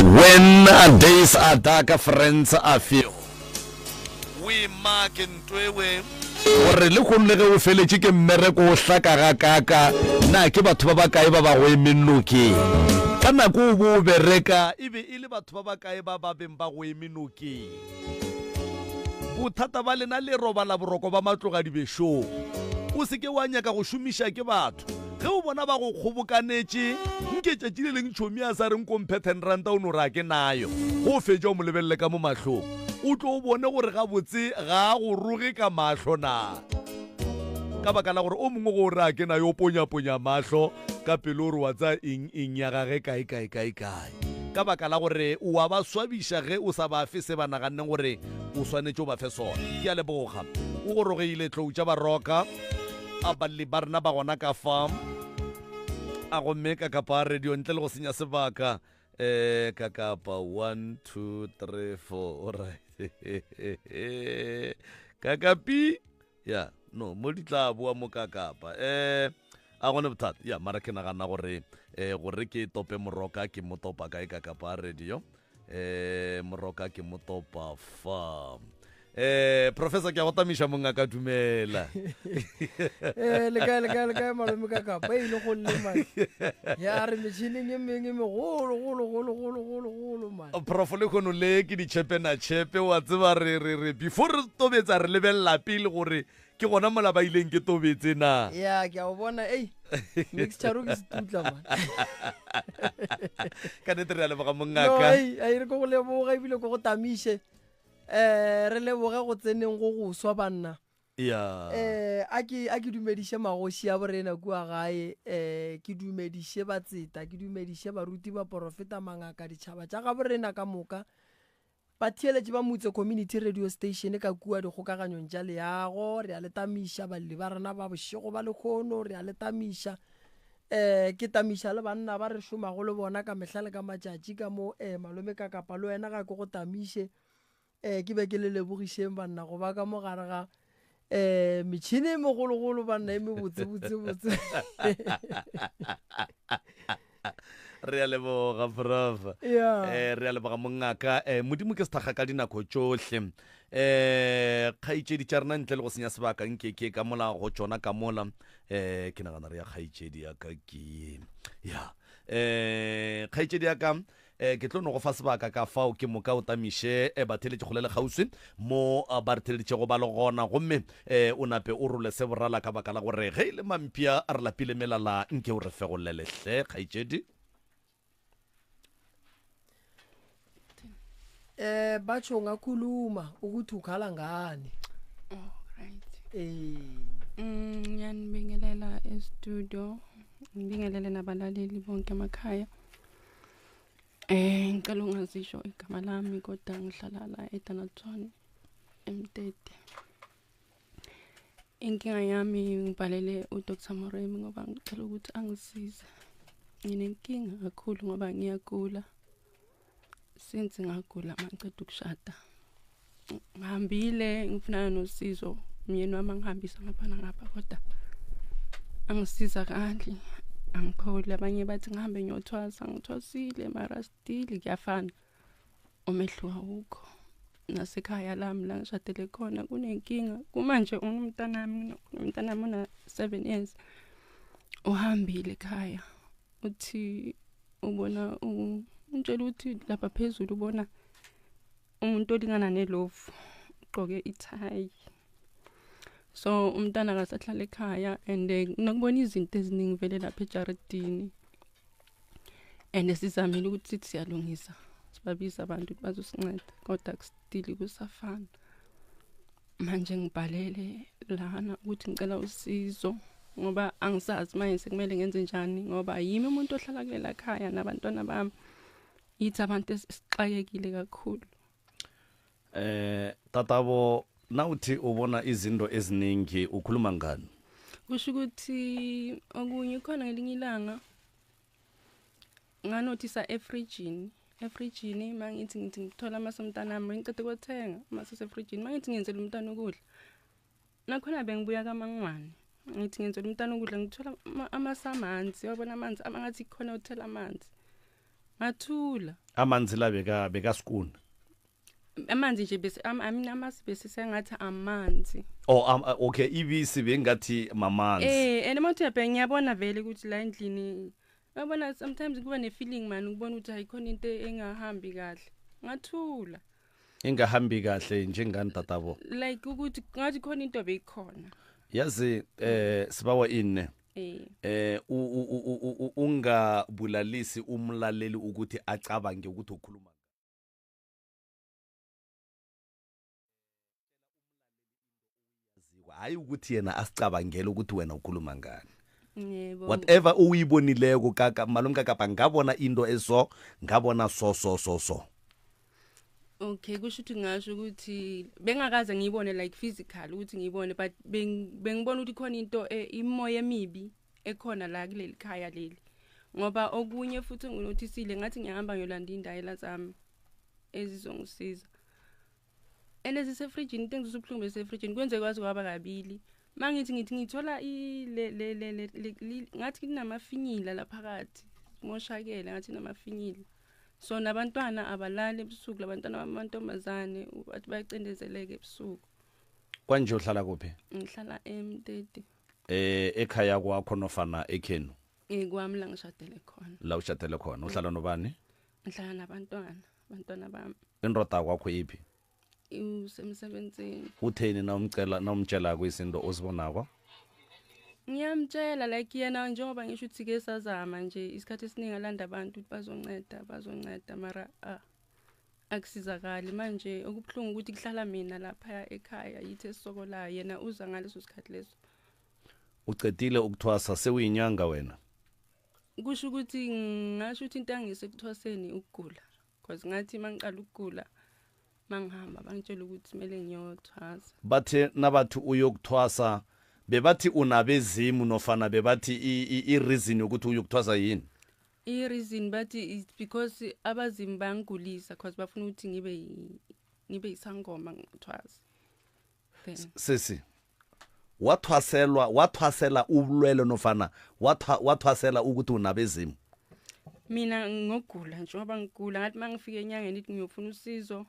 When days are dark, friends are few. O e make ntwewe gore le kgono le ge o feletše ke mmereko o hlaka gakaaka, na ke batho ba bakae ba ba go emeng nokeng? Ka nako o bo o bereka e be e le batho ba bakae ba ba beng ba go eme nokeng? Bothata ba lena le robala boroko ba matloga dibešong. O se ke wa nyaka go šomiša ke batho. Ge o bona ba go kgobokanetše, nke tšatši le leng tšhomi a sa re nko mphe ten ranta o no re a ke nayo. Ge o fetša o mo lebelele ka mo mahlong, o tlo o bone gore gabotse ga a go roge ka mahlo na. Ka baka la gore o mongwe ge o re a ke nayo o ponyaponya mahlo ka pelo o re wa tsaya eng eng ya gage kae kae kae kae. Ka baka la gore o a ba swabiša ge o sa ba fe se ba naganneng gore o swanetše o ba fe sona. Ke a leboga. O gorogile Tlou tša Baroka. A balli ba rena ba gona ka fa. A gomme ka kapa radio ntle le go senya sebaka. Eh ka kapa 1 2 3 4. All right. Ka kapi. Ya, no, mo di tla boa mo ka kapa. Eh a gone bothata. Ya, mara ke nagana gore eh gore ke tope moroka ke mo topa kae ka kapa radio. Eh moroka ke mo topa fa. Eh professor ke a go tamiša mongaka dumela. Eh le kae le kae le kae malome ka kapa e ile go lle man. Ya re metšhineng e mengwe e megolo golo golo golo golo golo man. Prof le khono le ke ditšhepe na tšhepe wa tseba re re re before re tobetsa re lebelela pele gore ke gona mola ba ileng ke tobetse na. Ya ke a o bona ei mixture ke setutla man. Ka nnete re a leboga mongaka. No ei ei re ko go leboga ebile ko go tamiše. Eh, re leboge go tseneng go go swa banna. Ya. Eh, a ke a ke dumediše magoši a borena kua gae, eh ke dumediše batseta, ke dumediše baruti, baporofeta, mangaka, ditšhaba tša ga borena ka moka. Batheeletši ba Motse Community Radio Station ka kua dikgokaganyong tša leago, re a le tamiša, balli ba rena ba bošego ba lekhono, re a le tamiša. Eh, ke tamiša le banna ba re šomago le bona ka mehla le ka matšatši ka mo, eh, malome ka kapa le wena ga ke go tamiše. Eh, ke be ke le lebogišeng banna go ba ka mo gare ga eh metšhini e megologolo banna e mebotse botse botse. Re a leboga prof. Yeah. Eh, re a leboga mongaka. Eh, Modimo ke sethakga ka dinako tšohle. Eh, kgaetšedi tša rena ntle le go senya sebaka nke ke ka mola go tšona ka mola. Eh, ke nagana re ya kgaetšedi ya ka ke ye. Ya. Eh, kgaetšedi ya ka eh, ke tlo no go fa sebaka ka fao ke moka o tamiše eh, batheeletši kgole le kgauswi mo eh, ba re theeleditšego ba le gona gomme eh, o nape o role se borala ka baka la gore ge e le mampša a re lapile melala nke o re fegolele hle kgaetšedi. Eh batsho ungakhuluma ukuthi ukhala ngani. Oh, right. Eh Ngiyanibingelela e-studio. Ngibingelele nabalaleli bonke emakhaya. Eh ngicela ungazisho igama lami kodwa ngihlala la eDonaldson eMtete. Inkinga yami ngibhalele uDr Moremi ngoba ngicela ukuthi angisize. Nginenkinga kakhulu ngoba ngiyagula. Since ngagula mangiceda ukushada. Ngihambile ngifunana nosizo umyeni wami angihambisa ngapha nangapha kodwa angisiza kahle angipholi abanye bathi ngihambe ngiyothwasa ngithwasile mara still kuyafana umehluko awukho nasekhaya lami la ngishadele khona kunenkinga kumanje umntanami umntanami una 7 years uhambile ekhaya uthi ubona umtshela ukuthi lapha phezulu ubona umuntu olingana nelofu ugqoke ithayi so umntana akasahlala ekhaya and eh, nokubona izinto eziningi vele lapha ejaridini and sizamile ukuthi sithi siyalungisa sibabiza abantu ukuthi bazosinceda kodwa kustili kusafana manje ngibhalele lana ukuthi ngicela usizo ngoba angisazi manje sekumele ngenze njani ngoba yimi umuntu ohlala kulela khaya nabantwana bami yithi abantu esixakekile kakhulu Eh tatabo nawuthi ubona izinto eziningi ukhuluma ngani? Kusho ukuthi okunye khona ngelinye ilanga nganothisa efrijini efrijini mangithi ngithi ngithola amasi omntanami ngicede kwathenga amasi asefrijini mangithi ngiyenzela umntana ukudla nakhona bengibuya kamangwane. Ngithi ngenzela umntana ukudla, ngithola amasamanzi, wabona amanzi amangathi khona uthela amanzi. Ngathula. Amanzi la beka bekaskuna? Amanzi nje bese I mean amasi bese sengathi amanzi. Oh, okay, ibisi bengathi mamanzi. Eh, and mawuthi uyabheka ngiyabona vele ukuthi la endlini, uyabona, sometimes kuba ne-feeling man, ukubona ukuthi ayikhona into engahambi kahle. Ngathula. Ingahambi kahle njengani, tatabo? Like ukuthi ngathi khona into beyikhona. Yazi, sibawa ini? Eh. Ungabulalisi umlaleli ukuthi acabange ukuthi ukhuluma hayi ukuthi yena asicabangele ukuthi wena ukhuluma ngani. Yebo. Whatever uyibonileko kaka malome kakapa, ngabona into eso, ngabona so so so so. Okay, kusho ukuthi ngasho ukuthi bengakaze ngiyibone like physical ukuthi ngiyibone, but bengibona ukuthi khona into, imoya emibi ekhona la kuleli khaya leli, ngoba okunye futhi nginothisile ngathi ngiyahamba ngiyolanda indayela zami ezizongisiza and ezisefrijini, into engizwisa ubuhlungu besefrijini. Kwenzeka kwaze kwaba kabili, mangithi ngithi ngithola le le le ngathi kunamafinyila laphakathi, moshakele, ngathi namafinyila. So nabantwana abalali ebusuku, labantwana bamantombazane bathi bayacindezeleka ebusuku. Kwanje uhlala kuphi? Ngihlala eMteti. Ekhaya kwakho nofana ekhenu? Kwami, la ngishadele khona. La ushadele khona. Uhlala nobani? Ngihlala nabantwana, abantwana bami. Indoda kwakho iphi? Usemsebenzini. Utheni nawumcela, nawumtshelako izinto ozibonako? Ngiyamtshela, like yena njengoba ngisho ukuthi ke sazama nje isikhathi esiningi, alanda abantu ukuthi bazonceda, bazonceda, mara ah, akusizakali. Manje okubuhlungu ukuthi kuhlala mina lapha ekhaya, yithi esisokolayo, yena uza ngaleso sikhathi leso. Ucedile ukuthwasa, sewuyinyanga wena? Kusho ukuthi ngasho ukuthi into angise ekuthwaseni ukugula, because ngathi mangiqala ukugula, mangihamba bangitshela ukuthi kumele ngiyothwasa. Bathe nabathi uyokuthwasa, bebathi unabezimu nofana bebathi i-reason yokuthi uyokuthwasa yini? I-reason bathi it's because abazimu bayangigulisa, because bafuna ukuthi ngibe isangoma, ngithwasa then. Sisi, wathwaselwa, wathwasela ubulwele nofana wathwasela ukuthi unabezimu? Mina ngogula, njengoba ngigula, ngathi uma ngifika enyangeni ithi ngiyofuna usizo,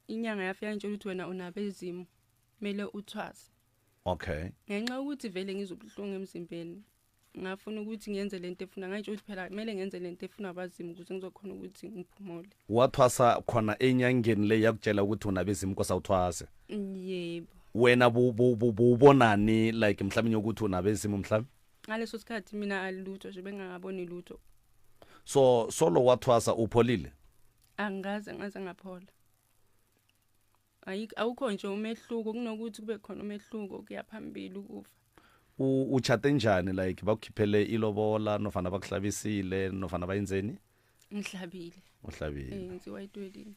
inyanga yafika ngitshela ukuthi wena unabezimu, kumele uthwase. Ngenxa yokuthi vele ngizwe ubuhlungu emzimbeni, ngafuna ukuthi ngiyenze lento efuna, ngayitsho ukuthi phela kumele ngenze lento efuna abazimu ukuze ngizokhona ukuthi ngiphumule. Wathwasa khona enyangeni le yakutshela ukuthi unabezimu, kosa uthwase? Yebo. Wena buwubonani, like mhlawumbe ukuthi unabezimu mhlawumbe? Ngaleso sikhathi mina alutho nje, bengingaboni lutho. So solo wathwasa upholile? Angikaze ngaze ngaphola. Ayikho, awukho nje umehluko, kunokuthi kube khona umehluko kuya phambili ukufa. Uchate njani, like bakukhiphele ilobola nofana bakuhlabisile nofana bayenzeni? Ngihlabile. Uhlabile? Eh, ngenziwa i-wedding.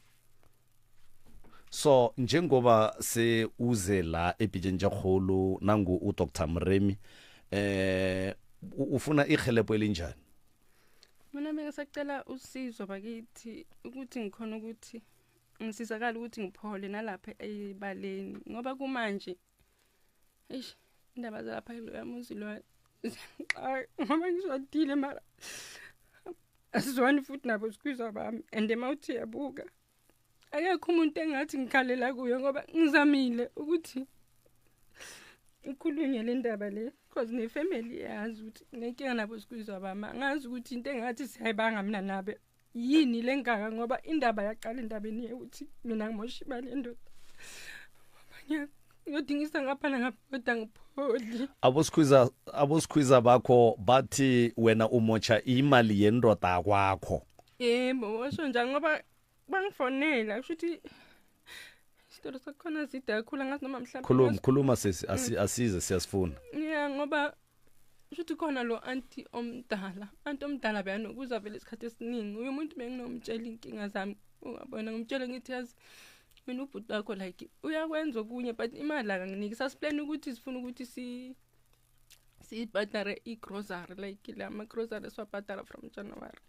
So njengoba se uze la ebhijeni jakgolo nangu uDr Mremi, ufuna ihelebho elinjani? Mina bengisacela usizo bakithi, ukuthi ngikhona ukuthi ngisizakala, ukuthi ngiphole nalapha ebaleni, ngoba kumanje eish, indaba zalapha loya muzi lo xa, ngoba ngishadile mara asizwani futhi nabo sikhwizwa bami, and mawuthi yabuka akekho umuntu engathi ngikhalela kuyo, ngoba ngizamile ukuthi ikhulunywe le ndaba le, because nefamily yazi ukuthi nenkinga nabo sikhwizwa bami. Angazi ukuthi into engathi siyayibanga mina nabe yini lengaka, ngoba indaba yaqala endabeni yokuthi mina ngimosha imali yendoda. Ngiyodingisa ngapha nangapha kodwa ngipholi. Abosikhwiza bakho bathi wena umotsha imali yendoda kwakho? Yebo, washo njalo, ngoba bangifonela, kusho ukuthi isitori sakhona side kakhulu, angazi noma mhlawumbe Khuluma, khuluma sisi, asize, siyasifuna. Ya, ngoba kusho ukuthi khona lo anti omdala, anti omdala beyanokuza vele isikhathi esiningi. Uye umuntu benginomtshela iy'nkinga zami, ungabona, ngimtshele ngithi yazi mina ubhuti wakho like uyakwenza okunye, but imali akanginiki. Sasiplane ukuthi sifuna ukuthi siyibhadare i-grocery, like la ma-grocery esiwabhadara from January.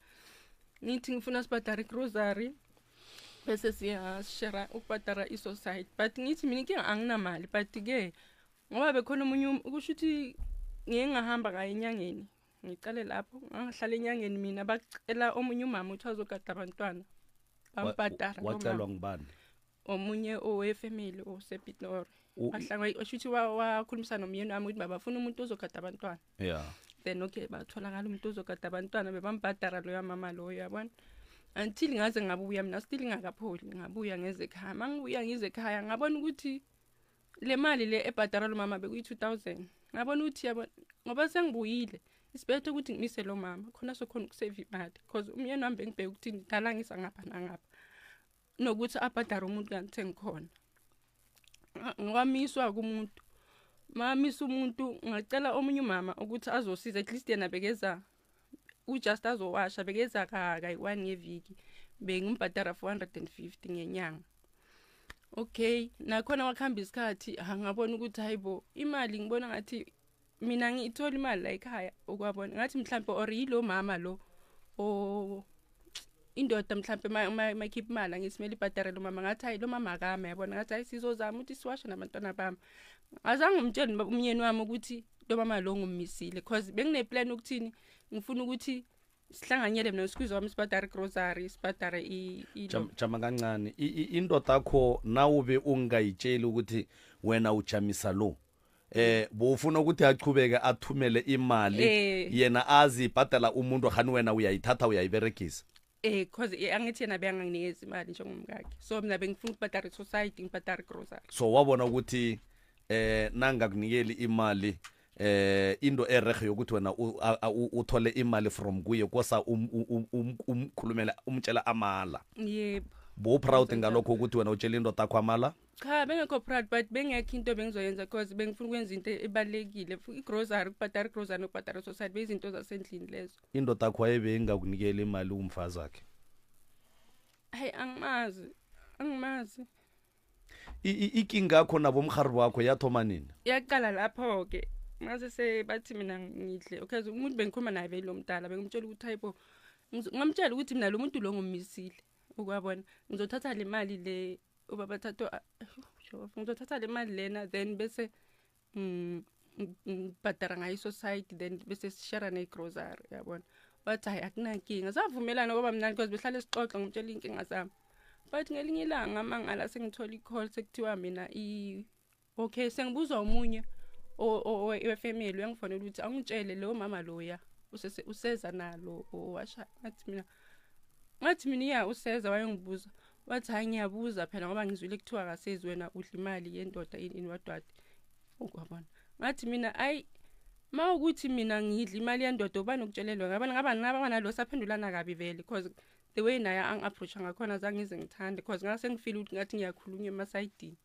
Ngithi ngifuna sibhadare i-grocery bese siyashera ukubhadara i-society, but ngithi mina inkinga anginamali, but-ke Ngoba bekhona omunye kusho ukuthi ngiye ngahamba ngaye enyangeni. Ngiqale lapho, ngangihlala enyangeni mina bacela omunye umama ukuthi azogada abantwana. Bambhadara lo Wacelwa mama. ngubani? Omunye owefamily osePitori. Bahlanga osho ukuthi wakhulumisana nomyeni wami ukuthi babafuna umuntu ozogada abantwana. Then okay batholakala umuntu ozogada abantwana bebambhadara loya mama loyo yabona. Until ngaze ngabuya mina still ngakapholi ngabuya ngeze ekhaya. Mangibuya ngize ekhaya ngabona ukuthi le mali le ebhadara lo mama bekuyi 2000. Ngabona ukuthi yabona ngoba sengibuyile isibethe ukuthi ngimise lo mama khona sokhona ukusave imali because umyeni wami bengibheka ukuthi ngidala ngisa ngapha nangapha nokuthi abhadare umuntu kanti sengikhona. Ngwamiswa kumuntu. Mamisa umuntu ngacela omunye umama ukuthi azosiza at least yena bekeza ujust azowasha bekeza kayi-1 ngeviki bengimbhadara 450 ngenyanga. Okay nakhona wakuhamba isikhathi ngabona ukuthi hayibo imali ngibona ngathi mina ngiyithola imali la ekhaya ukwabona ngathi mhlambe or yilo mama lo o indoda mhlambe mayikhipha imali angithi kumele ibhadare lo mama ngathi hayi lo mama akame yabona ngathi hayi sizozama ukuthi siwashe nabantwana bami. Azange ngimtshele umyeni wami ukuthi lo mama lo ngummisile because bengineplan ukuthini ngifuna ukuthi sihlanganyele mina nosqueeze wami sibhadare grocery sibhadare Jama kancane indoda yakho nawube ungayitsheli ukuthi wena ujamisa lo bowufuna ukuthi achubeke athumele imali yena azi ibhadala umuntu khani wena uyayithatha uyayiberegisa. Cause angithi yena beyanganginikeza imali njengomkakhe so mina bengifuna ukubhadara i-society ngibhadare grocery. So wabona ukuthi nangakunikeli imali into erehe yokuthi wena uthole imali from kuye kosa umkhulumela umtshela amala. Yebo. Bo proud ngalokho ukuthi wena utshela indoda yakho amala? Cha bengekho proud but bengekho into bengizoyenza because bengifuna ukwenza into ebalekile igrocery ukubhadara igrocery nokubhadara society beyizinto zasendlini lezo. Indoda yakho ayebe ingakunikeli imali umfazi wakhe? Hayi angimazi angimazi. Ikinga yakho nabomrhari wakho yathoma nini? Yaqala lapho ke mase sebathi mina ngidle okay umuntu bengikhuluma naye belo mdala bengimtshela ukuthi hayibo ngamtshela ukuthi mina lo muntu lo ngummisile ukwabona ngizothatha le mali le ubaba thatho ngizothatha le mali lena then bese ngibhadara ngayo i-society then bese sishare ne-grocery yabona. Wathi hayi akunankinga savumelana ngoba mnandi because behlale sixoxa ngimtshela iy'nkinga zami but ngelinye ilanga mangala sengithola i-call sekuthiwa mina okay sengibuzwa omunye wefamily uyangifonela ukuthi angitshele lo mama loya useza nalo owasha ngathi mina iya useza wayengibuza wathi hayi ngiyabuza phela ngoba ngizwile kuthiwa akasezi wena udla imali yendoda ini wadwadi ukwabona. Ngathi mina ayi mawukuthi mina ngidla imali yendoda ubani ukutshelelwa ngaba ngaba nalo saphendulana kabi vele because the way naye angi-approacha ngakhona azange ngize ngithande because ngase ngifeel ukuthi ngathi ngiyakhulunywa emasayidini.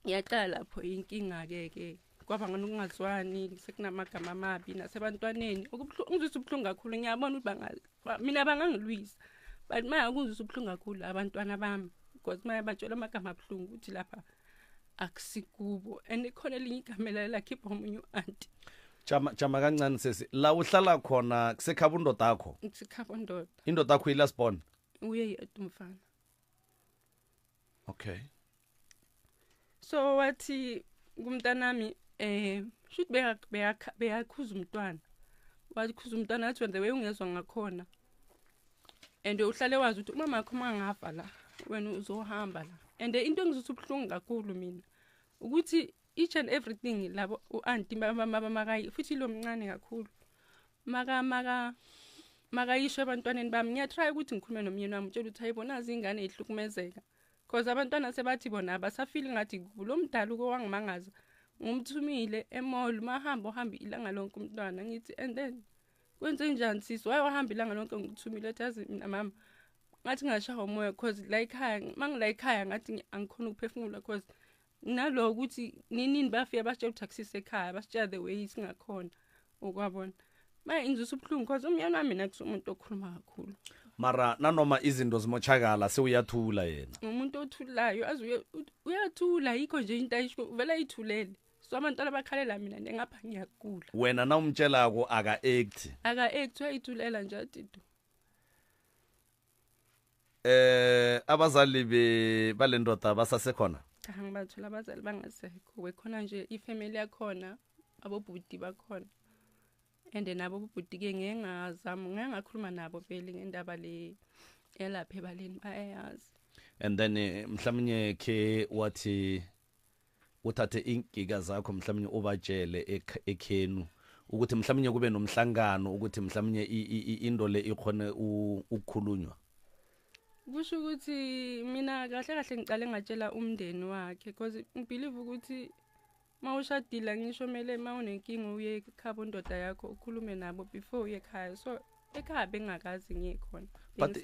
Ngiyaqala lapho inkinga-ke ke kwaba ngokungazwani sekunamagama amabi nasebantwaneni ngizwisa ubuhlungu kakhulu ngiyabona ukuthi mina bangangilwisa but manje kungizwisa ubuhlungu kakhulu abantwana bami because manje batshela amagama abuhlungu ukuthi lapha akusikubo and ikhona elinye igama lakhipha omunye u-anti. Jama kancane sesi la uhlala khona kusekhaba undoda yakho? Kusekhaba undoda. Indoda yakho i-last born? Uye yedwa umfana. Okay. So wathi kumntanami should beyakhuza umntwana. Wakhuza umntwana wathi the way ungezwa ngakhona. And uhlale wazi ukuthi umama wakho mangafa la wena uzohamba la. And into engizwisa ubuhlungu kakhulu mina ukuthi each and everything labo u-anti makayi futhi lo mncane kakhulu maka makayisho ebantwaneni bami ngiyatry ukuthi ngikhulume nomyeni wami utshela ukuthi hayibo nazi ingane ihlukumezeka because abantwana sebathi bona abasafili ngathi lo mdala uko wangimangaza ngumthumile emall mahamba uhamba ilanga lonke umntwana ngithi and then kwenze njani sisi waye wahamba ilanga lonke ngikuthumile ethi yazi mina mama ngathi ngashaya umoya because la ekhaya mangila ekhaya ngathi angikhona ukuphefumula because nalo ukuthi ninini bafika basitshela ukuthi akusise ekhaya basitshela the way singakhona ukwabona manje ngizwisa ubuhlungu because umyeni wami mina kusumuntu okhuluma kakhulu mara nanoma izinto zimochakala sewuyathula yena umuntu othulayo aze uyathula yikho nje into ayisho vele ayithulele so abantwana bakhalela mina ngapha ngiyagula wena nawumtshelako aka-act aka-act uyayithulela nje athi abazali balendoda basasekhona? Cha, ngibathola abazali bangasekho. Bekhona nje ifamily yakhona, abobhuti bakhona. And nabo bobhuti-ke ngeke ngazama, ngeke ngakhuluma nabo vele ngendaba le yalapha ebaleni, bayayazi. And then eh, mhlawumnye khe wathi uthathe iingiga zakho mhlawumnye ubatshele ekhenu ukuthi mhlawumnye kube nomhlangano ukuthi mhlawumnye into le ikhone ukukhulunywa. Kusho ukuthi mina kahle kahle ngicale ngatshela umndeni wakhe, because ngibelieve ukuthi mawushadile ngisho mele mawunenkinga uye ekhabo ndoda yakho ukhulume nabo before uye ekhaya. So ekhaya bengakazi ngiye khona. But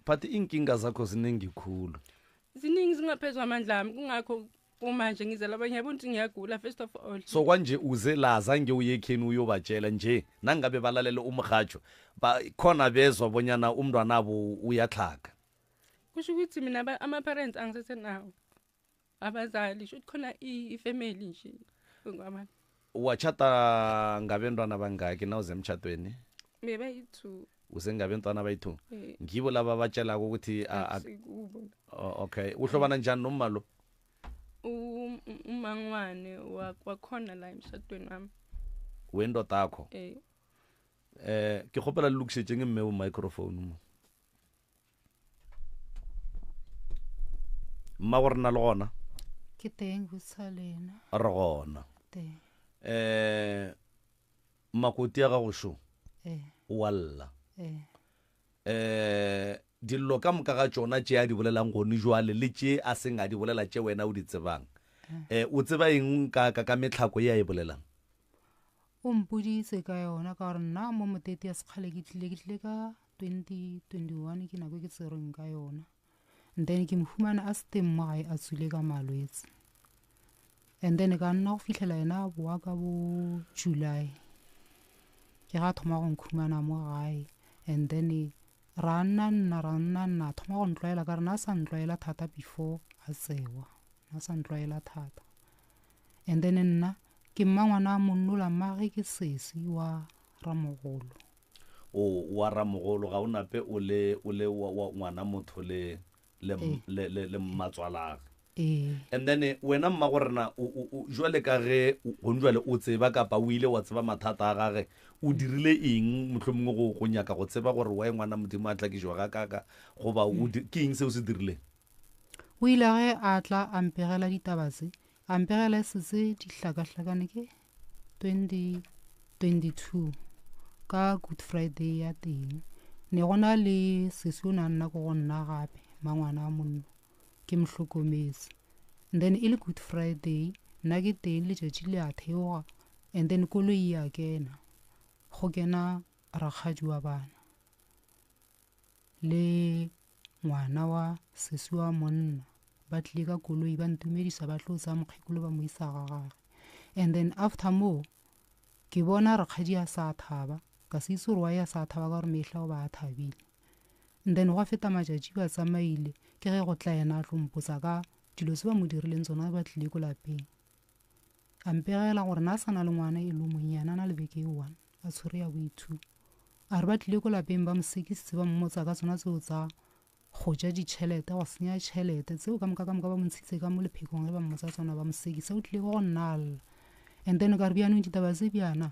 but iinkinga zakho ziningi khulu. Ziningi, zingaphezu kwamandla ami, kungakho kumanje ngizela abanye yabo ukuthi ngiyagula first of all. So kwanje uze la zange uye ekheni uyobatshela nje, nangabe balalele umrhatsho khona bezwa bonyana umntwanabo uyatlhaga? Kusho ukuthi mina ama-parents angisesenawo, abazali, sho ukuthi khona ifamily nje ngwabani. Wachata ngabentwana bangaki nawuze emtshatweni? Bebayi-two. Usengabentwana bayi-two? Eh. Ngibo laba batshelako ukuthi Akusikubo. Oh, okay, uhlobana njani nomma lo? Umangwane wakhona la emshadweni wami. Wendodakho? Eh. Eh, ke kgopela le lokišetšeng mme bo microphone mo. Mma go rena le gona? Ke teng botsa lena. Re gona. Teng. Eh, makoti ya gago šo o wa lla. Eh, dillo ka moka ga tšona tše a di bolelang gone jwale le tše a seng a di bolela tše wena o di tsebang, eh, o tseba eng ka ka ka metlhako ye a e bolelang? O mpoditse ka yona ka gore nna mo motete ya sekgale ke tlile, ke tlile ka 2021, ke nako e ke tserweng ka yona. And then ke mo fumane a se teng mo gae, a tswile ka malwetse. And then ka nna go fitlhela yena a boa ka bo July, ke ga thoma go nkhumana mo gae. And then ra nna nna ra nna nna, a thoma go ntlwaela ka re na a sa ntlwaela thata before a tsewa, na sa ntlwaela thata. And then nna ke mma ngwana a monnola, mmage ke sesi wa ramogolo. O wa ramogolo, ga o nape o le o le wa, wa ngwana motho le le Ee. le le, le mmatswalage. Ee. And then eh, wena mma go rena o jwale ka ge gone jwale o tseba kapa o ile wa tseba mathata a gage, o dirile eng mohlomongwe go go nyaka go tseba gore wa ngwana modimo a tlakišwa ga kaka goba o ke eng seo se dirileng? O ile ge a tla a mpegela ditaba tse, a mpegela se tse di hlakahlakane ke 2022 ka Good Friday ya teng. Ne go na le sesi o ne a nna ko go nna gape, mangwana a monno, ke mo hlokometse. And then e le Good Friday, nna ke teng letšatši le a theoga, and then koloi ya kena, go kena rakgadi wa bana le ngwana wa sesi wa monna, ba tlile ka koloi ba ntumedisa, ba tlo tsaya mokgekolo ba mo isa ga gage. And then after moo ke bona rakgadi a sa thaba, ka se itse gore wa ya sa thaba ka gore mehla o ba a thabile. And then gwa feta matšatši ba tsamaile, ke ge go tla yena a tlo mpotsa ka dilo tse ba mo dirileng tsona ba tlile ko lapeng. A mpegela gore na sa na le ngwana e le monnyane, a na le beke e one, a tshwere ya bo two. A re ba tlile ko lapeng ba mo sekisitse, ba mmotsa ka tsona tseo tsa go ja ditšhelete, go senya tšhelete tseo ka moka ka moka, ba mo ntshitse ka mo lephekong ge ba mmotsa tsona, ba mo sekisa. O tlile go nna a lla. And then ka re bjanong ditaba tse bjana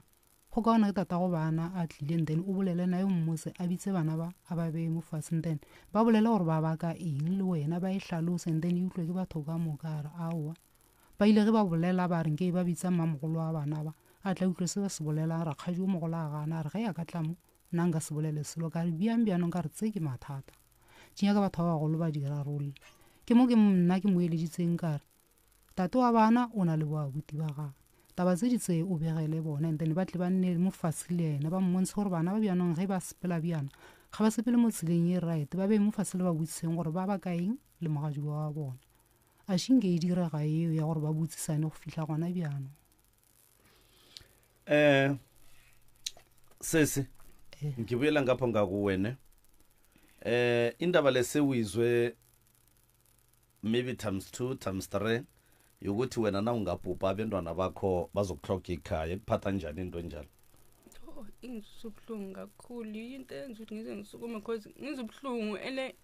go kaona ke tata go bana a tlile, and then o bolele naye, o mmotse, a bitse bana ba a ba beye mo fatshe, and then ba bolele gore ba baka eng le wena, ba e hlalose, and then e utlwe ke batho ka moka. A re aowa, ba ile ge ba bolela ba re nke ba bitsa mmamogolo wa bana ba a tla utlwe se ba se bolelang. Rakgadi o mogolo a gana, a re ge a ka tla mo nna nka se bolele selo. Ka re bjang bjanong, ka re tse ke mathata di nyaka batho ba bagolo ba di rarolle. Ke mo ke nna ke mo eleditseng ka re tate wa bana o na le boabuti ba gagwe, taba tse di tse o begele bona, and then ba tle ba nne mo fatshe le yena, ba mmontshe gore bana ba bjanong ge ba sepela bjana ga ba sepele mo tseleng e right, ba be mo fatshe le ba botsiseng gore ba ba kaeng le mogadiwa wa bona. A šinke e direga eo ya gore ba botsisane go fihla gona bjano. Eh, sesi, Eh. ngibuyela ngapho ngakuwene. Eh, indaba lesewizwe maybe times 2 times 3 yokuthi wena na ungabhubha abentwana bakho bazokuhloga ikhaya, ekuphatha njani into enjalo? Oh, ingizwisa ubuhlungu kakhulu, into eyenza ukuthi ngize ngisukume, cause ngizwa ubuhlungu ene.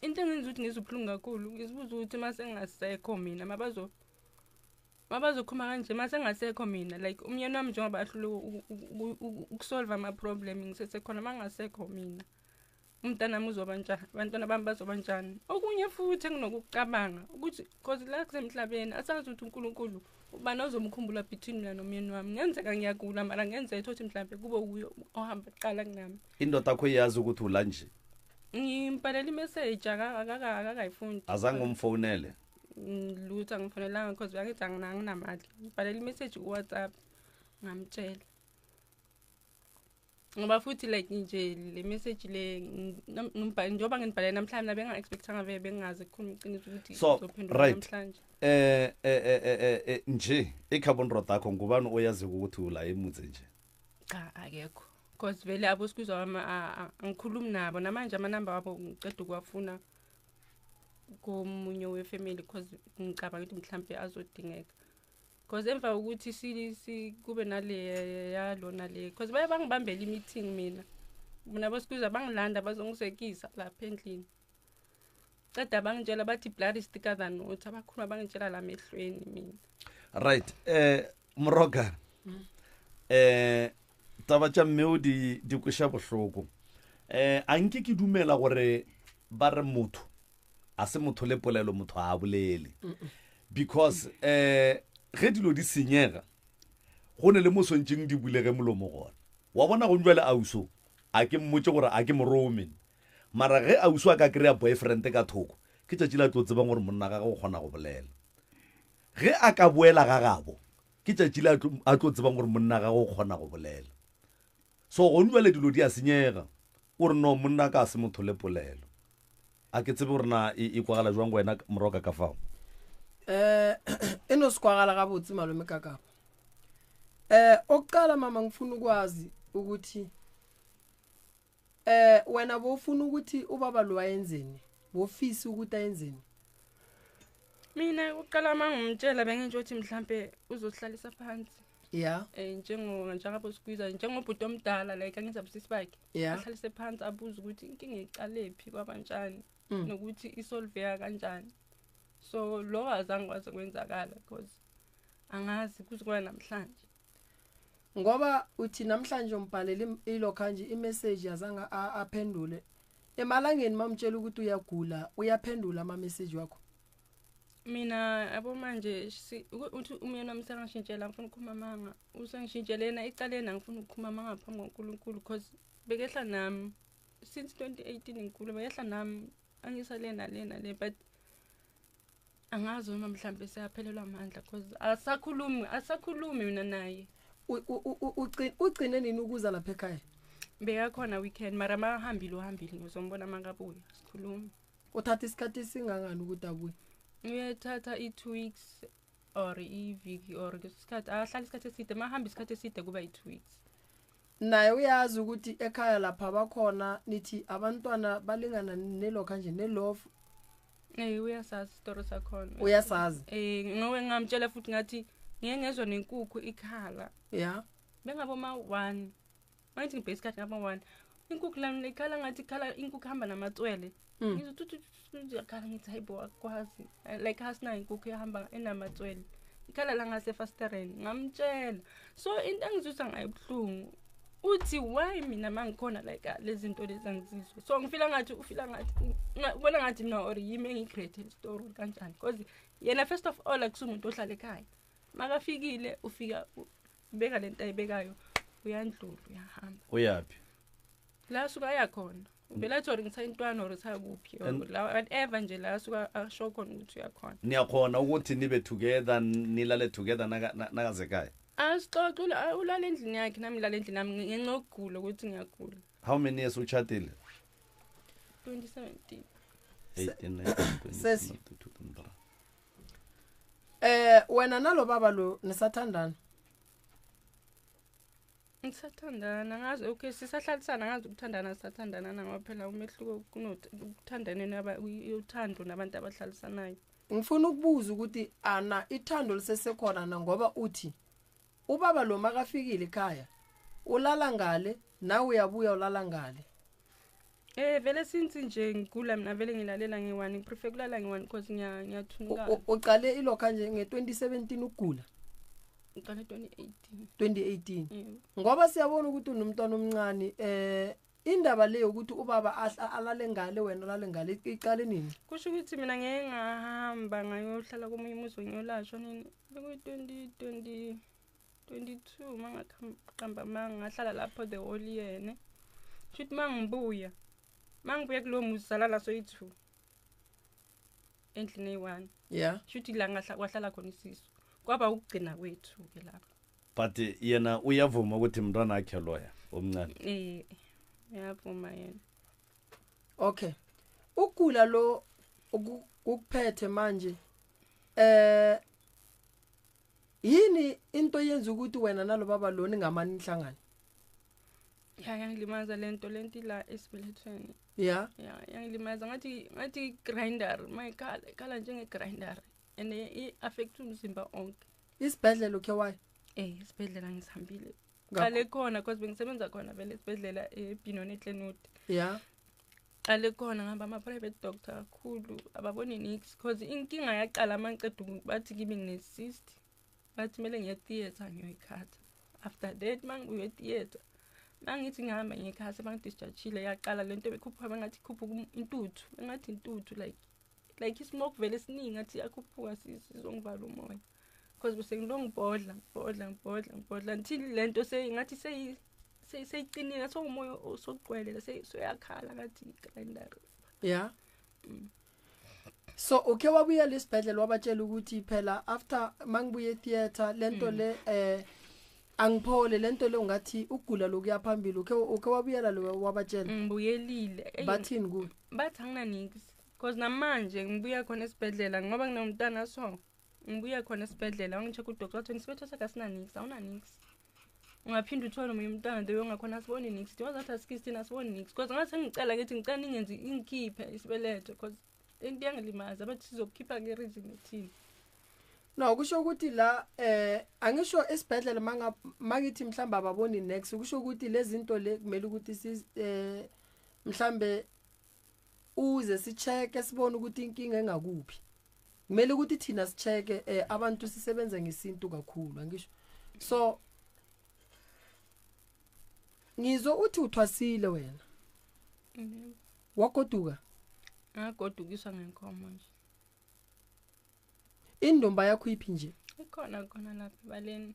Into engenza ukuthi ngizwe ubuhlungu kakhulu, ngizibuza ukuthi uma sengasekho mina mabazo mabazokhuluma kanje uma sengasekho mina, like umyeni wami njengoba ahlule ukusolve ama-problem ngisesekhona, uma ngasekho mina umntanami uzoba njani, abantwana bami bazoba njani. Okunye futhi enginokucabanga ukuthi cause la kusemhlabeni asazi ukuthi uNkulunkulu ubani ozomkhumbula between mina nomyeni wami. Ngenzeka ngiyagula mara ngenzeka ukuthi mhlawumbe kube wuye ohamba kuqala kunami. Indoda akho iyazi ukuthi ula nje? Ngimbhalela imeseji, akakayifundi. Azange umfonele? Lutho, angifonelanga cause angithi anginamali. Ngibhalela imeseji ku-WhatsApp ngamtshela. Ngoba futhi like nje le message le njengoba nginibhalele namhlanje mina benga-expectanga vele, bengingazi ukukhuluma iqiniso ukuthi So, ngizophendula right. namhlanje. Nje i-carbon rod yakho ngubani oyaziko ukuthi ula emutse nje? Cha, akekho. Cause vele abosikuzwa wami angikhulumi nabo namanje, amanamba wabo ngiceda ukuwafuna komunye wefamily cause ngicabanga ukuthi mhlampe azodingeka. Cause emva kokuthi si kube nale yalona le, cause baye bangibambela i-meeting mina. Mina bosikuzwa bangilanda bazongisekisa lapha endlini. Ceda bangitshela bathi blood is thicker than water, abakhuluma bangitshela la mehlweni mina. Right, Moroka. Taba tša mmeo di kweša bohloko. A nke ke dumela gore ba re motho a se motho le polelo, motho a bolele. Because ge dilo di senyega go ne le mo swantšeng di bulege molomo gona. Wa bona go njwale auso a ke mmotše gore a ke morome. Mara ge auso a ka kry-a boyfriend ka thoko, ke tšatši la tlo tsebang gore monna gagwe o kgona go bolela. Ge a ka boela ga gabo, ke tšatši la a tlo tsebang gore monna gagwe o kgona go bolela. So go njwale dilo di a senyega. O re no monna ka se motho le polelo. A ke tsebe gore na e kwagala jwang go wena Moroka ka fao? E no se kwagala gabotse malome ka kapa. Okuqala mama ngifuna ukwazi ukuthi wena bofuna ukuthi ubaba lo ayenzeni? Bofisa ukuthi ayenzeni? Mina uqala mangimtshela benginje ukuthi mhlambe uzosihlalisa phansi. Njengabo squeezer, njengobhuti omdala like angithi abusisi bakhe. Ahlalise phansi abuze ukuthi inkinga iqalephi kwabanjani nokuthi isolveka kanjani. So lo azange kwaze kwenzakala because angazi kuze kuba namhlanje. Ngoba uthi namhlanje umbhalele ilokha nje imessage azange aphendule. Emalangeni mamtshela ukuthi uyagula, uyaphendula ama message wakho. Mina yabo manje uthi umyeni wami sengashintshela, ngifuna ukukhuluma amanga. Usengishintshele yena ecaleni, angifuni ukukhuluma amanga phambi kwaNkulunkulu because bekehla nami since 2018 ngikhuluma, bekehla nami angisa le nale nale, but angazi noma mhlambe seyaphelelwa amandla because asakhulumi mina naye. Ugcine nini ukuza lapha ekhaya? Bekakhona weekend mara makahambile uhambile, ngizombona makabuya sikhulume. Uthatha isikhathi esingangani ukuthi abuye? Uyathatha i-2 weeks or iviki or isikhathi, ahlala isikhathi eside, makahamba isikhathi eside kuba i-2 weeks. Naye uyazi ukuthi ekhaya lapha bakhona nithi abantwana balingana nelokha nje nelofu. Uyasazi isitori sakhona. Uyasazi. Ngobe ngamtshela futhi ngathi ngeke ngezwe nenkukhu ikhala. Bengabo ma 1. Mangithi ngibheke isikhathi ngabo 1. Inkukhu lami ikhala ngathi ikhala inkukhu ihamba namatswele. Ngizwe tu, tu, tu, tu, tu, yakhala ngithi hayibo akwazi. Like hasina inkukhu ihamba enamatswele. Ikhala la ngasefasitereni ngamtshela. So into engizwisa ngayo ubuhlungu uthi why mina mangikhona like lezi zinto lezi angizizwe. So ngifila ngathi ufila ngathi ubona ngathi mina or yimi engicreate story kanjani, because yena first of all akusumuntu ohlala ekhaya. Makafikile ufika ubeka lento ayibekayo uyandlula uyahamba. Uyaphi? La suka ayakhona. Ubela athi or ngithatha intwana or ngithatha kuphi or la whatever nje la suka asho khona ukuthi uyakhona. Niyakhona ukuthi nibe together nilale together nakazekhaya? Asixoxe, ulala endlini yakhe nami ngilala endlini yami ngenxa yokugula ukuthi ngiyagula. How many years uchatile? 2017. 18, 19, 20, Sesi. 22, 23. Wena nalo baba lo nisathandana? Ngisathandana, ngazi okay sisahlalisana, ngazi ukuthandana sisathandana na, ngoba phela umehluko ukuthandana uthando nabantu abahlalisanayo. Ngifuna ukubuza ukuthi ana ithando lisesekhona na, ngoba uthi ubaba lo makafikile ekhaya ulala ngale nawe uyabuya ulala ngale. Eh vele since nje ngigula mina vele ngilalela nge-one ngiprefer kulala nge-one because ngiyathunukala. Uqale ilokha nje nge-2017 ukugula? Ngiqale 2018. 2018. Yebo. Ngoba siyabona ukuthi unomntwana omncane, indaba le yokuthi ubaba alale ngale wena ulale ngale iqale nini? Kusho ukuthi mina ngeke ngahamba ngayohlala komunye umuzi ngiyolashwa nini? Bekuyi 2020 22 mangaqamba manga ngahlala lapho the whole year ne. Shuthi mangibuya kulowo muzi salala soyi-2 endlini eyi-1. Shuthi la kwahlala khona isisu. Kwaba ukugcina kwethu ke lapho. But yena uyavuma ukuthi mntwana akhe loya omncane. Uyavuma yena. Okay. Ukugula lo ukuphethe manje yini into yenza ukuthi wena nalo baba lo ningamani nihlangane? Ya, yangilimaza lento la esibelethweni. Ya. Ya, yangilimaza ngathi grinder, mayikhala ikhala njenge grinder and i affect umzimba onke. Isibhedlela ukhe wayi? Isibhedlela ngisihambile. Qale khona because bengisebenza khona vele esibhedlela eBinoni eClenwood. Ya. Qale khona ngihamba ama private doctor kakhulu ababoni nix because inkinga yaqala mangiceda bathi kimi ngine cyst. Bathi kumele ngiye theater ngiyoyikhatha. After that mangibuye theater mangithi ngihamba ngiyekhasa bangidischargeile yaqala lento bekhuphuka bengathi ikhuphuka intuthu bengathi intuthu like ismoke vele esiningi ngathi iyakhuphuka sizongivala umoya because bese ngilongibhodla ngibhodla ngibhodla ngibhodla until lento sengathi seyiqinile sewumoya osogcwele seyakhala ngathi grinder. Yeah. So ukhe wabuyela esibhedlela wabatshela ukuthi phela after mangibuye theater lento le angiphole lento le ungathi ukugula lokuya phambili ukhe wabuyela lo wabatshela? Ngibuyelile. Bathini kuwe? Bathi anginanix because namanje ngibuya khona esibhedlela ngoba nginomntana so ngibuya khona esibhedlela wangicheck udoctor wathi isibetho sakhe asinanix awunanix. Ungaphinda uthole omunye umntwana nto yongakhona asiboni nix. Wazathi asikistina asiboni nix because ngathi ngicela ngithi ngicela ningenzi ingikhiphe isibeletho because into yangilimaza bathi sizokukhipha ngereason ethini. No kusho ukuthi la angisho esibhedlela mangithi mhlamba ababoni next kusho ukuthi lezi zinto le kumele ukuthi si mhlambe uze sicheke sibone ukuthi inkinga engakuphi. Kumele ukuthi thina sicheke abantu sisebenza ngesintu kakhulu angisho. So ngizo uthi uthwasile wena. Wagoduka? Ngagodukiswa ngenkomo nje. Indomba yakho iphi nje? Ikhona khona lapha ebaleni.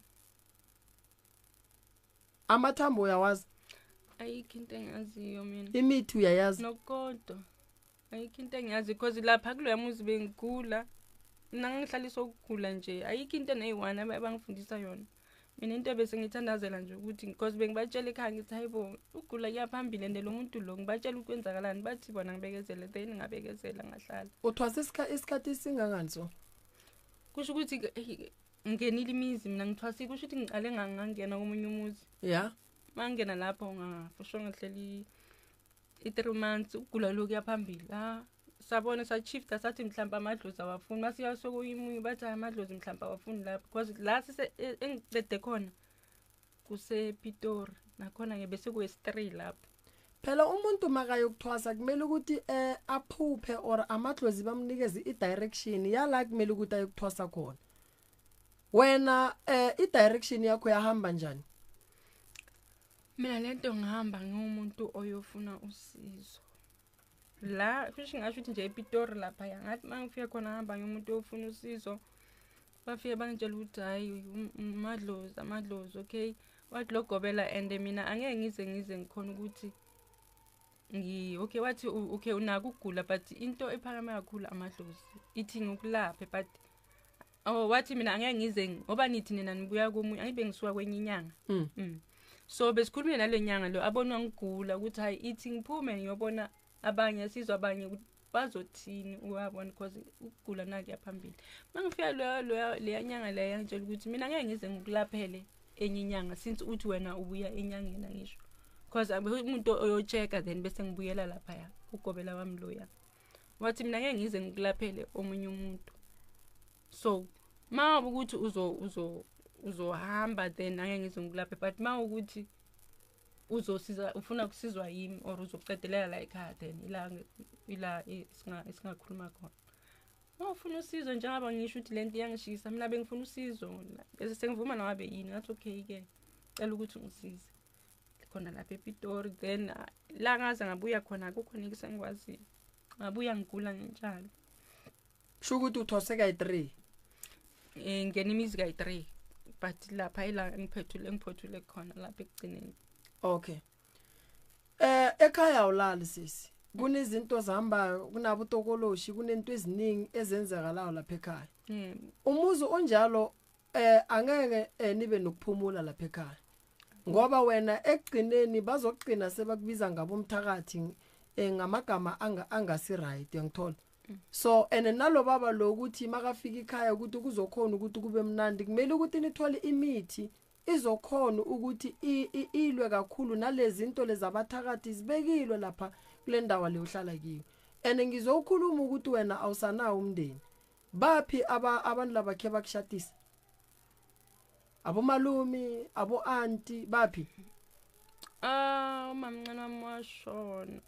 Amathambo uyawazi? Ayikho into engaziyo mina. Imithi uyayazi? Nokodwa. Ayikho into engiyazi because lapha kuloya muzi bengigula. Mina ngihlaliswa ukugula nje. Ayikho into neyi-one abangifundisa yona. Mina into bese ngithandazela nje ukuthi because bengibatshela ekhaya ngithi hayibo ugula kuyaphambili ende lo muntu lo ngibatshela ukwenzakalani bathi bona ngibekezele then ngabekezela ngahlala. Uthwase isikhathi esingangani so? Kusho ukuthi ngingenile imizi mina ngithwasile kusho ukuthi ngiqale ngangena komunye umuzi. Yeah. Mangena lapho ngafusho ngihleli i3 months ukugula lokhu yaphambili. Sabona sa shifta sathi mhlawumbe amadlozi awafuni masiya sokuyimunye bathi amadlozi mhlawumbe awafuni lapho because la sise engicede khona kusePitori nakhona nge bese kuyi3 lapho. Phela umuntu makayokuthwasa kumele ukuthi aphuphe or amadlozi bamnikeze i-direction yala kumele ukuthi ayokuthwasa khona. Wena i-direction yakho yahamba njani? Mina lento ngihamba ngiwumuntu oyofuna usizo. La kusho ngasho ukuthi nje ePitori lapha ngathi mangifika khona ngihamba ngiwumuntu oyofuna usizo. Bafike bangitshela ukuthi hayi amadlozi amadlozi okay wathi logobela and mina angeke ngize ngikhona ukuthi okay wathi okay unako ukugula but into ephakame kakhulu amadlozi ithi ngikulaphe but wathi mina angeke ngize ngoba nithi nina nibuya komunye angibe ngisuka kwenye inyanga. So besikhulumile nale nyanga lo abonwa ngigula ukuthi hayi ithi ngiphume ngiyobona abanye sizwe abanye ukuthi bazothini uyabona because ukugula naki yaphambili. Mangifika leya nyanga leya yangitshela ukuthi mina ngeke ngize ngikulaphele enye inyanga since uthi wena ubuya enyangeni ngisho because umuntu oyochecka then bese ngibuyela lapha ya ugobela wami loya. Wathi mina ngeke ngize ngikulaphele omunye umuntu. So ma ukuthi uzohamba then angeke ngize ngikulaphe but ma ukuthi Uzosiza, ufuna ukusizwa yimi or uzokucedelela la ekhaya? Then ila ila esingakhuluma khona. Uma ufuna usizo, njengoba ngisho ukuthi lento iyangishisa mina, bengifuna usizo, bese sengivuma nangabe yini. Ngathi okay-ke, cela ukuthi ungisize khona lapha ePitori. Then la ngaze ngabuya khona, akukho niki sengikwaziyo, ngabuya ngigula ngenjalo. Kusho ukuthi uthwase kayi-3? Ngena imizi kayi-3, but lapha ila engiphethule, engiphothule khona lapha ekugcineni. Okay, ekhaya awulali sisi, kunezinto zihambayo, kunabutokoloshi, kunento eziningi ezenzekalayo lapha ekhaya. Umuzi onjalo angeke nibe nokuphumula lapha ekhaya, ngoba wena ekugcineni bazogcina sebakubiza ngabomthakathi, ngamagama angasi right, uyangithola? So and nalo baba lo, ukuthi makafika ekhaya ukuthi kuzokhona ukuthi kube mnandi, kumele ukuthi nithole imithi izokhona ukuthi ilwe kakhulu nalezi zinto lezabathakathi zibekilwe lapha kule ndawo le uhlala kiyo. And ngizokhuluma ukuthi wena awusanawo umndeni. Baphi abantu labakhe bakushadisa? Abomalumi, abo-anti, baphi? Ah, umamncane wami washona.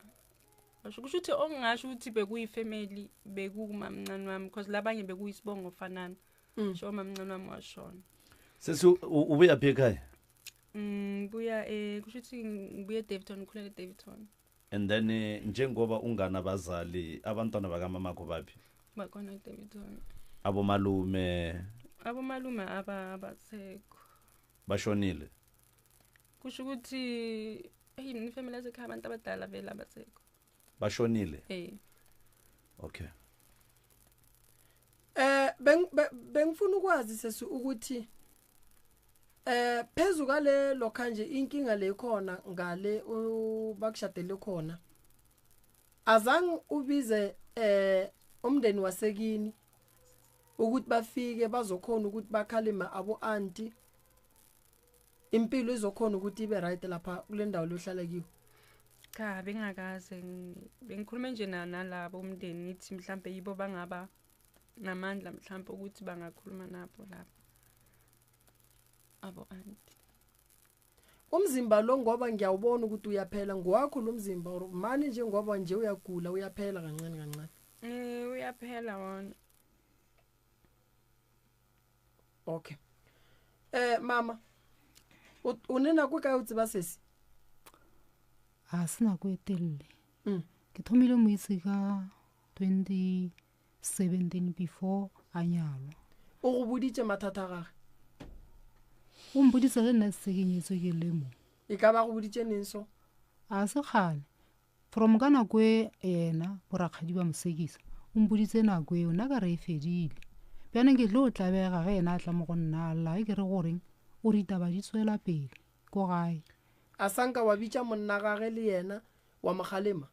Washo, kusho ukuthi ongingasho ukuthi bekuyifamily bekumamncane wami, because labanye bekuyisibongo fanana. So umamncane wami washona. Sesi, ubuya phi ekhaya? Ngibuya kusho ukuthi ngibuye eDaveyton, ngikhulele eDaveyton. And then njengoba unganabazali, abantwana bakamamakho baphi? Bakhona eDaveyton. Abomalume? Abomalume abasekho. Bashonile? Kusho ukuthi hey, mina ifamily yasekhaya, abantu abadala vele abasekho. Bashonile? Eh. Okay. Bengifuna ukwazi sesi ukuthi phezu kwale lokha nje inkinga le khona ngale bakushadele khona, azange ubize umndeni wasekini ukuthi bafike bazokhona ukuthi bakhalime abo anti, impilo izokhona ukuthi ibe right lapha kule ndawo lohlala kiyo? Cha, bengakaze. Bengikhulume nje nalabo umndeni, ngithi mhlambe yibo bangaba namandla mhlambe ukuthi bangakhuluma nabo lapho abo anti. Umzimba lo, ngoba ngiyawubona ukuthi uyaphela, ngowakho lo mzimba or mani nje ngoba nje uyagula, uyaphela kancane kancane? Uyaphela wona. Okay, mama, o ne nako kae o tseba sesi? A se nako e telele. Ke thomile mo itse ka 2017, before a nyalwa. O go boditše mathata a gage? O mpoditse ge nna se ke nyetswe ke le mo. E ka ba go boditše neng so? A se kgale, from ka nako e yena borakgadi ba mosekisa, o mpoditse nako eo, nna ka re e fedile. Bjaneng ke tlo tlabega ge yena a tla mo go nna a lla, ge ke re goreng o re ditaba di tswela pele ko gae. A sanka wa bitša monna gage le yena wa mogalema?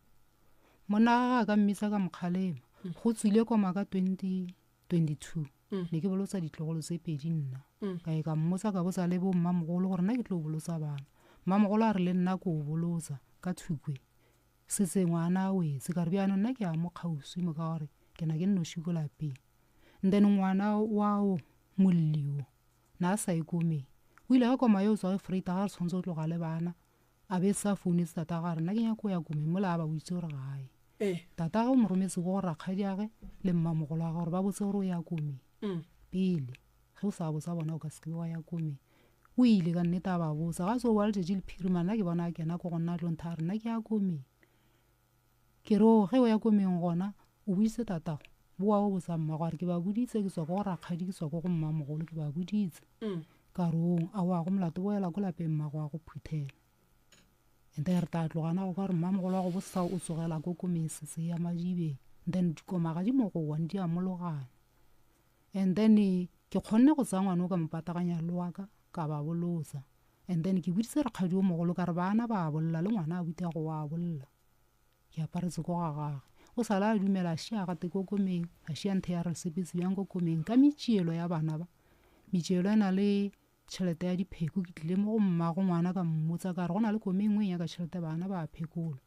Monna gage a ka mmitsa ka mokgalema. Go tswile koma ka 2022. Ne ke bolotsa ditlogolo tse pedi nna. Ka e ka mmotsa, ka botsa le bo mmamogolo gore nna ke tlo bolotsa bana. Mmamogolo a re le nna ko o bolotsa ka thukwe setse ngwana a wetse. Ka re bjaanong nna ke ya mo kgauswi mo, ka gore ke na ke nnoši ko lapeng. And then ngwana wao mollio na a sa ye komeng, o ile ge koma yo tswa ge freita ga re tshwanetse go tloga le bana, a be sa founetse tata gare, nna ke nyako go ya komeng mola, a ba boitse gore gae. Tata ge o mo rometse ko go rakgadiage le mmamogolo wa gore ba botse gore o ya komeng. Pele ge o sa botsa bona, o ka seke wa ya komeng. O ile ka nnete a ba botsa, ga tso wa letšatši le phirima, nna ke bona a kena ko go nna a tlo ntha, a re nna ke ya komeng. Ke re o ge o ya komeng gona o boditse tatago, boa o botsa mmago. A re ke ba boditse, ke tswa ko go rakgadi, ke tswa ko go mmamogolo, ke ba boditse. Ka re ong a wa go molato, boela ko lapeng, mmago wa go phuthela. And then re tla tlogana go ka gore mmamogolo wa go bosa o tsogela ko komeng setse ya madibeng. Then dikoma ga di mo go one, di a mologana. And then ke kgonne go tsaya ngwane o ka mo pataganya le wa ka, ka ba bolotsa. And then ke boditse rakgadi o mogolo, ka re bana ba bolla le ngwana a butago wa bolla, ke aparetse ko ga gage. O sala a dumela, a šia gate ko komeng, a šia nthe ya re sepetse bjang ko komeng ka metšielo ya bana ba. Metšielo e na le tšhelete ya dipheko. Ke tlile mo go mmago ngwana, ka mmotsa, ka re go na le kome e nngwe e nyaka tšhelete, bana ba phekola.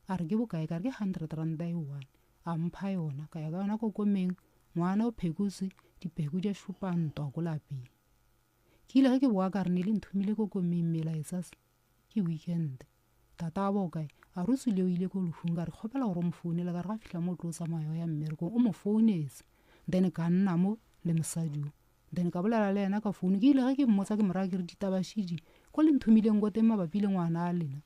A re ke bokae? Ka re ke R100 e one. A mpha yona, ka ya ka yona ko komeng, ngwana o phekotse dipheko di a šupa ntwa ko lapeng. Ke ile ge ke boa, ka re ne le nthomile ko komeng melaetsa se. Ke weekend. Tatabo o kae? A re o tswile o ile ko lehung. Ka re kgopela gore o mo founele. Ka re ga fihla mo o tlo tsamaya o ya mmerekong. O mo founetse. Then ka nna mo le mosadi o. Then ka bolela le yena ka founu. Ke ile ge ke mmotsa ke mo raya ke re ditaba šidi ko le nthomileng ko teng mabapi le ngwana a lena.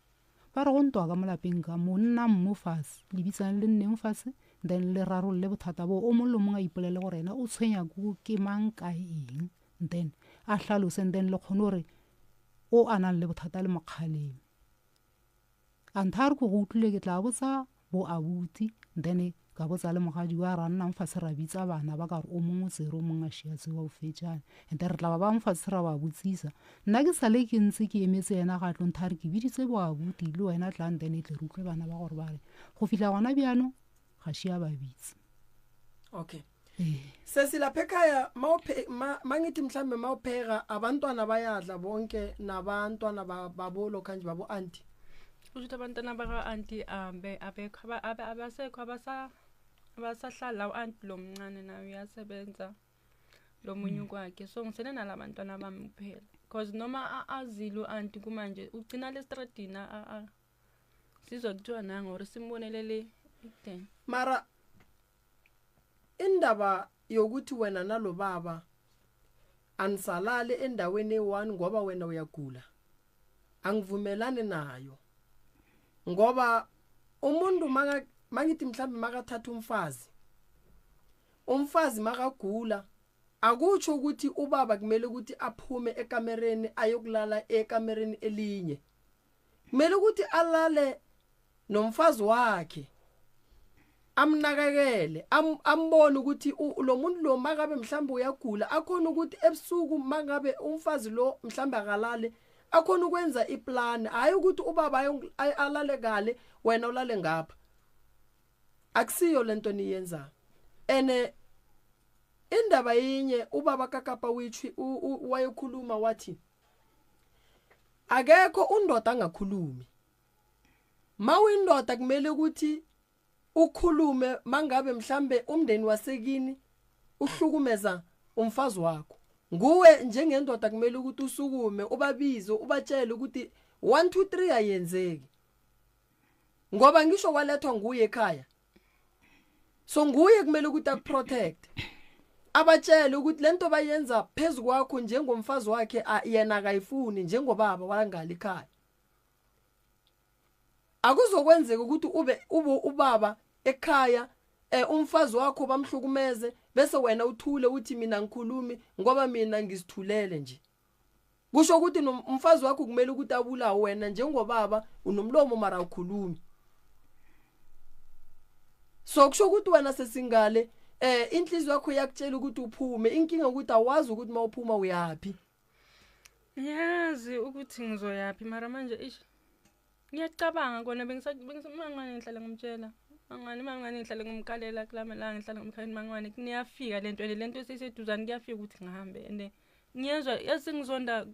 Ba re go ntwa ka mo lapeng ka mo nnang mo fase le bitsang le nneng fase then le rarolle bothata boo o mong le mongwe a ipolele gore yena o tshwenya ke mang ka eng then a hlalose then le kgone gore o a nang le bothata le mokgaleme. A ntha a re ko go utlwile ke tla botsa bo abuti then ka botsa le mogadi wa ra nnang fatshe ra bitsa bana ba ka re o mongwe o tsere o mongwe a šia tsewa o fetšane and re tla ba bang fatshe ra ba botsisa nna ke sale ke ntse ke emetse yena ga tlo ntha re ke biditse bo abuti le wena tlang then e tle re utlwe bana ba gore ba re go fihla gona bjano ga šia ba bitse okay Sesi lapha ekhaya mawuphe mangithi mhlambe mawupheka abantwana bayadla bonke nabantwana babo lokhanje babo auntie. Kusho ukuthi abantwana baka auntie ambe abekho abasekho abasa abasahlala u-auntie lo mncane naye uyasebenza lo munye kwakhe so ngisele nalabantwana bami kuphela because noma azile u-auntie kumanje ugcina le stradini sizwa kuthiwa nango or simbonelele ekudeni mara Indaba yokuthi wena nalobaba anisalali endaweni eyi-one ngoba wena uyagula angivumelani nayo ngoba umuntu maka mangithi mhlambe makathatha umfazi umfazi makagula akutsho ukuthi ubaba kumele ukuthi aphume ekamereni ayokulala ekamereni elinye kumele ukuthi alale nomfazi wakhe amnakekele ambone ukuthi lo muntu lo makabe mhlawumbe uyagula akhona ukuthi ebusuku mangabe umfazi lo mhlawumbe akalale akhona ukwenza iplan hayi ukuthi ubaba alale kale wena ulale ngapha akusiyo lento niyenza ene indaba yinye ubaba kakapa witshi wayekhuluma wathi akekho undoda angakhulumi mawuyindoda kumele ukuthi ukhulume mangabe mhlambe umndeni wasekini uhlukumeza umfazi wakho nguwe njengendoda kumele ukuthi usukume ubabize ubatshele ukuthi 1 2 3 ayenzeki ngoba ngisho walethwa nguye ekhaya so nguye kumele ukuthi akuprotect abatshele ukuthi lento bayenza phezu kwakho njengomfazi wakhe yena akayifuni njengobaba wangala ekhaya akuzokwenzeka ukuthi ube ube ubaba ekhaya eh umfazi wakho bamhlukumeze bese wena uthule uthi mina ngikhulumi ngoba mina ngizithulele nje kusho ukuthi umfazi wakho kumele ukuthi abulawe wena njengobaba unomlomo mara ukhulumi so kusho ukuthi wena sesingale eh inhliziyo yakho iyakutshela ukuthi uphume inkinga ukuthi awazi ukuthi mawuphuma uyapi Ngiyazi ukuthi ngizoyaphi mara manje ish ngiyacabanga kona bengisamangane ngihlale ngimtshela mangane mangane ngihlale ngimkalela kulamalanga ngihlale ngimkhalela mangane kuniyafika lento and lento eseseduzane kuyafika ukuthi ngihambe and ngiyezwa esengizonda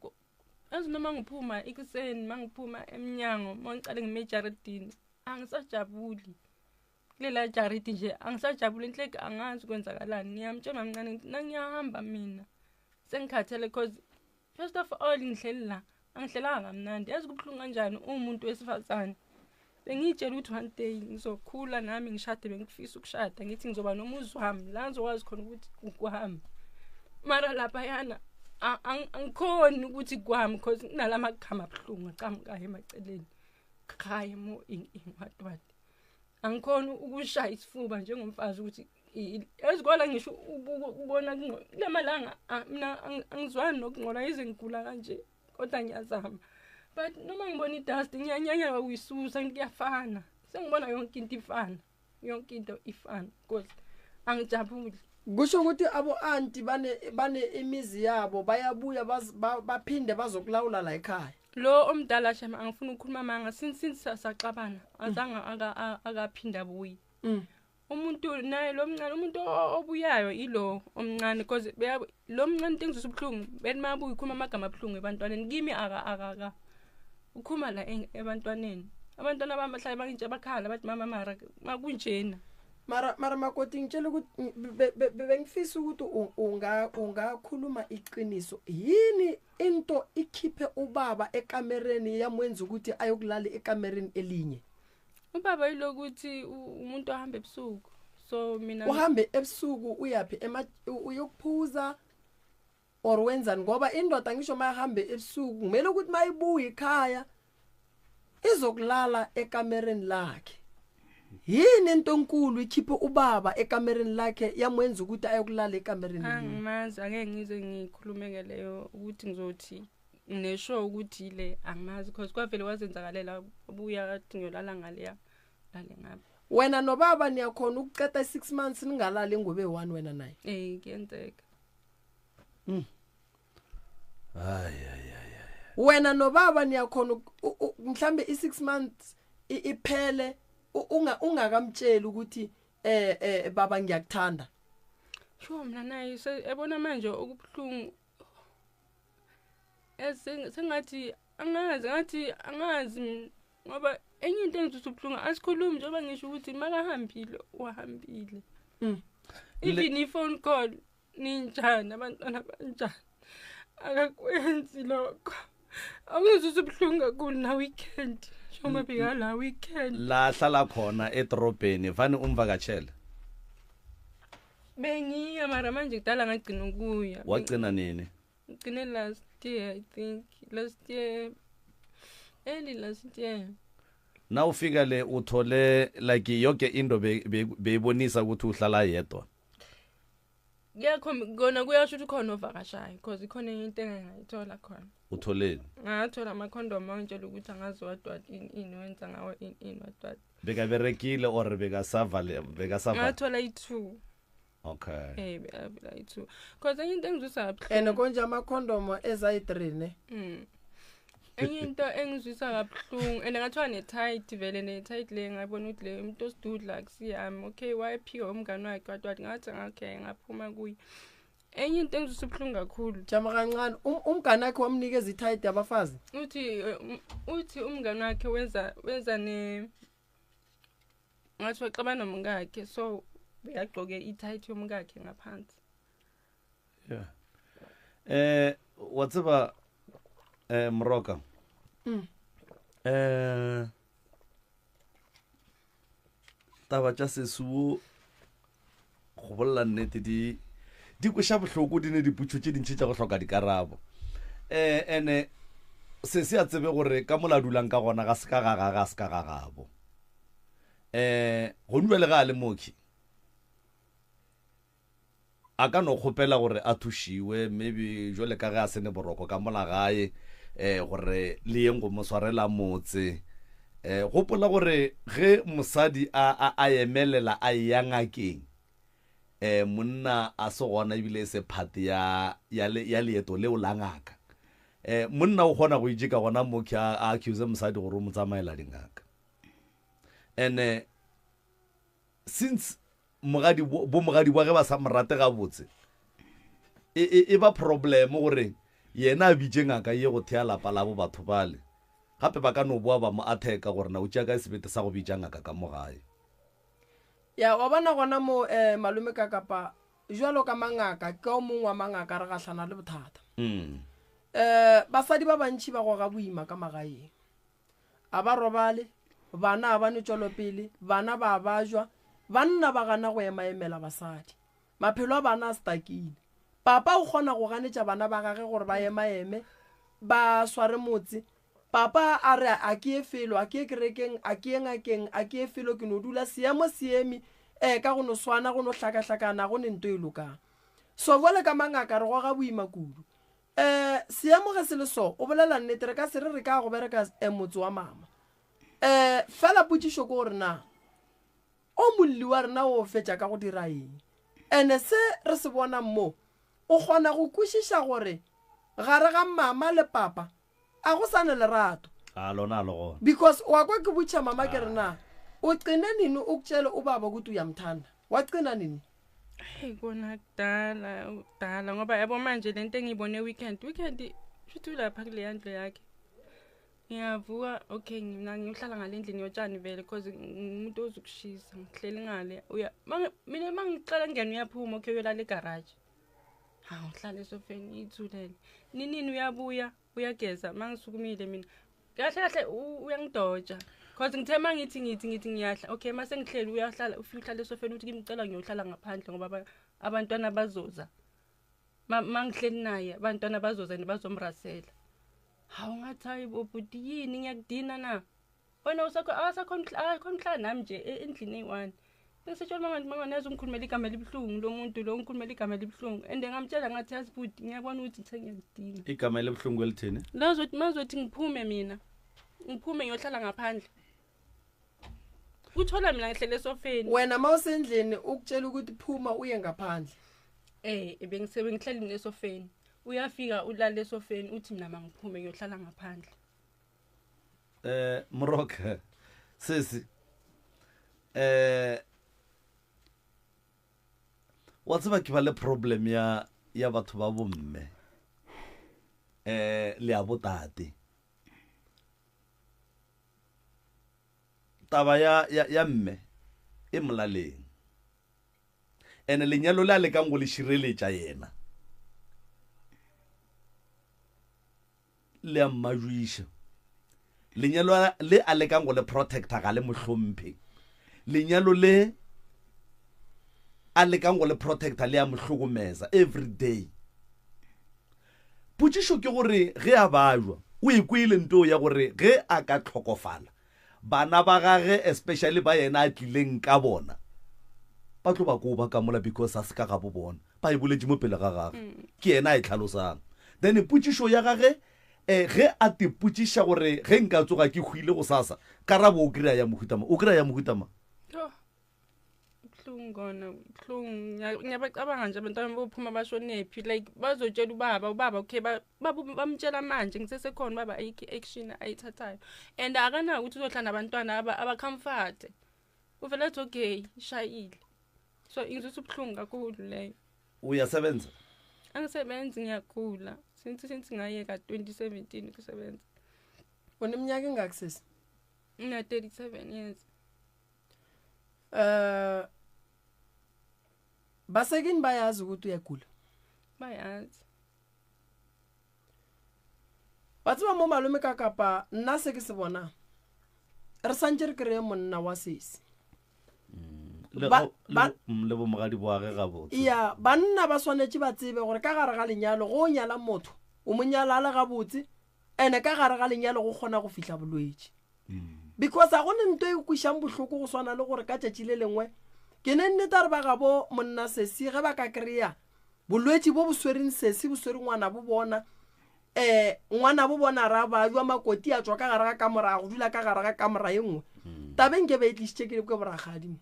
yazi noma ngiphuma ekuseni mangiphuma emnyango mangicale ngime ejaridini angisajabuli kulela jaridi nje angisajabuli inhleke angazi kwenzakalani ngiyamtshela mamncane ngithi nangiyahamba mina sengikhathele cause first of all ngihleli la angihlelanga kamnandi yazi kubuhlungu kanjani uwumuntu wesifazane bengiyitshela ukuthi one day ngizokhula nami ngishade bengifisa ukushada ngithi ngizoba nomuzi wami la ngizokwazi khona ukuthi kwami mara laphayana angikhoni ukuthi kwami cause kunala magama abuhlungu aqhamukayo emaceleni khaya mo ing ing what what angikhona ukushaya isifuba njengomfazi ukuthi ezikole ngisho ukubona kulamalanga mina angizwani nokungcola yize ngigula kanje kodwa ngiyazama but noma ngibona idust ngiyanyanya ukuyisusa kuyafana sengibona yonke into ifana yonke into ifana because angijabuli kusho ukuthi abo anti bane bane imizi yabo bayabuya baphinde bazokulawula la ekhaya lo omdala shema angifuni ukukhuluma manga since since saxabana azange akaphinda abuye mm. umuntu naye lo mncane umuntu obuyayo ilo omncane because lo mncane into engizwisa ubuhlungu bethi mabuya ukhuluma amagama abuhlungu ebantwaneni kimi aka aka ukhuluma la ebantwaneni abantwana bami bahlale bangitshe bakhala bathi mama mara makunjena Mara mara makoti ngitshela ukuthi bengifisa ukuthi unga ungakhuluma iqiniso. Yini into ikhiphe ubaba ekamereni yamwenza ukuthi ayokulala ekamereni elinye? Ubaba yilokuthi umuntu ahamba ebusuku. So mina uhambe ebusuku uyaphi uyokuphuza or wenzani ngoba indoda ngisho mayihambe ebusuku kumele ukuthi mayibuye ekhaya izokulala ekamereni lakhe. Yini into enkulu ikhiphe ubaba ekamereni lakhe yamwenza ukuthi ayokulala ekamereni elinye? Angimazi, angeke ngize ngikhulume ngaleyo ukuthi ngizothi ngineshow ukuthi le angimazi because kwavele kwazenzakalela ubuya kathi ngiyolala ngaleya lale ngapha. Wena nobaba niyakhona ukuqeda 6 months ningalali ngobe one wena naye? Eh, kuyenzeka. Hayi hayi hayi. Wena nobaba niyakhona mhlambe i6 months iphele ungakamtsheli ukuthi baba ngiyakuthanda. Sho mina naye ebona manje okubuhlungu. Sengathi angazi ngathi angazi ngoba enye into engizwisa ubuhlungu asikhulumi njengoba ngisho ukuthi makahambile wahambile. Even i-phone call ninjani abantwana banjani akakwenzi lokho. Akuzwisa ubuhlungu kakhulu na weekend njengoba bekala weekend. La hlala khona edrobheni vane umvakatshele. Bengiya mara manje kudala ngagcina ukuya. Wagcina nini? Ngigcine last year, I think last year, early last year. Na ufika le uthole like yonke into beyibonisa ukuthi uhlala yedwa. Kuyakhomba kona kuyasho ukuthi khona ovakashayo because ikhona enye into engangayithola khona. Utholeni? Ngathola amakhondomu angitshela ukuthi angazi what in in wenza ngawo in in what what. Bekaberekile or bekasavale bekasavale? Ngathola i2. Okay. Bekavela i2. Because enye into engizwisa kabuhlungu. And konje amakhondomu ezayi3 ne? Enye into engizwisa kabuhlungu and ngathiwa ne-tight vele ne-tight le ngabona ukuthi le umuntu osidudla akusiyami. Okay, wayephika umngane wakhe wathi wathi ngathi okay ngaphuma kuye. Enye into engizwisa ubuhlungu kakhulu. Jama kancane, umngane wakhe wamnikeza i-tight yabafazi? Uthi umngane wakhe wenza ne ngathi waxabana nomkakhe so uyagqoke i-tight yomkakhe ngaphansi. Yeah. Wa tseba Moroka. Taba tša sesuo go bolela nnete di kweša bohloko, di ne diputšo tše dintši tša go hloka dikarabo. Ene se se a tsebe gore ka mola dulang ka gona ga se ka ga ga ga se ka ga gabo. Go nua le ga a le mooki a ka no kgopela gore a thušiwe maybe jwale ka ge a sene boroko ka mola gae, gore le yeng go mo swarela motse. Gopola gore ge mosadi a emelela a ya ngakeng, monna a se gona ebile e se phate ya leeto leo la ngaka. Monna o kgona go itše ka gona mooki a accuse mosadi gore o mo tsamaela dingaka. And since mogadi bo mogadi wa ge ba sa mo rate gabotse, e ba problem gore yena a bitše ngaka ye go thea lapa la bo batho bale. Gape ba ka no boa ba mo atheka gore na o tšea kae sebete sa go bitša ngaka ka mo gae. Ya, wa bona gona mo malome ka kapa jwalo ka mangaka, ke o mongwe wa mangaka re gahlana le bothata. Basadi ba bantši ba goga boima ka magaeng. A ba robale, bana a ba ne tšwelopele, bana ba bajwa, banna ba gana go emaemela basadi. Maphelo a bana a stakile. Papa o kgona go ganetša bana ba gage gore ba emaeme, ba sware motse. Papa a re a ke ye felo, a ke ye kerekeng, a ke ye ngakeng, a ke ye felo, ke no dula seemo seeme, ka go no swana, go no hlakahlakana, go ne nto e lokang. So bjale ka mangaka re goga boima kudu. Seemo ge se le so, o bolela nnete, re ka se re re ka go bereka motse wa mama. Fela potšišo ke gore na o molli wa rena o fetša ka go dira eng? Ene se re se bonang mo, o kgona go kwešiša gore gare ga mama le papa a go sa ne lerato. A lona a le gona. Because wa kwa ke botša mama ke re na o qine nini o tšele o baba kutu ya mthanda. Wa qina nini? Hey kona kudala, kudala ngoba yabo manje lento engiyibone weekend, weekend shuthi ulapha kule yandlu yakhe. Ngiyavuka okay mina ngiyohlala ngale endlini yotshani vele cause ngumuntu ozokushisa ngihleli ngale uya mina uma ngiqala ngingena uyaphuma okay uyolala egaraji. Hawu ngihlala esofeni ngiyithulele. Ninini uyabuya uyageza uma ngisukumile mina kahle kahle uyangidoja cause ngithe uma ngithi ngithi ngithi ngiyahla okay uma sengihleli uyahlala ufike uhlala esofeni uthi kimi cela ngiyohlala ngaphandle ngoba abantwana bazoza. Ma ngihleli naye abantwana bazoza and bazomrasela. Hawu ngathi hayi bo bhuti yini ngiyakudina na? Wena usakho akasakhona akakhona ukuhlala nami nje endlini eyi-one. Bengisetshela mama mama nazi ungikhulumela igama elibuhlungu lo muntu lo ungikhulumela igama elibuhlungu and ngamtshela ngathi yazi bhuti ngiyabona ukuthi ngithe ngiyakudina. Igama elibuhlungu elithini? Lazothi mazothi ngiphume mina. Ngiphume ngiyohlala ngaphandle. Uthola mina ngihlele esofeni. Wena mawusendlini ukutshela ukuthi phuma uye ngaphandle. Eh bengisebe ngihleli mina esofeni. Uyafika ulala esofeni uthi mina mangiphume ngiyohlala ngaphandle. Eh Moroka sesi eh wa tseba ke ba le problem ya ya batho ba bomme eh le ya botate taba ya ya, ya mme e molaleng ene lenyalo le a lekang go le šireletša yena le a mmajuiša lenyalo le a lekang go le protecta ga le mohlomphe lenyalo le a lekang go le protecta le a mohlokomeza every day potšišo ke gore ge a bajwa o ikwele nto ya gore ge a ka tlhokofala Bana ba gage especially ba yena a tlileng ka bona ba tlo ba koba ka mola because a se ka gabo bona ba e boletše mo pele ga gage ke yena a e tlhalosang. Then potšišo ya gage eh, ge a te potšiša gore ge nka tsoga ke hwile gosasa karabo o kry-a ya mohuta mang o kry-a ya mohuta mang? Yoh. Buhlungu kona buhlungu ngiyabacabanga nje abantwana bophuma bashonephi like bazotshela ubaba ubaba okay bamtshela manje ngisesekhona ubaba ayikho i-action ayithathayo and akanako ukuthi uzohlala nabantwana abacomforte uvele athi okay ishayile so ingizwisa ubuhlungu kakhulu leyo. Uyasebenza? Angisebenzi ngiyagula since since ngayeka 2017 ukusebenza. Uneminyaka engaki sisi? Ngina 37 years. Eh basekini bayazi ukuthi uyagula. Bayazi. Wa tseba mo malome ka kapa nna se ke se bonang re santse re kry-e monna wa sesi. Le Ba- go- le ba- bo- mm, le bomogadi boage gabotse. Ya banna ba swanetše ba tsebe gore ka gare ga lenyalo go o nyala motho o mo nyala a le gabotse ene ka gare ga lenyalo go kgona go fihla bolwetši. Because a go ne nto e kwešang bohloko go swana le gore ka tšatši le lengwe ke ne nnete a re ba gabo monna sesi ge ba ka kry-a bolwetši bo bo swereng sesi bo swere ngwana bo bona um ngwana bo bona ra ba jwa makoti a tswa ka gare ga kamora a go dula ka gare ga kamora ye nngwe tabeng ke be e tlišitše ke ke boragadi mo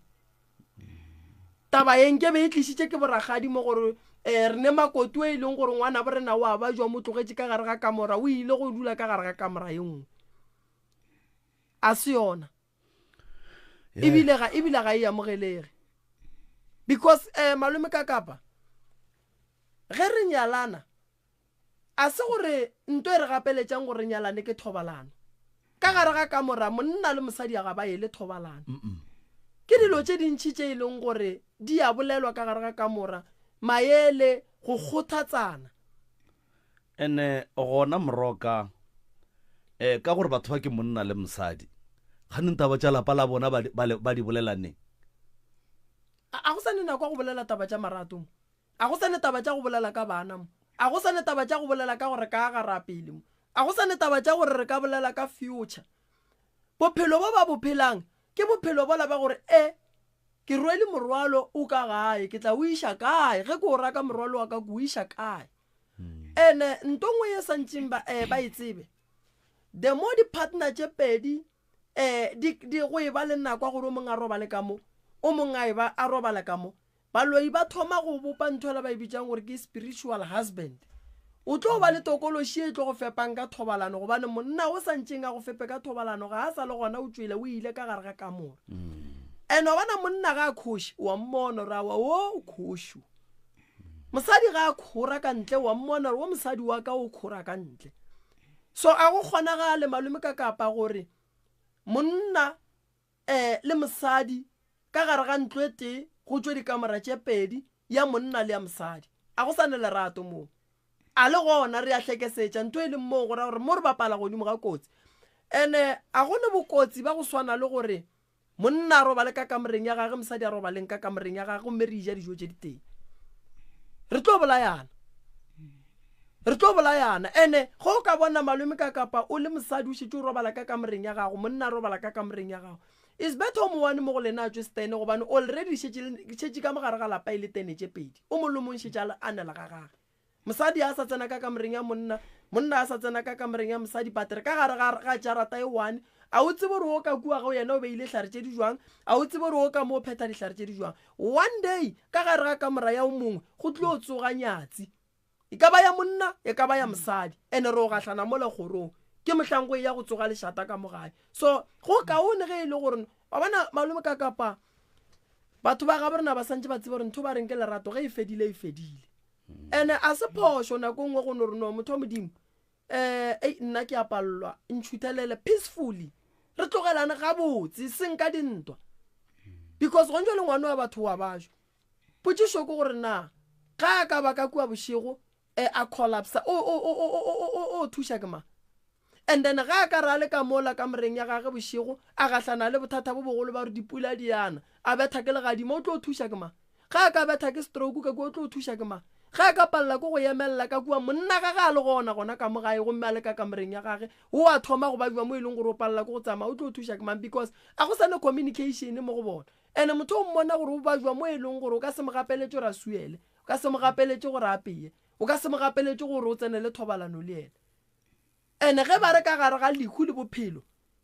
taba ye nke be e tlišitše ke boragadi mo gore um re ne makoti o e leng gore ngwana bo rena wa ba jwa mo tlogetše ka gare ga kamora o ile go dula ka gare ga kamora ye nngwe a se yona ebile ga ebile ga e amogelege because eh malome ka kapa ge re nyalana a se gore nto e re gapeletšang gore re nyalane ke thobalano ka gare ga kamora monna le mosadi ga ba ele thobalano ke dilo tše dintšhi tše e leng gore di a bolelwa ka gare ga kamora maele go kgothatsana Ene gona Moroka eh, ka gore batho ba ke monna le mosadi, kganeng taba tša lapa la bona ba di, ba, ba di bolela neng? A, a go sa ne nako ya go bolela taba tša marato mo. A go sa ne taba tša go bolela ka bana mo. A go sa ne taba tša go bolela ka gore re ka aga ra pele mo. A go sa ne taba tša gore re ka bolela ka future. Bophelo bo ba bo phelang ke bophelo bola ba gore e ke rwele morwalo o ka gae, ke tla o iša kae? Ge ke o raka morwalo wa ka ke o iša kae? Ene nto nngwe ye santšeng ba, eh, ba e tsebe, the more di-partner tše pedi eh, di, di go e ba le nako ya gore o mongwe a robale ka mo, o mongwe a e ba a robala ka mo, baloi ba thoma go bopa ntho ela ba e bitsang gore ke spiritual husband. O tlo ba le tokološi e tlo go fepang ka thobalano gobane monna o sa ntšeng a go fepe ka thobalano ga a sa le gona o tšwele o ile ka gare ga kamora. And wa bona monna ga a khoše wa mmona gore awa o o khoše o. Mosadi ga a khora ka ntle wa mmona gore wo mosadi wa ka o khora ka ntle. So a go kgonagale malome ka kapa gore monna um le mosadi ka gare ga ntlo e tee go tšwe dikamora tše pedi, ya monna le ya mosadi. A go sa ne lerato moo. A le gona re a hlekesetša ntho e leng moo go ra gore mo re bapala godimo ga kotsi. Ene a go ne bokotsi ba go swana le gore monna a robale ka kamoreng ya gage, mosadi a robaleng ka kamoreng ya gage gomme re ja dijo tše ditee. Re tlo bolayana. Re tlo bolayana. Ene ge o ka bona malome ka kapa o le mosadi o šetše o robala ka kamoreng ya gago, monna a robala ka kamoreng ya gago. It's better o mongwe mo go lena a tšwe stene gobane already šetše ka mogare ga lapa e le tene tše pedi. O mongwe le mongwe šetše a nela ga gage. Mosadi a sa tsena ka kamoreng ya monna, monna a sa tsena ka kamoreng ya mosadi, but re ka gare ga, ga jarata e one. A o tsebe gore o ka kua go yena o beile hlare tše di jwang? A o tsebe gore o ka mo o phetha dihlare tše di jwang? One day, ka gare ga kamora ya o mongwe, go tlilo tsoga nyatsi. E ka ba ya monna, e ka ba ya mosadi. Ene re o gahlana mola kgorong. Ke mohlang go eya go tsoga lešata ka mo gae. So, go kaone ge e le gore, wa bona malome ka kapa, batho ba gabo rena ba santše ba tseba gore ntho ba reng ke lerato, ge e fedile, e fedile. Ene a se phošo nako nngwe go no re no motho wa modimo um ei nna ke a palelwa ntšhuthelele peacefully re tlogelane gabotse seng ka dintwa because gong jale ngwane wa batho wa bajo potšišo ke gore na ga a ka ba ka kua bošego um a collapsa o thuša ke mang And then ge a ka re a le ka mola kamoreng ya gage bošego, a gahlana le bothata bo bogolo ba gore dipula di ana, a betha ke legadima, o tlo thuša ke mang? Ge a ka betha ke stroke ka kua, o tlo thuša ke mang? Ge a ka palela ke go emelela ka kua, monna gage a le gona gona ka mo gae gomme a le ka kamoreng ya gage, o a thoma go babja mo e leng gore o palela ke go tsamaya, o tlo thuša ke mang? Because a go sa ne communication mo go bona. And motho o mmona gore o babja mo e leng gore o ka se mo gapeletše gore a suele, o ka se mo gapeletše gore a apeye, o ka se mo gapeletše gore o tsenele thobalano le yena. Ene ge ba re ka gare ga lehu le bophelo,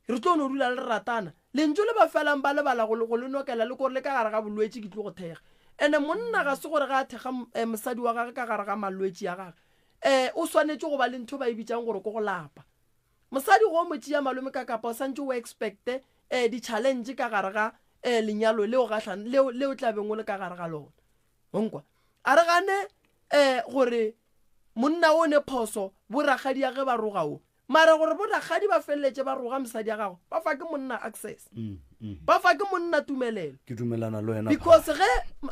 re tlo no dula le ratana, lentšu le ba felang ba lebala go, go le nokela le kore le ka gare ga bolwetši ke tlo go thekga. Ene monna ga se gore ge a thekga mosadi wa gage ka gare ga malwetši a gage, um o swanetše go ba le ntho ba e bitšang gore ke go lapa. Mosadi go mo tšea malome ka kapa o santše o expecte um di-challenge ka gare ga um lenyalo leo gahlan, leo, leo tla beng o le ka gare ga lona. O nkwa? A re gane um gore monna o ne phoso borakgadi ya ge ba roga o mara gore borakgadi ba feleletše ba roga mosadi ya gagwe ba fa ke monna access mm, mm. ba fa ke monna tumelelo ke dumelana le wena because ge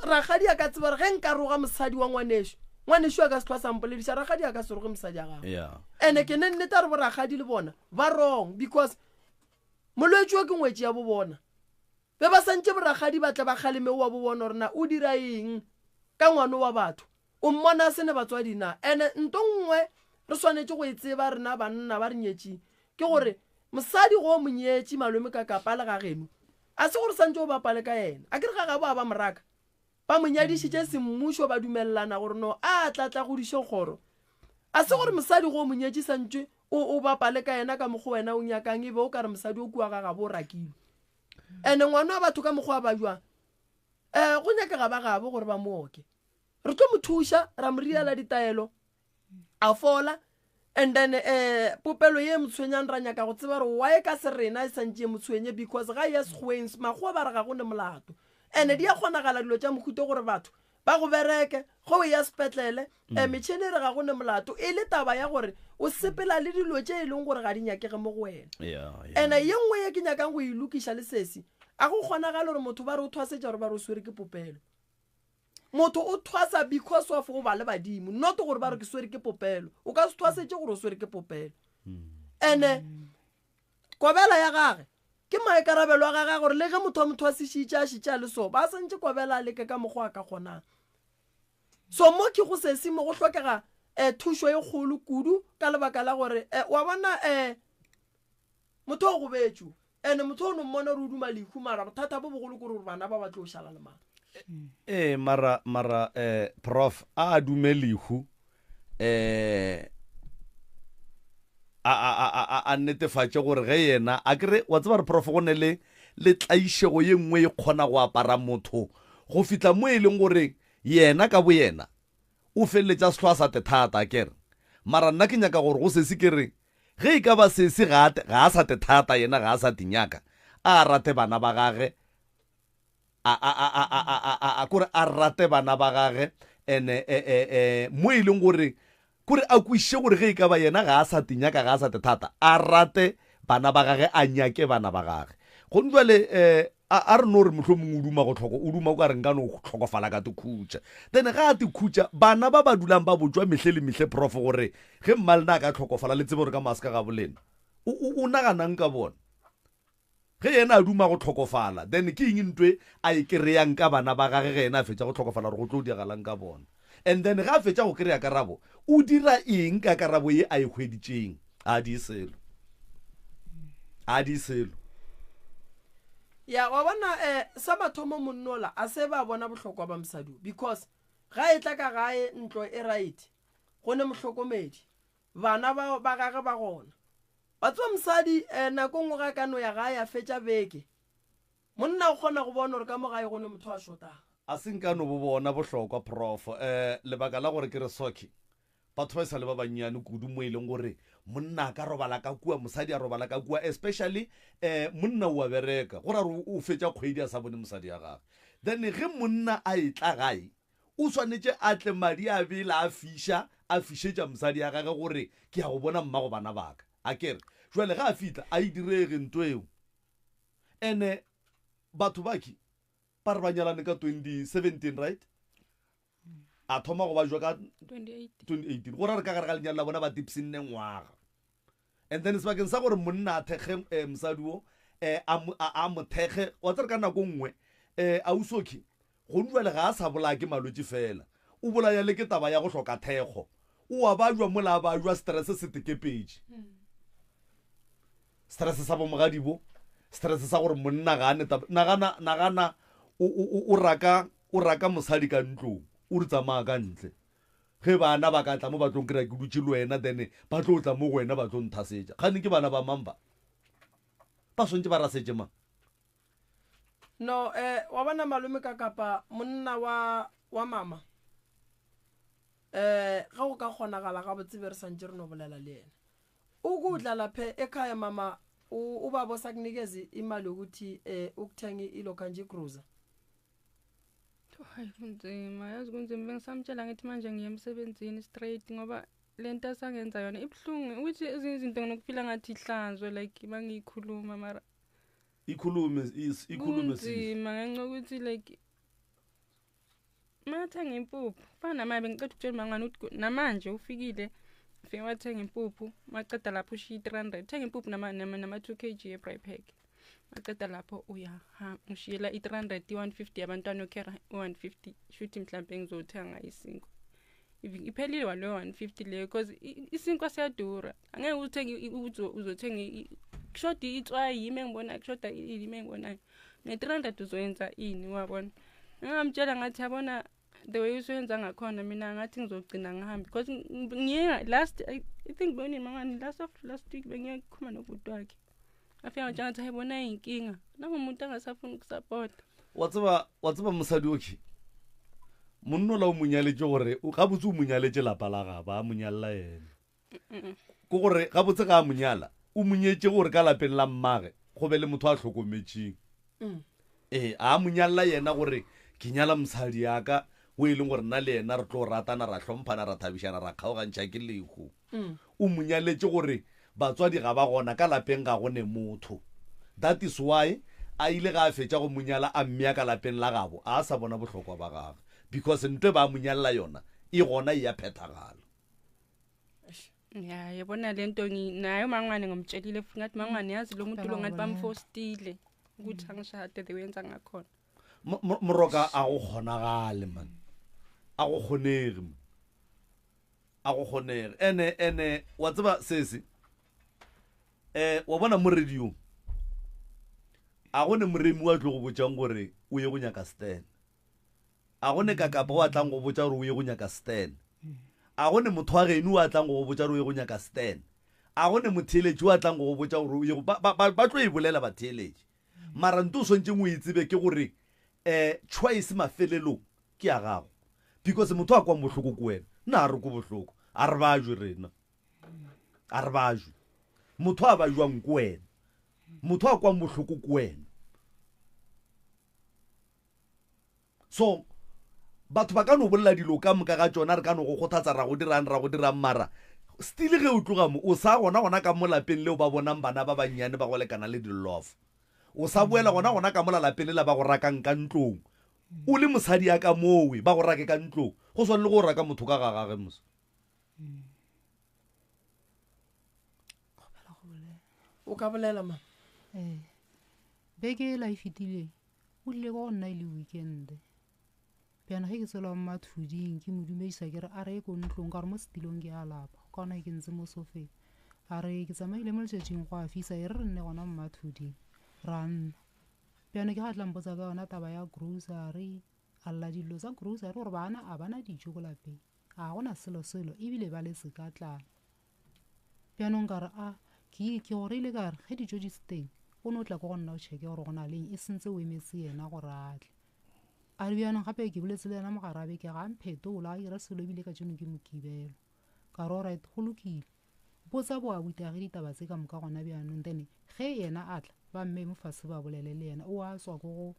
rakgadi a ka tseba gore ge nka roga mosadi wa ngwaneso ngwaneso a ka se tlhwa sa mpolediša rakgadi a ka se roge mosadi ya gagwe yeah. ene ke ne nnete a re borakgadi le bona ba wrong because molwetši o ke ngwetši ya bo bona Be ba santše borakgadi ba tle ba kgaleme owa bo bona gore na o dira eng ka ngwano wa batho. O mmona a se ne batswadi na? Ene nto nngwe re swanetše go e tseba rena banna ba re nyetšing ke gore mosadi go o mo nyetše malome ka kapa le ga geno a se gore santše o bapale ka yena. A ke re ga gabo a ba moraka ba mo nyadišitše semmušo ba dumelelana gore no a tla tla godiše kgoro. A se gore mosadi go o mo nyetše santše o o bapale ka yena ka mokgwa wena o nyakang e be o ka re mosadi o kua ga gabo o rakilwe. Ene ngwana wa batho ka mokgwa ba jwang? Um go nyakega ba gabo gore ba mo oke. Re tlo mo thuša, ra mo riela ditaelo, a fola. And then um popelo ye e mo tshwenyang ra nyaka go tseba gore why ka se rena e santše e mo tshwenye because ga e ya sekgoweng makgowa ba re ga go ne molato. Ene di a kgonagala dilo tša mohuta gore batho ba go bereke ge o ya sepetlele um metšhene e re ga go ne molato e le taba ya gore o sepela le dilo tše e leng gore ga di nyakege mo go wena Yeah, yeah. ene ye nngwe ye ke nyakang go e lokiša le sesi a go kgonagale gore motho ba re o thwasetša gore ba re o swere ke popelo motho o thwasa because of go ba le badimo not gore ba re ke swere ke popelo o ka se thwasetše gore o swere ke popelo ene Kobela ya gage, ke maikarabelo a gage a gore le ge motho a mo thwasišitše a šetše a le so, ba santše Kobela a leke ka mokgwa a ka kgonang. So mo ke go sesi mo go hlokega um thušo e kgolo kudu ka lebaka la gore um wa bona um motho o gobetšo ene motho o no mmona gore o duma lehu mara bothata bo bogolo ke gore bana ba ba tlo šala le mang. Ee mara mara eh prof a a dume lehu eh a a a a a netefatše gore ge yena a kere wa tseba re prof go ne le le tlaišego ye nngwe e kgona go apara motho go fihla mo e leng gore yena ka boyena o feleletša sehlo a sa te thata a kere mara nna ke nyaka gore go sesi ke re ge e ka ba sesi ga a ga a sa te thata yena ga a sa te nyaka a rate bana ba gage a, a, a, a, a, a, a, a, kore a rate bana ba gage ene e, e, e, mo e leng gore. Kore a kwešiše gore ge e ka ba yena ga a sa te nyaka, ga a sa te thata, a rate bana ba gage, a nyake bana ba gage. Gomme bjale, um a, a re no re mohlomongwe o duma go hloko, o duma o ka re nka no hlokofala ka te khutša. Then ge a te khutša, bana ba ba dulang ba botšwa mehle le mehle, Prof, gore ge mmalena a ka hlokofala, le tsebe gore ka mo a se ka gabo lena. O, o, o naganang ka bona? Ge yena a duma go hlokofala, then ke eng ntwe a e kereyang ka bana ba gage ge yena a fetša go hlokofala gore go tlo diragalang ka bona? And then ge a fetša go kereya karabo, o dira eng ka karabo ye a e hweditšeng? A di selo. A di selo. Ya, wa bona, eh, sa mathomo monnola a se ba bona bohlokwa ba mosadi o, because ga e tla ka gae ntlo e right, go ne mohlokomedi, bana ba, ba gage ba gona. Wa tseba mosadi, eh, nako nngwe ge a ka no ya gae a fetša beke, monna o kgona go bona gore ka mo gae go ne motho a šotago. A se nka no bo bona bohlokwa, Prof. Eh, lebaka la gore ke re soke, batho ba e sa le ba bannyane kudu mo e leng gore monna a ka robala ka kua, mosadi a robala ka kua, especially eh, monna o a bereka, go ra gore o fetša kgwedi a sa bone mosadi ya gagwe. Then ge monna a etla gae, O swanetše a tle madi a bela a fiša, a fišetša mosadi ya gage gore ke ya go bona mmago bana ba ka. A ke re, jwale ge a fihla, a e direge nto eo. Ene batho baki ba re ba nyalane ka 2017, right? A thoma go ba jwa ka 2018. Go ra re ka gare ga lenyalo la bona ba tipsinne ngwaga. And then sebakeng sa gore monna a thekge eh, mosadi wo eh, a, a, a mo thekge, wa tsere ka nako nngwe eh, ausoki gone jwale ga a sa bolaya ke malwetši fela, o bolaya le ke taba ya go hloka thekgo. O a bajwa mola a bajwa stress se tekepetše. Stress sa bomogadibo, stress sa gore monna ga a ne taba. Nagana, nagana o, o, o raka, o raka mosadi ka ntlong, o re tsamaya ka ntle. Ge bana ba ka tla mo ba tlo nkry-a ke dutše le wena then ba tlo tla mo go wena ba tlo nthasetša. Kgane ke bana ba mang ba? Ba swantše ba rasetše mang? No, eh, wa bona malome ka kapa monna wa, wa mama, eh, ge go ka kgonagala gabotse be re santše re no bolela le yena. Ukudla lapha ekhaya mama, ubaba osakunikeza imali yokuthi eh, ukuthenge ilokhanje igruza. Hayi kunzima, yazi kunzima bengisamtshela ngithi manje ngiye emsebenzini straight ngoba le nto asangenza yona ibuhlungu ukuthi ezinye izinto nginokufila ngathi ihlanzwe like mangiyikhuluma mara ikhulume ikhulume kunzima ngenxa yokuthi like mathenga impuphu fana namanje bengiceda ukutshela mangane ukuthi namanje ufikile fike wathenga impuphu maceda lapho ushiya i-three hundred thenga impuphu nama-two k g ye-bry pack Maqeda lapho uyaha ngishiyela i-300 i-150 yabantwana yokhera i-150 shuthi mhlampe ngizothenga isinkwa iphelile waleyo 150 leyo because isinkwa siyadura angeke uthenge uzothenga kushoda itswayi yimi engibonayo kushoda yimi engibonayo nge-300 uzoyenza ini wabona ngingamtshela ngathi yabona the way usuyenza ngakhona mina ngathi ngizogcina ngihambe because ngiye last I, I think bonini mangani last of last week bengiye kukhuluma nobhuti wakhe afika ngitshela ngathi hayi bona yinkinga nangomuntu angasafuni ukusapota wa tseba wa tseba mosadi oke monno la o mo nyaletše gore gabotse o mo nyaletše lapa la gaba a mo nyalela yena ke gore gabotse ga a mo nyala o mo nyetše gore ka lapeng la mmage go be le motho a hlokometšeng mm. ee a mo nyalla yena gore ke nyala mosadi yaka o e leng gore nna le yena re tlo ratana ra hlomphana ra thabišana ra kgaogantšha ke lehu mm. o mo nyaletše gore batswadi ga ba gona ka lapeng ga go ne motho that is why a ile ga a fetša go mo nyala a mmea ka lapeng la gabo a sa bona bohlokwa ba gage because ntwe ba mo nyalela yona e gona e ya phethagala Ya yabona lento naye umangwane ngomtshelile futhi ngathi mangwane yazi lo muntu lo ngathi bamfostile ukuthi angishade the way enza ngakhona. Moroka a go kgonagale man. A go kgonege man. A go kgonege. Ene ene wa tseba sese. Eh wa bona mo radio. A go ne moremi wa tlo go botšang gore o ye go nyaka stand. A go ne kakapa o a tlang go botša gore o ye go nyaka Stan? A go ne motho wa geno o a tlang go go botša gore o ye go nyaka Stan? A go ne motheeletši o a tlang go go botša gore o ye go... Ba, ba, ba, ba tlo e bolela batheeletši. Mara nto o swantšeng o e tsebe ke gore um choice mafelelong ke ya gago. Because motho a kwang bohloko ke wena. Nna a re kwe bohloko. A re bajwe rena. A re bajwe. Motho a bajwang ke wena. Motho a kwang bohloko ke wena. So, Batho ba ka no bolela dilo ka moka ga tšona, re ka no go kgothatsa ra go dirang, ra go dirang, mara still ge o tloga mo, o sa gona gona ka mo lapeng leo ba bonang bana ba bannyane ba go lekana le di-love. O sa boela gona gona ka mola lapeng lela ba go rakang ka ntlong. O le mosadi ya ka mowe, ba go rake ka ntlong. Go swane le go raka motho ka ga gage mos. Kgopela go bolela. O ka bolela ma. Ee. Beke ela e fetileng, o tlile ko go nna e le weekend. Bjana ge ke tswela mo mathuding ke mo dumedisa ke re a re ye ko ntlong ka gore mo setilong ke a lapa ka gona ke ntse mo sofeng. A re ke tsamaile mo letšatšing go a fisa e re re nne gona mo mathuding. Ra nna. Bjana ke ga tla mpotsa ka yona taba ya grocery a lla dillo tsa grocery gore bana a bana dijo ko lapeng a gona selo selo ebile ba letse ka tlala. Bjanong ka re a ke ke go reile ka re ge dijo di se teng o no tla ko go nna o checke gore go na leng e sentse o emetse yena gore a tle. A re bjanong gape ke boletse le yena mogare a beke ga a mphetola a dira selo ebile ka tšeno ke mokibelo. Ka re alright go lokile. Botsa bo abuti age ditaba tse ka moka gona bjanong then ge yena a tla ba mmeye mo fase ba bolele le yena o a tswa ko go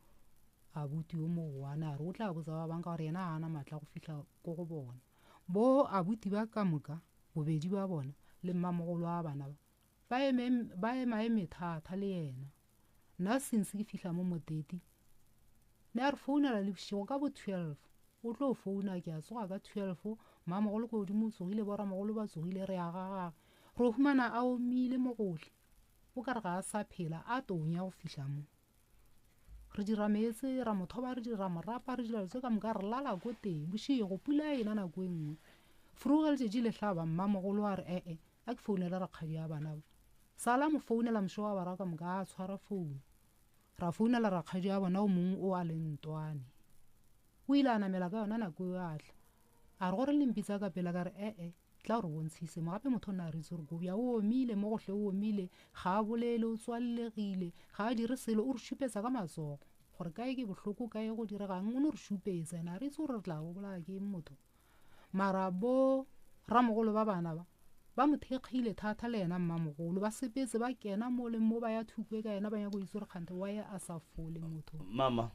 abuti yo mogoane a re o tla botsa ba bang ka gore yena ga ana maatla go fihla ko go bona. Bo abuti ba ka moka bobedi ba bona le mmamogolo wa bana ba ba eme ba ema eme thata le yena. Nna since ke fihla mo Moteti ne a re founela le bošego ka bo 12 o tlo founa ke a tsoga ka 12 mmamogolo ko godimo o tsogile boramogolo ba tsogile re ya ga gage ro humana a omile mo gohle o ka re ga a sa phela a tonya go fihla mo re dira meetse ra mo thoba re dira morapa re dira tse ka moka re lala ko teng bošego pula e na nako e nngwe furu ge letšatši le hlaba mmamogolo a re ee a ke founele rakgadi ya bana ba sala mo founela mošego wa bara ka moka a tshwara founu ra founela rakgadi ya bona o mongwe o a leng ntwane o ile a namela ka yona nako eo a tla a re gore le mpitsa ka pela ka re ee tla gore bontshise mo gape motho o nna a re itse gore kobja o omile mo gohle o omile ga a bolele o tswallegile ga a dire selo o re šupetsa ka matsogo gore kae ke bohloko kae go diregang o no re šupetsa ene a re itse gore re tla go bolaya ke motho Mara bo ramogolo ba bana ba, ba mo thekgile thata le yena mmamogolo. Ba sepetse ba kena mo le mo ba ya thukwe ka yena ba nyaka go itse gore kganthe why a sa fole motho. Mama,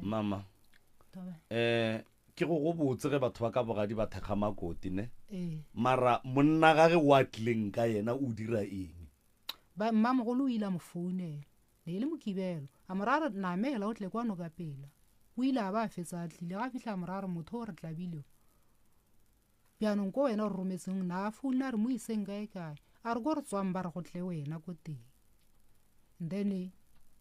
mama, eh ke go go botse ge batho ba ka bogadi ba thekga makoti ne? Ee. Mara monna gage wa tlileng ka yena o dira eng? Ba mmamogolo o ile a mo founela. Ne e le Mokibelo. A mo ra re, Namela o tle kwano ka pela. O ile a ba a fetsa a tlile. Ga a fihla a mo ra re, Motho o re tlabile o. Bjanong ko wena o re rometseng na a founa a re mo iseng kae kae. A re ko re tswang ba re go tle wena ko teng. Then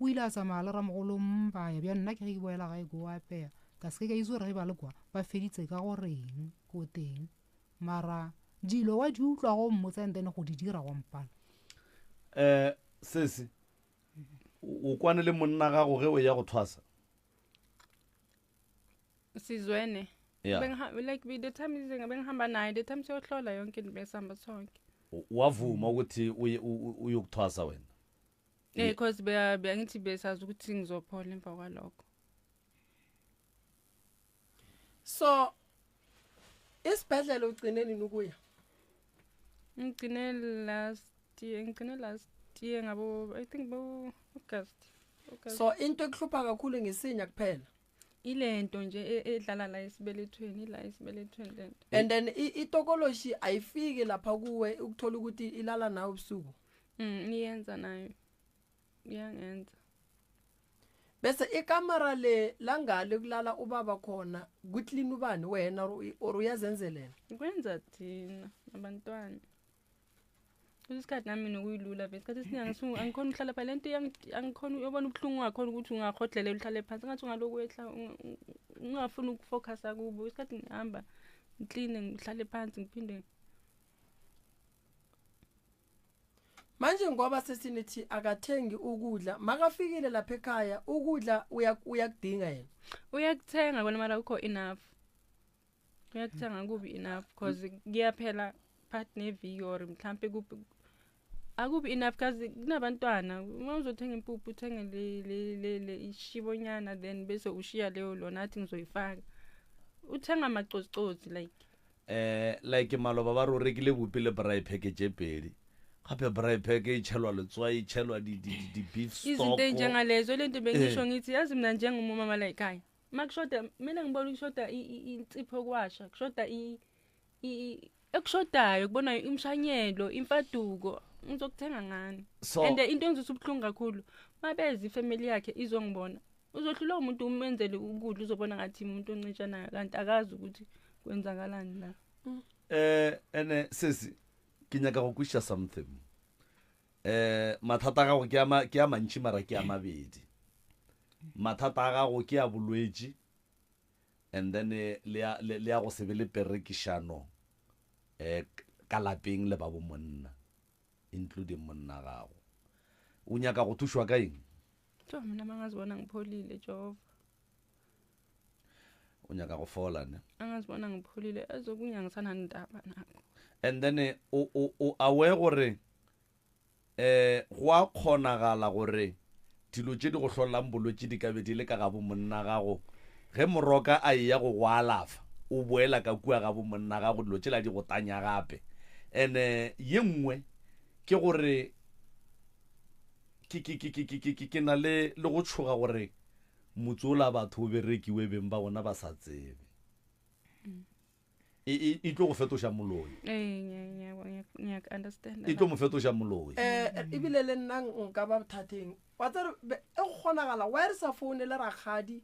o ile a tsamaya le ramogolo mbaya. Bjanong nna ke ge ke boela gae ko apeya. Ka se ke ka itse gore ge ba le kwa ba feditse ka go reng ko teng. Mara dilo wa di utlwa go mmotsa and then go di dira wa mpala. Eh sesi o kwane le monna gago ge o ya go thwasa sizwene Yeah. Bengiha- like the time bengihamba naye the time siyohlola yonke into besihamba sonke wavuma ukuthi uye- u- u- uyokuthwasa wena eh cause bengithi besazi ukuthi ngizophola emva kwalokho so isibhedlela ugcine nini ukuya ngigcine last year ngigcine last year ngabo i think bo August August so into ekuhlupha kakhulu ngesinya kuphela ilento nje e- edlala la esibelethweni la esibelethweni lento and then itokoloshi ayifiki lapha kuwe ukuthola ukuthi ilala nawe ubusuku iyenza nayo iyangenza bese ikamera le langale kulala ubaba khona kuclean ubani wena or uyazenzelela kwenza thina abantwana kwesinye isikhathi nami nokuyilula vele isikhathi esiningi angisuke angikhona ukuhlala pha lento angikhona uyobona ubuhlungu ungakhona ukuthi ungahodlelela uhlale phansi ngathi ungaloku wehla ungafuni ukufocusa kubo isikhathi ngihamba ngikline ngihlale phansi ngiphinde manje ngoba sesinithi akathengi ukudla makafikile lapha ekhaya ukudla uyakudinga yena uyakuthenga kona mara akukho enough uyakuthenga kubi enough cause kuyaphela phakathi neviki or mhlampe kubi akubi enough cause kunabantwana uma uzothenga impuphu uthenge le le le le ishibonyana then bese ushiya leyo lona athi ngizoyifaka uthenga amacozcozi like eh like maloba ba re o rekile bupi le braai pack tše pedi gape braai pack e tšhelwa letswai e tšhelwa di-beef izinto ey'njengalezo le nto bengisho ngithi yazi mina njengomumama la ekhaya. Ma kushoda mina ngibona ukushoda insipho yokuwasha, kushoda ekushodayo kubona imshanyelo, imfaduko. Ngizokuthenga ngani? So And into engizwisa ubuhlungu kakhulu, mabeza ifamily yakhe izongibona. Uzohlulwa umuntu umenzele ukudla uzobona ngathi umuntu oncitshanayo kanti akazi ukuthi kwenzakalani la. Ene sesi ke nyaka go kwisha something. Mathata a gago ke a ke a mantši mara ke a mabedi. Mathata a gago ke a bolwetši and then le ya le ya go se be le perekišano ka lapeng le ba bo monna including monna gago. O nyaka go thušwa ka eng? Tjo mina mangazibona ngipholile Jehova. O nyaka go fola ne? Angazibona ngipholile ezokunya ngisanandaba nakho. And then o o o aware gore go a kgonagala gore dilo tše di go hlolelang bolwetši di ka be di le ka ga bo monna gago. Ge moroka a eya go go alafa, o boela ka kua ga bo monna gago, dilo tšela di go tanya gape. And ye nngwe ke gore ke ke ke ke ke ke na le le go tšhoga gore motse ola batho o berekiwe beng ba bona ba sa tsebe. E, e, e tlo go fetoša moloi. Ee, E tlo mo fetoša moloi. Um ebile le nna nka ba bothateng wa tsere e go kgonagala wa re sa founele rakgadi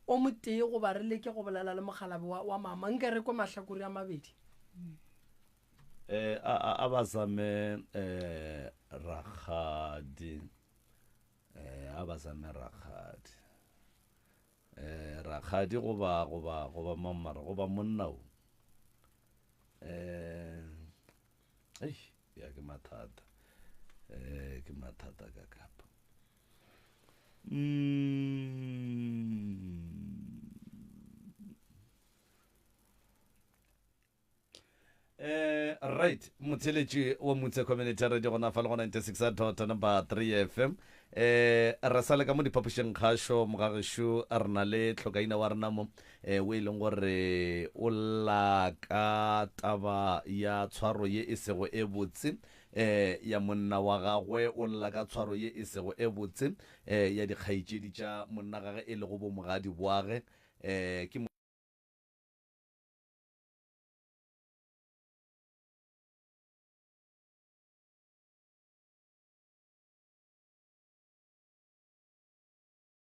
o motee goba re leke go bolela le mogalabe wa, wa mama nke re kwe mahlakore a mabedi. Eh, a, a, a ba zame eh, rakgadi. Eh, a ba zame rakgadi. Eh, rakgadi goba, goba, goba mang mara, goba monna o. Eh, eish, ya ke mathata. Eh, ke mathata ka kapa. Mm. Eh, right motheletši wa motse community radio gona fa le go 96 dot number 3 fm eh re sa le ka mo diphapošeng kgašo mogagešu re na le tlhokaina wa rena mo eh o e leng gore o lla ka taba ya tshwaro ye e sego e botse eh ya monna wa gagwe o lla ka tshwaro ye e sego e botse eh ya dikgaetšedi tša monna gage e lego bo mogadi boage eh ke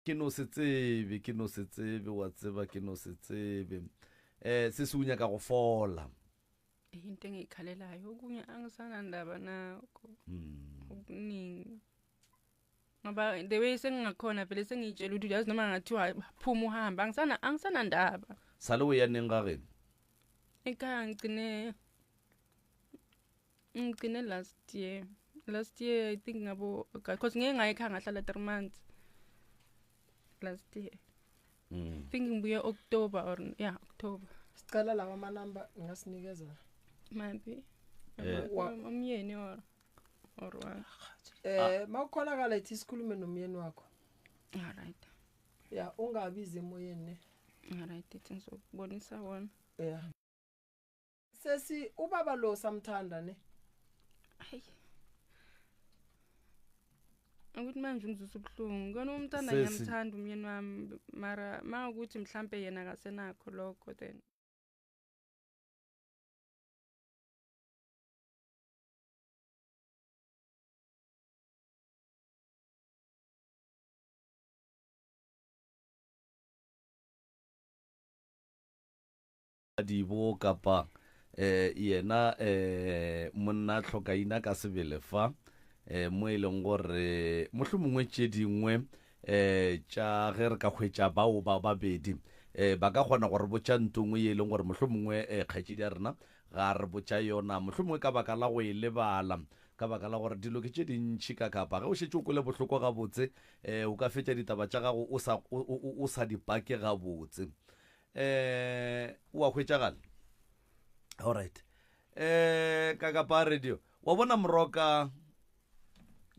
Ke no se tsebe, ke no se tsebe, wa tseba, ke no se tsebe. Eh, se se o nyaka go fola. Into engiyikhalelayo okunye angisanandaba nakho. Okuningi. Ngoba the way sengingakhona vele sengiyitshela ukuthi yazi noma ngathiwa phuma uhambe angisana angisanandaba. Sale o ya neng ga geno? Ekhaya ngigcine ngigcine last year. Last year I think ngabo because ngeke ngaye ekhaya ngahlala 3 months. Last year. I think ngibuye October or yeah October. Sicela lawa amanamba ngasinikeza. Maybe. Eh. Umyeni or or what? Eh mawukholakala ithi sikhulume nomyeni wakho. All right. Ya ungabizi emoyeni ne. All right, ithi ngizokubonisa wona. Yeah. Sesi ubaba lo samthanda ne. Hayi. Ukuthi manje ungizwisa ubuhlungu. Kona umthanda Sesi. ngiyamthanda umyeni wami mara mawukuthi mhlambe yena akasenakho lokho then. Dibo kapa eh yena eh monna tlhokaina ka sebele fa eh mo e leng gore mohlomongwe tše dingwe eh tša ge re ka hwetša bao ba babedi eh ba ka kgona gore botša ntongwe ye e leng gore mohlomongwe eh kgaetšedi ya rena ga re botša yona mohlomongwe ka baka la go e lebala ka baka la gore dilo ke tše dintšhi ka kapa ge o šetše o kwele bohloko gabotse eh o ka fetša ditaba tša gago o sa o sa di pake gabotse eh o a hwetšagala alright eh ka kapa radio wa bona moroka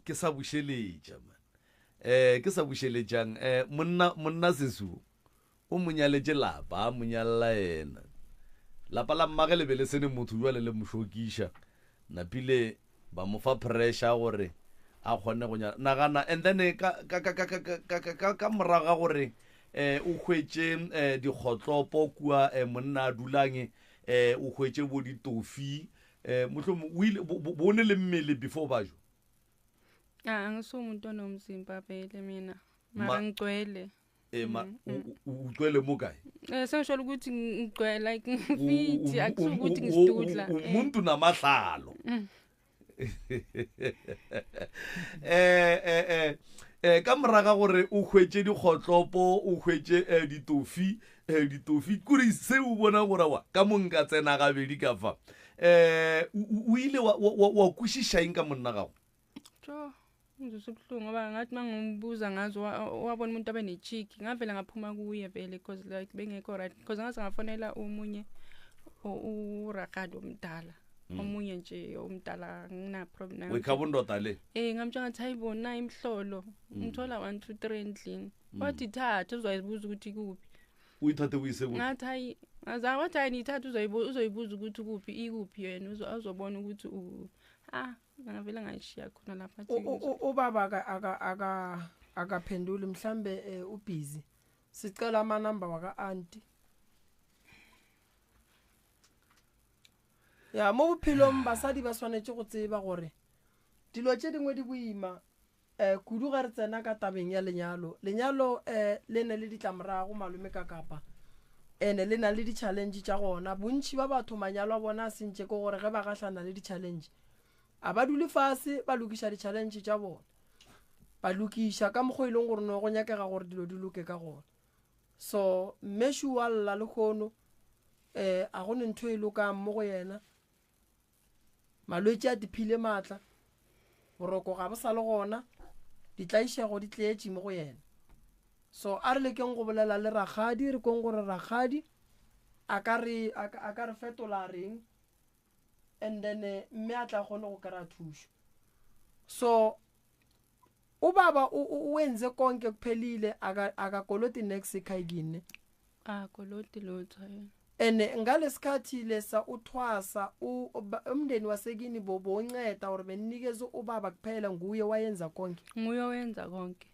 ke sa bušeletša man eh ke sa bušeletšang eh monna monna sesu o mo nyaletše lapa a mo nyalla yena lapa la mmage le be le sene motho jwale le mo šokiša napile ba mo fa pressure gore a kgone go nyala nagana and then ka ka ka ka ka ka ka ka morago ga gore um o hwetše um dikgotlopo kua um monna a dulang um o hwetše bo ditofi um mohlomong o ile bo ne le mmele before ba jo a angisumuntu onomzimba vele mina mara ngigcwele e ma mm, mm. ugcwele mo kae eh sengisho ukuthi ngigcwele like ngifithi akusukuthi ngisidudla eh. umuntu namahlalo mm. eh eh eh eh ka moraga gore o hwetše dikgotlopo o hwetše eh, ditofi eh, ditofi kore se o bona gore wa ka mo nka tsena gabedi ka fa eh o ile wa kwešiša eng ka monna gago Tjo, ngizwisa ubuhlungu ngoba ngathi uma ngimbuza ngazo wabona umuntu abe ne-cheek ngavele ngaphuma kuye vele because like bengekho right because ngaze ngafonela omunye urakadi omdala mm. omunye nje omdala ngina-problem naye wekhabo ndoda le eh ngamtshela ngathi hayi bona imihlolo mm. ngithola 1 2 3 endlini mm. wathi thatha uzoyibuza ukuthi kuphi uyithathe uyise kuphi ngathi hayi ngaze wathi hayi niyithatha uzoyibuza ukuthi kuphi ikuphi yena uzobona ukuthi u ah ngavele ngayishiya khona lapha ubaba aka aka akaphenduli mhlambe eh, ubhizi sicela amanamba waka anti ya mo bophelong basadi ba swanetše go tseba gore dilo tše dingwe di boima um kudu ga re tsena ka tabeng ya lenyalo lenyalo um le ne le ditlamorago malome ka kapa ene le na le di-challenge tša gona bontšhi ba batho manyalo a bona a sentše ke gore ge ba gahlana le di-challenge a ba dule fase ba lokiša di-challenge tša bona ba lokiša ka mokgwa e leng gore no go nyakega gore dilo di loke ka gona so mmešu wa lla lekgono um a go ne ntho e lokang mo go yena Malwetši a tiphile maatla, boroko ga bo sa le gona, ditlaišego di tletše mo go yena. So a re lekeng go bolela le rakgadi, re kweng gore rakgadi a ka re a ka re fetola a reng and then eh, mme a tla kgone go kry-a thušo. So ubaba wenze konke kuphelile akakoloti nex ekhayikini. Akoloti lutho yena. And ngalesikhathi lesa uthwasa umndeni wasekini bobonceda or beninikeza ubaba kuphela nguye wayenza konke. Nguye owenza konke.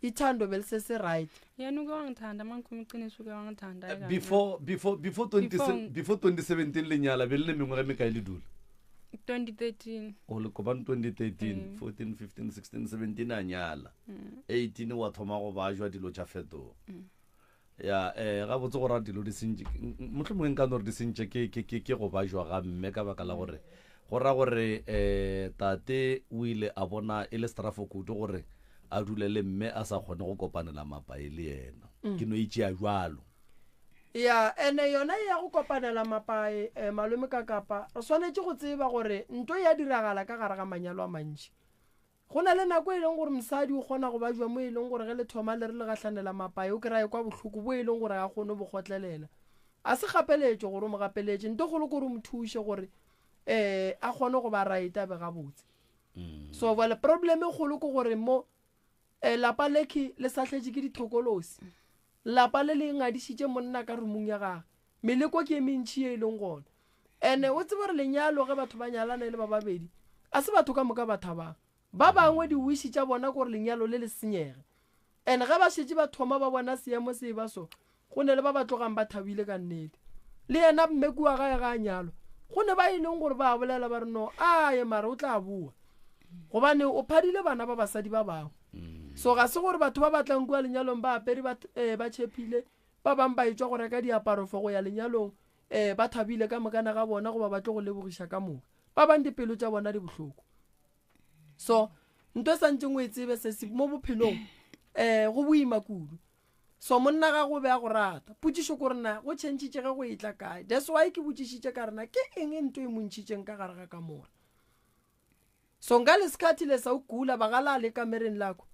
Ithando belisese right. Yena uke wangithanda mangikhuluma iqiniso uke wangithanda. Eh, before before before 20 before 2017 lenyala be le le mengwaga e mekae le dula? 2013. O le kopane 2013, 14, 15, 16, 17 a nyala. 18 wa thoma go bajwa dilo tša fetoga. Ya, eh, gabotse go ra dilo di sentše, mohlomongwe nka no re di sentše ke, ke, ke, ke go bajwa ga mme ka baka la gore go ra gore eh, tate o ile a bona e le strafo kudu gore a dule le mme a sa kgone go kopanela mapae le yena. Mm. Ke no e tšea bjalo. Ya, ene yona e ya go kopanela mapae, eh, malome ka kapa, re swanetše go tseba gore nto e ya diragala ka gare ga manyalo a mantši. Go na le nako e leng gore mosadi o kgona go bajwa mo e leng gore ge le thoma le re le gahlanela mapae o kry-a ekwa bohloko bo e leng gore ga a kgone bo kgotlelela. A se kgapeletšo gore o mo gapeletše, nto kgolo ke gore o mo thuše gore um a kgone go ba right a be gabotse. So bjale problem e kgolo ke gore mo um lapa lekhi le sahletše ke dithokolosi. Lapa le le ngadišitše monna ka roomong ya gagwe. Meleko ke e mentši ye e leng gona. Ene o tsebe gore lenyalo ge batho ba nyalana e le ba babedi, a se batho ka moka ba thabang. Ba bangwe di-wish tša bona ke gore lenyalo le le senyege. Ene ge ba šetše ba thoma ba bona seemo se eba so, go ne le ba ba tlogang ba thabile ka nnete. Le yena mme kua gae ga a nyalwa, go ne ba e leng gore ba a bolela ba re no aye mara o tla boa. Gobane o phadile bana ba basadi ba bangwe. So ga se gore batho ba ba tlang kua lenyalong ba apere ba, eh, ba tšhephile, Ba bang ba etšwa go reka diaparo for go ya lenyalong, ee, ba thabile ka mokana ga bona goba ba tlo go lebogiša ka moka. Ba bang dipelo tša bona di bohloko. So, nto e santšeng o e tsebe sesi mo bophelong, um go boima kudu. So monna gago o be a go rata. Potšišo ko rena go tšhentšhitše ge go etla kae? That's why ke botšišitše ka rena ke eng nto e mo ntšhitšeng ka gare ga kamora. So nka lesikhathi lesa ugula bakalali ekamereni lakho.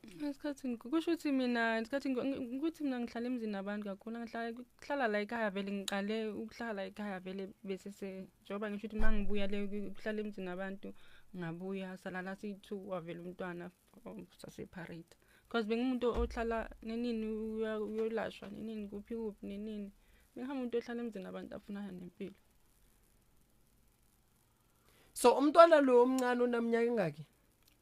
Ngesikhathi kusho ukuthi mina ngesikhathi ukuthi mina ngihlala emzini nabantu kakhulu ngihlala kuhlala la ekhaya vele ngiqale ukuhlala ekhaya vele bese se njengoba ngisho ukuthi uma ngibuya le kuhlala emzini nabantu ngabuya salala siyi-two wavela umntwana oh, saseparate because bengumuntu ohlala nenini uyolashwa nenini kuphi kuphi nenini bengihamba umuntu ohlala emzini nabantu afunana nempilo So umntwana lo omncane unaminyaka engaki?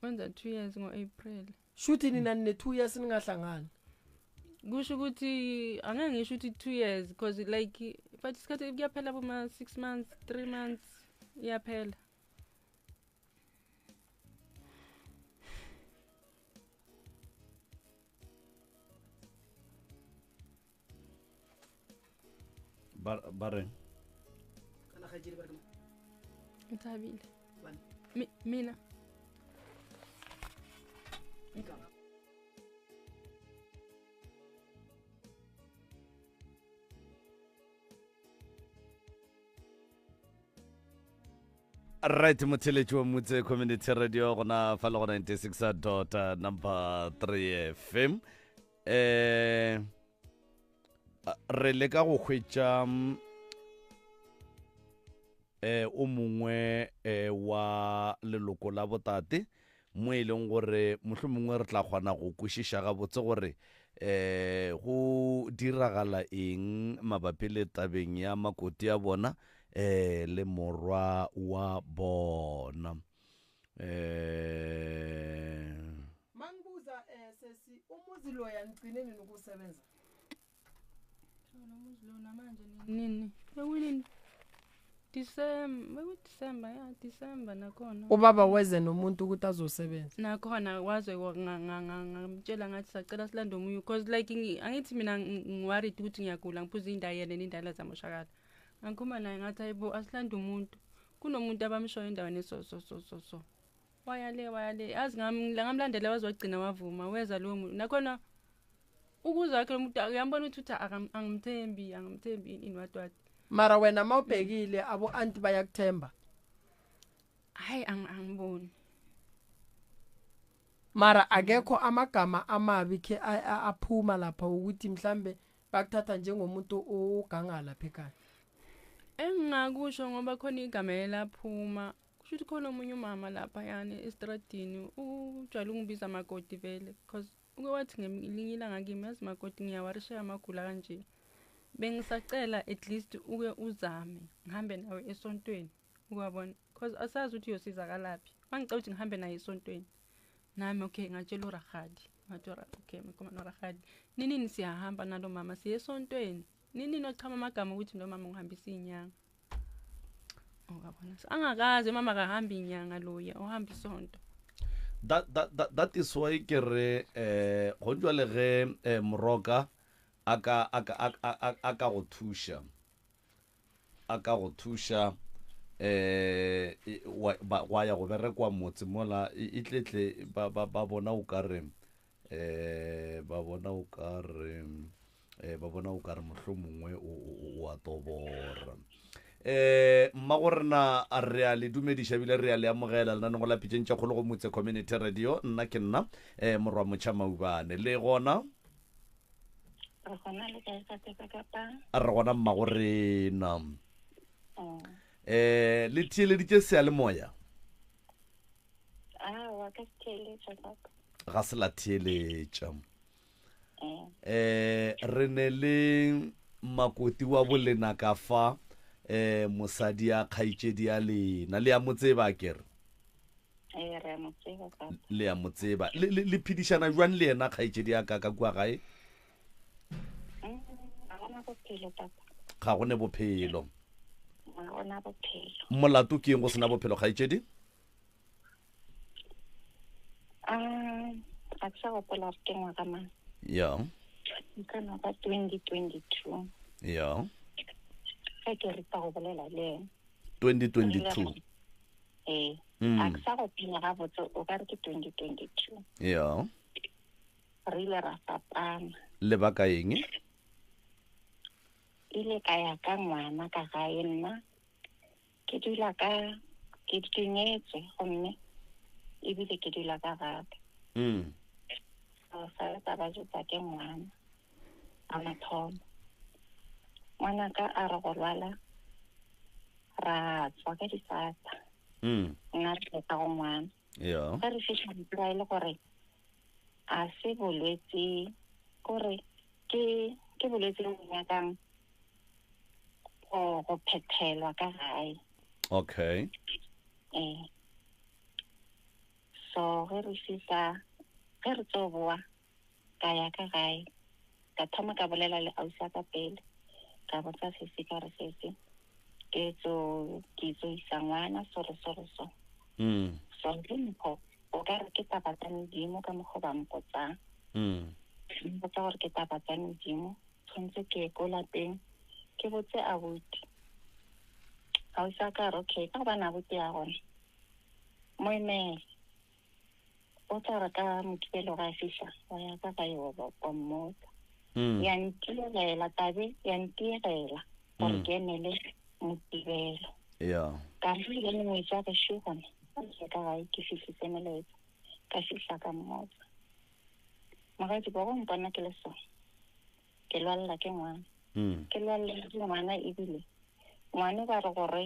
Wenza 2 years ngo-April. Shuthi nina nine-two years ningahlangani. Kusho ukuthi angeke ngisho ukuthi 2 years because like but isikhathi kuyaphela boma 6 months, 3 months iyaphela. Ba ba reng? Kana kgaetšedi ba re ke mang? Ngithabile. Mi- Mina. Right, motheletši wa Motse Community Radio gona fa le go 96 dot number 3 FM. Eh re leka go hwetša mm, eh o mongwe eh wa leloko la botate mo e leng gore mohlomongwe re tla kgona go kwešiša gabotse gore eh go diragala eng mabapi le tabeng ya makoti ya bona eh le morwa wa bona eh Mangibuza eh sesi umuzi loya nigcine nini ukusebenza? Lo muzi lo namanje nini? Bekunini? December, bekuDecember ya December nakhona. Ubaba weze nomuntu ukuthi azosebenza. Nakhona waze ngamtshela ngathi sacela silande omunye because like angithi mina ngiworried ukuthi ngiyagula ngiphuza indayela nendayela zamoshakala. Ngakhuluma naye ngathi hayibo asilande umuntu. Kunomuntu abamshoyo endaweni so so so so so. Waya le waya le azi ngamlandela waze wagcina wavuma weza lowo muntu. Nakhona ukuza wakhe lo muntu uyambona ukuthi uthi angimthembi angimthembi ini what what. Mara wena mawubhekile abo anti bayakuthemba. Hayi angiboni. Mara akekho amagama amabi ke aphuma lapha ukuthi mhlambe bakuthatha njengomuntu oganga lapha ekhaya. Engingakusho ngoba khona igama elaphuma kusho ukuthi khona omunye umama lapha yani estradini ujwayele ukungibiza makoti vele because uke wathi ngelinye ilanga kimi yazi makoti ngiyawarisheka amagula kanje bengisacela at least uke uzame ngihambe nawe esontweni ukwabona because asazi ukuthi uyosizakalaphi wangicela ukuthi ngihambe naye esontweni nami okay ngatshela urahadi ngathi okay mkhoma norahadi ninini siyahamba nalo mama siye esontweni ninini ochama amagama ukuthi lo mama ngihambisa inyanga ungabona angakaze mama akahambi inyanga loya uhamba isonto that, that, that, that is why ke re eh go jwale ge eh, moroka a ka a ka a a ka go thuša a ka go thuša eh wa ya go berekwa motse mola e tletle ba ba ba bona o ka re eh ba bona o ka re eh ba bona o ka re mohlomongwe o a tobora eh mma go rena re a le dumediša ebile re a le amogela lenanego la pitšeng tša kgolo go motse community radio nna ke nna eh morwa motšha maubane le gona re gona le kae tate ka kapa re gona mma go rena um le theeleditše seyalemoya Aowa, ka se theeletša papa. Ga se la theeletša. Eh, re ne le makoti wa bolena ka fa eh mosadi ya kgaitšedi ya lena le ya mo tseba kere Ee, re a mo tseba papa. le ya mo tseba le le le phedišana jwang le yena kgaitšedi ya ka ka kua gae Ga gona bophelo papa. Ga go ne bophelo. Ga gona bophelo. Molato ke eng go sena bophelo kgaetšedi? Ah, ga ke sa gopola gore ke ngwaga mang. Ya. Ka no ba 2022. Ya. Ge ke ripa go bolela le ena. 2022. Ee. Mm. A ke sa gopola gabotse o ka re ke 2022. Ya. Re ile ra fapana. Lebaka eng? Ile ka ya ka ngwana ka gae nna ke dula ka ke ke nyetswe gomme ebile ke dula ka gaka. Mm. So sa le ka ba jetsa ke ngwana a mathomo. Ngwana ka a re go lwala ra tswa ka disata. Mm. Nna re ka go ngwana. Yeah. Ge re fihla re e le gore a se bolwetse kore ke ke bolwetse bo nyakang go go phethelwa ka gae. Okay. Eh. So ge re fihla Ge re tlo boa, ka ya ka gae. Ka thoma ka bolela le ausi wa ka pele. Ka botsa sesi ka re sesi, ke tlo ke tlo isa ngwana so le so le so. Mm. So le mpho o ka re ke taba tsa medimo ka mokgwa ba mpotsang. Mm. Mpotsa gore ke taba tsa medimo, tshwanetse ke ye ko lapeng ke botse abuti. Ausi wa ka a re okay, ka gobane abuti ya gona mo emele. O tla re ka Mokibelo ga a fihla, wa ya ka gae wa ba wa mmotsa. Mm. Ya ntiegela tabe, ya ntiegela gore Mm. ke emele Mokibelo. Yeah. Ka re le mongwetsi wa gešo gona, a ke ka gae ke fihlise molaetša. Ka fihla ka mmotsa. Moradi bo go mpona ke le so. Ke lwalela ke ngwana. Mm. Ke lwalela ke ngwana ebile ngwana ba re gore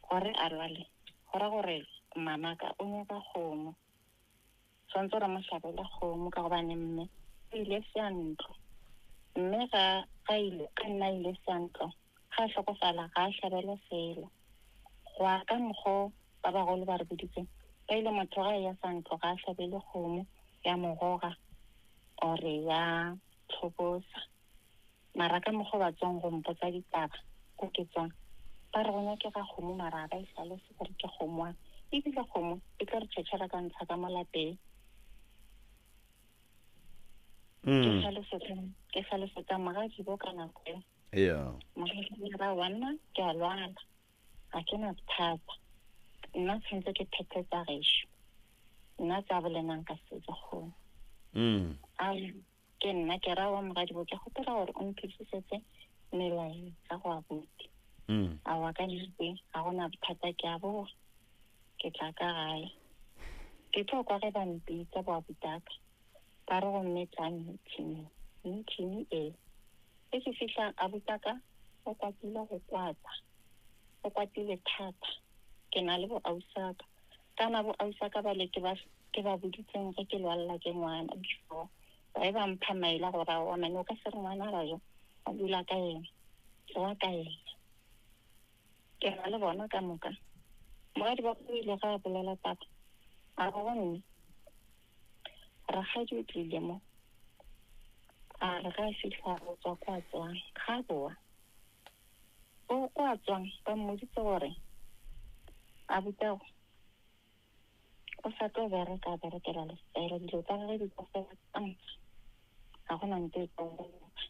gore a lwale go ra gore mama ka o nyaka kgomo. Tshwanetse re mo hlabele kgomo ka gobane mme o ile seantlo. Mme ga ga ile ka nna ile seantlo ga a hlokofala ga a hlabelwe selo. Go ya ka mokgo ba bagolo ba re boditseng, ba ile motho ga e ya seantlo ga a hlabele kgomo ya mogoga ore ya tlhobosa. Mara ka mokgo ba tswang go mpotsa ditaba ko ke tswang, ba re go nyakega kgomo mara ga ba e hlalose gore ke kgomo ebile kgomo e tlo re tšhetšhela ka ntsha ka mo lapeng. Ke Mm. hlalosetsa ke hlalosetsa mogadibo ka nako eo. Yeah. Mogadibo ra wa nna ke a lwala ga ke na bothata nna tshwanetse ke phethe tsa gešo nna tsa bolenang ka setso kgomo. Mm. A ke nna ke ra wa mogadibo ke kgopela gore o mphitlhisetse melaetsa go abuti. Mm. A wa ka nnete ga gona bothata ke a boa ke tla ka gae. Ke tlo kwa ge ba mpitsa bo abutaka ba re gomme tla meeting. Meeting e e ke fihla abutaka o kwatile go kwata. O kwatile thata. Ke na le bo ausaka. Kana bo ausaka ba le ke ba ke ba boditseng ge ke lwalla ke ngwana before. Ba e ba mpha maele gore aowa mane o ka se re ngwana ra jo o dula ka ena. Tsoga ka ena. Ke na le bona ka moka. Moradi wa o ile ga a bolela taba. A re go nna rakgadi o tlile mo. A re ga a fihla go tswa kwa tswang ga a boa. O kwa tswang ba mmoditse gore abutago o sa tlo bereka a berekela lefela dilo tsa gagwe di tlo fela ka moka. Ga gona nto e tlo loka.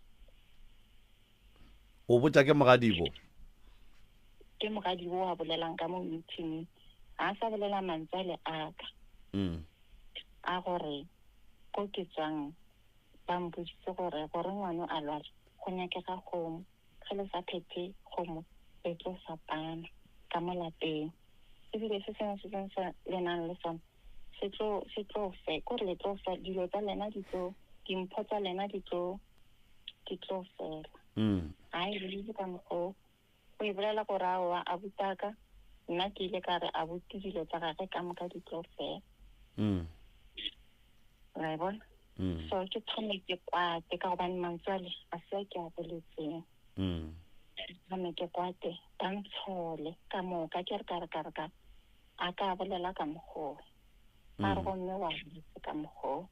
O botša ke mogadibo? Ke mogadibo a bolelang ka mo meeting. Ga a sa bolela mantswe ale a ka. Mm. A gore ko ke tswang ba mpoditse gore gore ngwana a lwale go nyakega kgomo. Ge le sa phethe kgomo le tlo fapana ka mo lapeng. Ebile se sengwe se sengwe se le nang le sona se tlo se tlo fe kore le tlo fe dilo tsa lena di tlo dimpho tsa lena di tlo di tlo fela. Mm. A e bolele ka mokgwa o o e bolela gore aowa abutaka nna ke ile ka re abuti dilo tsa gagwe ka moka di tlo fela. Mm. Wa e bona? Mm. So ke thome ke kwate ka gobane mantswe ale a se a ke a boletseng. Mm. Thome ke kwate ba ntshole ka moka ke re ka re ka re ka a ka bolela ka mokgwa o. A re Mm. gomme wa boletse ka mokgwa o.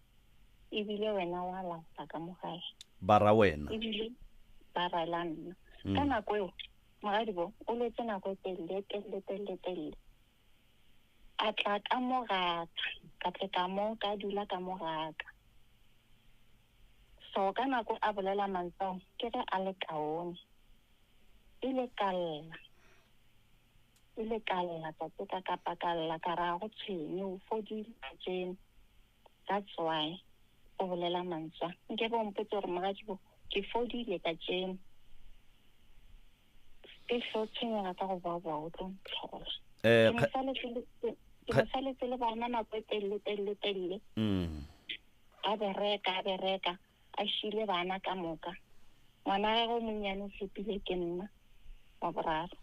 Ebile wena wa lapa ka mo gae. Ba ra wena. Ebile ba raela nna. Ka Mm. nako eo mogadibo o lwetse nako e telele telele telele telele. A tla ka mo gaka, ka tle ka mo ka dula ka mo gaka. So ka nako a bolela mantswe ao ke ge a le kaone. Ile ka lla. Ile ka lla tsatsi ka kapa ka lla ka ra go tshwenye o fodile kajeno. That's why o bolela mantswe a. Nke bo mpotse gore mogadibo ke fodile kajeno. Ke hlo tshwenyega ka go boa-boa o tlo ntlhola. Eh, Ke mo saletse le ke mo saletse le bana nako e telele telele telele. Mm. A bereka a bereka a šile bana ka moka. Ngwana wa gagwe o monnyane o fepile ke nna wa boraro.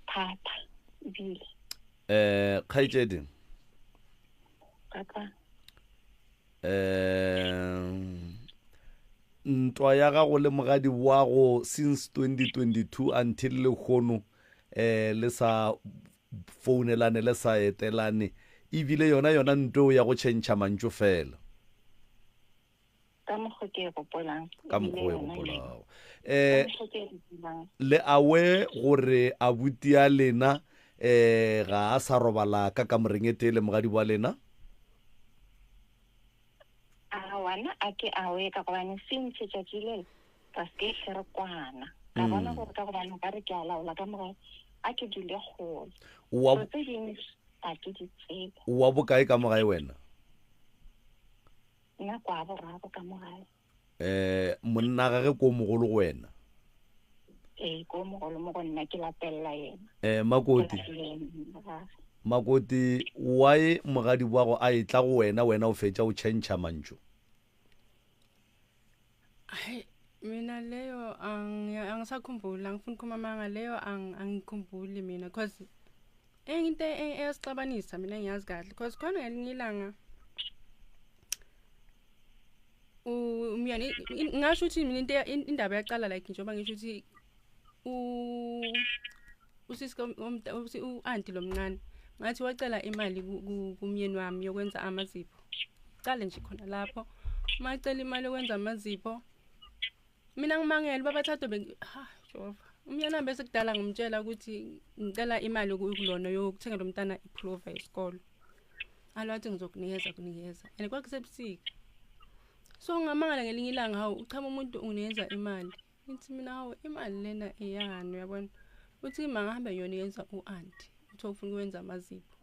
Thata ebile. Eh, kgaetšedi. Papa. Eh, ntwa ya gago le mogadi wa go since 2022 until lehono eh le sa founelane le sa etelane E bile yona yona ntweo ya go tšhentšha mantšu fela. Ka mokgo ke e gopolang. Ka mokgo o e gopolago. Eh, le awe gore abuti ya lena eh ga a sa robala ka kamoreng e tee le mogadi wa lena? Aowa, nna a ke awe ka gobane since tšatši lela ra se ke hle re kwana. Ka bona gore ka gobane nka re ke a laola ka morago a ke dule kgole. Wa So tse dingwe ga ke di tsebe. O wa bokae ka mo gae wena? Nna kwa boraro ka mo gae. Eh, monna gage ko mogolo go wena? Ee, ko mogolo mo go nna ke latelela yena. Eh, Makoti. Ke latelela monna gage. Makoti, why mogadi wa go a etla go wena, wena o fetša o tšhentšha mantšu? Hayi mina leyo angisakhumbuli angifuni ukukhuluma amanga leyo angikhumbuli mina cause enye into e, eyasixabanisa mina ngiyazi kahle cause khona ngelinye ilanga umyeni ngasho ukuthi mina into indaba yaqala like njengoba ngisho ukuthi usisi u-anti lo mncane ngathi wacela imali kumyeni wami yokwenza amazipho cale nje khona lapho uma ecela imali yokwenza amazipho mina ngimangele babathathu be ha Jehova umyeni wami bese kudala ngimtshela ukuthi ngicela imali kulona yokuthengela umntana ipulova yesikolo alo wathi ngizokunikeza kunikeza and kwakusebusika so ngamangala ngelinye ilanga hawu uchama umuntu unginikeza imali ngithi mina hawu imali lena eyani uyabona uthi mangihambe ngiyonikeza u-anti uthi ufuna ukwenza amazipho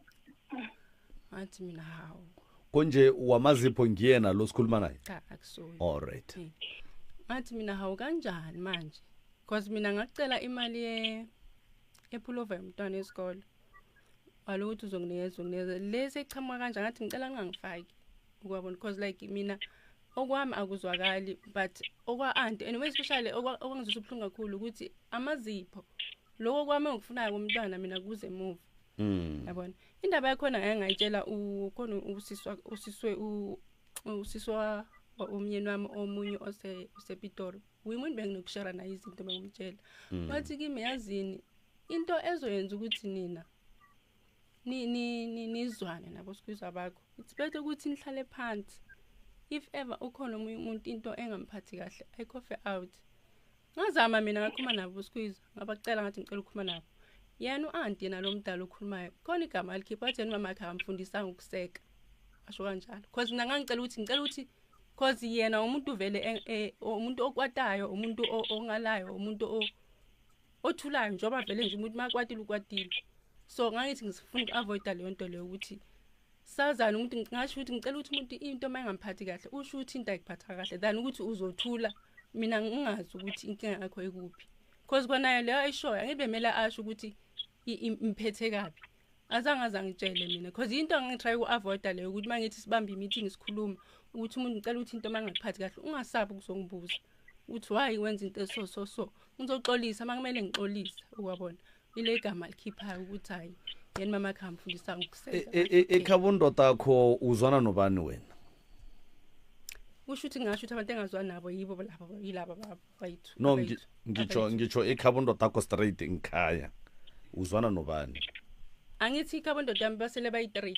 ngathi mina hawu Konje wamazipho ngiyena lo sikhuluma naye? Cha akusuye. All right. Eh. Ngathi mina hawu kanjani manje? Because mina ngacela imali ye epulova yomntwana esikole. Walo ukuthi uzonginikeza uzonginikeza le seyiqhamuka kanjani ngathi ngicela ngingangifaki. Ukwabona because like mina okwami akuzwakali but okwa auntie anyway especially okwangizwisa ubuhlungu kakhulu ukuthi amazipho lokho kwami engikufunayo komntwana mina kuze emuva mm. yabona indaba yakhona ngake ngayitshela ukhona usiswa usiswe usiswa umyeni wami omunye ose usePitori uyimuntu benginokushara naye izinto bengimtshela mm. wathi kimi yazini into ezoyenza ukuthi nina ni ni nizwane nabo sikuzwa bakho it's better ukuthi nihlale phansi if ever ukhona omunye umuntu into engamphathi kahle ayikhofe out Ngazama mina ngakhuluma nabo squeeze ngabacela ngathi ngicela ukukhuluma nabo. Yena u-anti yena lo mdala okhulumayo khona igama alikhipha wathi yena umama wakhe akamfundisanga ukuseka. Asho kanjalo. Cause mina ngangicela ukuthi ngicela ukuthi cause yena umuntu vele e, e, umuntu okwatayo, umuntu ongalayo, umuntu othulayo njengoba vele nje umuntu makwatile ukwatile. So ngangithi ngifuna uku-avoida leyo nto leyo ukuthi sazana umuntu ngasho ukuthi ngicela ukuthi umuntu into uma engamphathi kahle usho ukuthi into ayikuphatha kahle than ukuthi uzothula mina ngingazi ukuthi inkinga yakho ikuphi cause kwanayo leyo ayishoyo angithi bemele asho ukuthi imphethe kabi azange azangitshele mina cause into angitry uku-avoida leyo ukuthi uma ngithi sibambe i-meeting sikhuluma ukuthi umuntu ngicela ukuthi into uma engakuphathi kahle ungasabi ukuzongibuza ukuthi why wenza into eso so so ngizoxolisa uma kumele ngixolise ukwabona ile gama likhiphayo ukuthi hayi yena mama akhe amfundisa ngokuseza E, e, ekhabo ndodakho uzwana nobani wena kusho ukuthi ngingasho ukuthi abantu engazwani nabo yibo laba yilaba bayithu no ngitsho ngitsho ekhabo ndodakho straight ngikhaya uzwana nobani angithi ikhabo ndoda yami basele bayi-three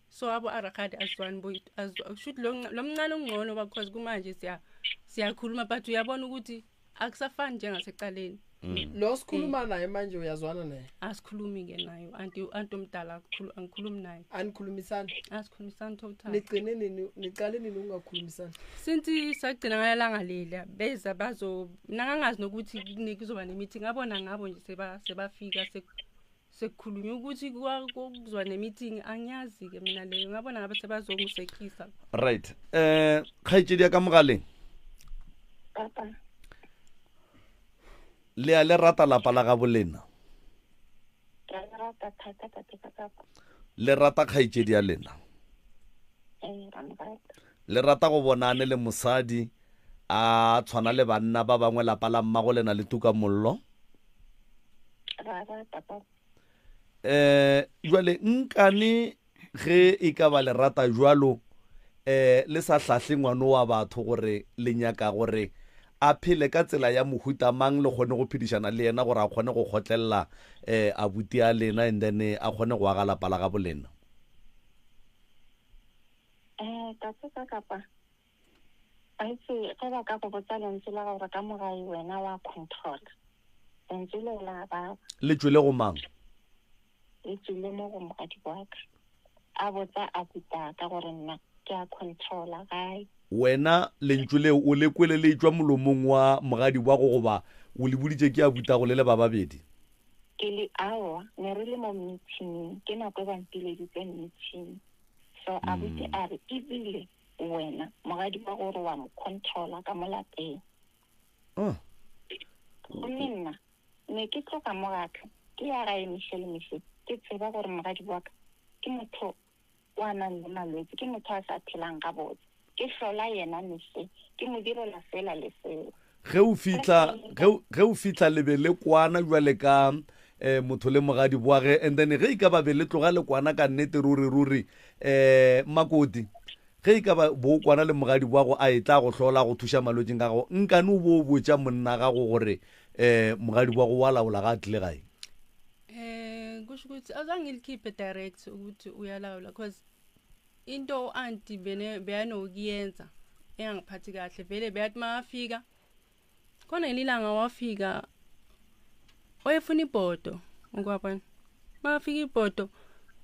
so abo arakhadi azwani boyithu kusho ukuthi lo mncane ongcono because kumanje siya siyakhuluma but uyabona ukuthi akusafani njengasekuqaleni mm. lo sikhuluma eh. naye manje uyazwana naye asikhulumi ke naye anti anti omdala angikhulumi naye anikhulumisani asikhulumisani total nigcine nini niqale nini ukungakhulumisani since sagcina ngalelanga lela beza bazo mina ngangazi nokuthi kuzoba ne-meeting ngabona ngabo nje seba sebafika sekukhulunywa ukuthi kuzoba ne-meeting angiyazi-ke mina leyo ngabona ngabe sebazongisekisa right eh kgaetšedi ya ka mogaleng papa le a le rata lapa la gabo lena ke a le rata thata tate ka papa le rata kgaetšedi ya lena ee ra mo rata le rata go bonane le mosadi a tshwana le banna ba bangwe lapa la mmago lena le tuka mollo ra rata papa eh jwale nkane ge e ka ba le rata jwalo eh le sa hlahle ngwano wa batho gore le nyaka gore a phele ka tsela ya mohuta mang le kgone go phedišana le yena gore a kgone go kgotlelela eh abuti a lena and then a kgone go aga lapa la gabo lena. Eh, tate ka kapa a itse ge ba ka go botsa lentswe la gore ka mo gae wena wa controla lentswe le la ba Le tšwele go mang? Le tšwele mo go mogadi wa ka a botsa a butaka gore nna ke a controla gae. Wena lentšu leo o le kwele le etšwa molomong wa mogadi wa go goba o le boditše ke a butago le le ba babedi? Ke le, Aowa, ne re le mo meeting-ing, ke nako e ba mpileditseng meeting. So abuti a re, Ebile wena mogadi wa gore wa mo controla ka mo lapeng. Gomme nna ne ke tloga mo gaka ke ya gae mehle le mehle ke tseba gore mogadi wa ka ke motho wa nang le malwetsi, ke motho a sa phelang gabotse. Ke hlola yena mehle, ke mo direla sela le sela. Ge o fihla, ge, ge o fihla le be le kwana bjale ka eh, motho le mogadi boage, and then ge e ka ba be le tloga le kwana ka nnete ruri ruri, eh, Makoti, ge e ka ba bo kwana le mogadi boago a e tla go hlola go thuša malwetšing a gago, nkane o bo o botša monna gago gore eh, mogadi boago wa laola ga a tlile gae? Eh kusho ukuthi azange ngilikhiphe direct ukuthi uyalawula cause into u-anti bene beyanokuyenza engangiphathi kahle vele beyathi makafika khona ngelinye ilanga wafika wayefuna ibhodo ukwabona makafika ibhodo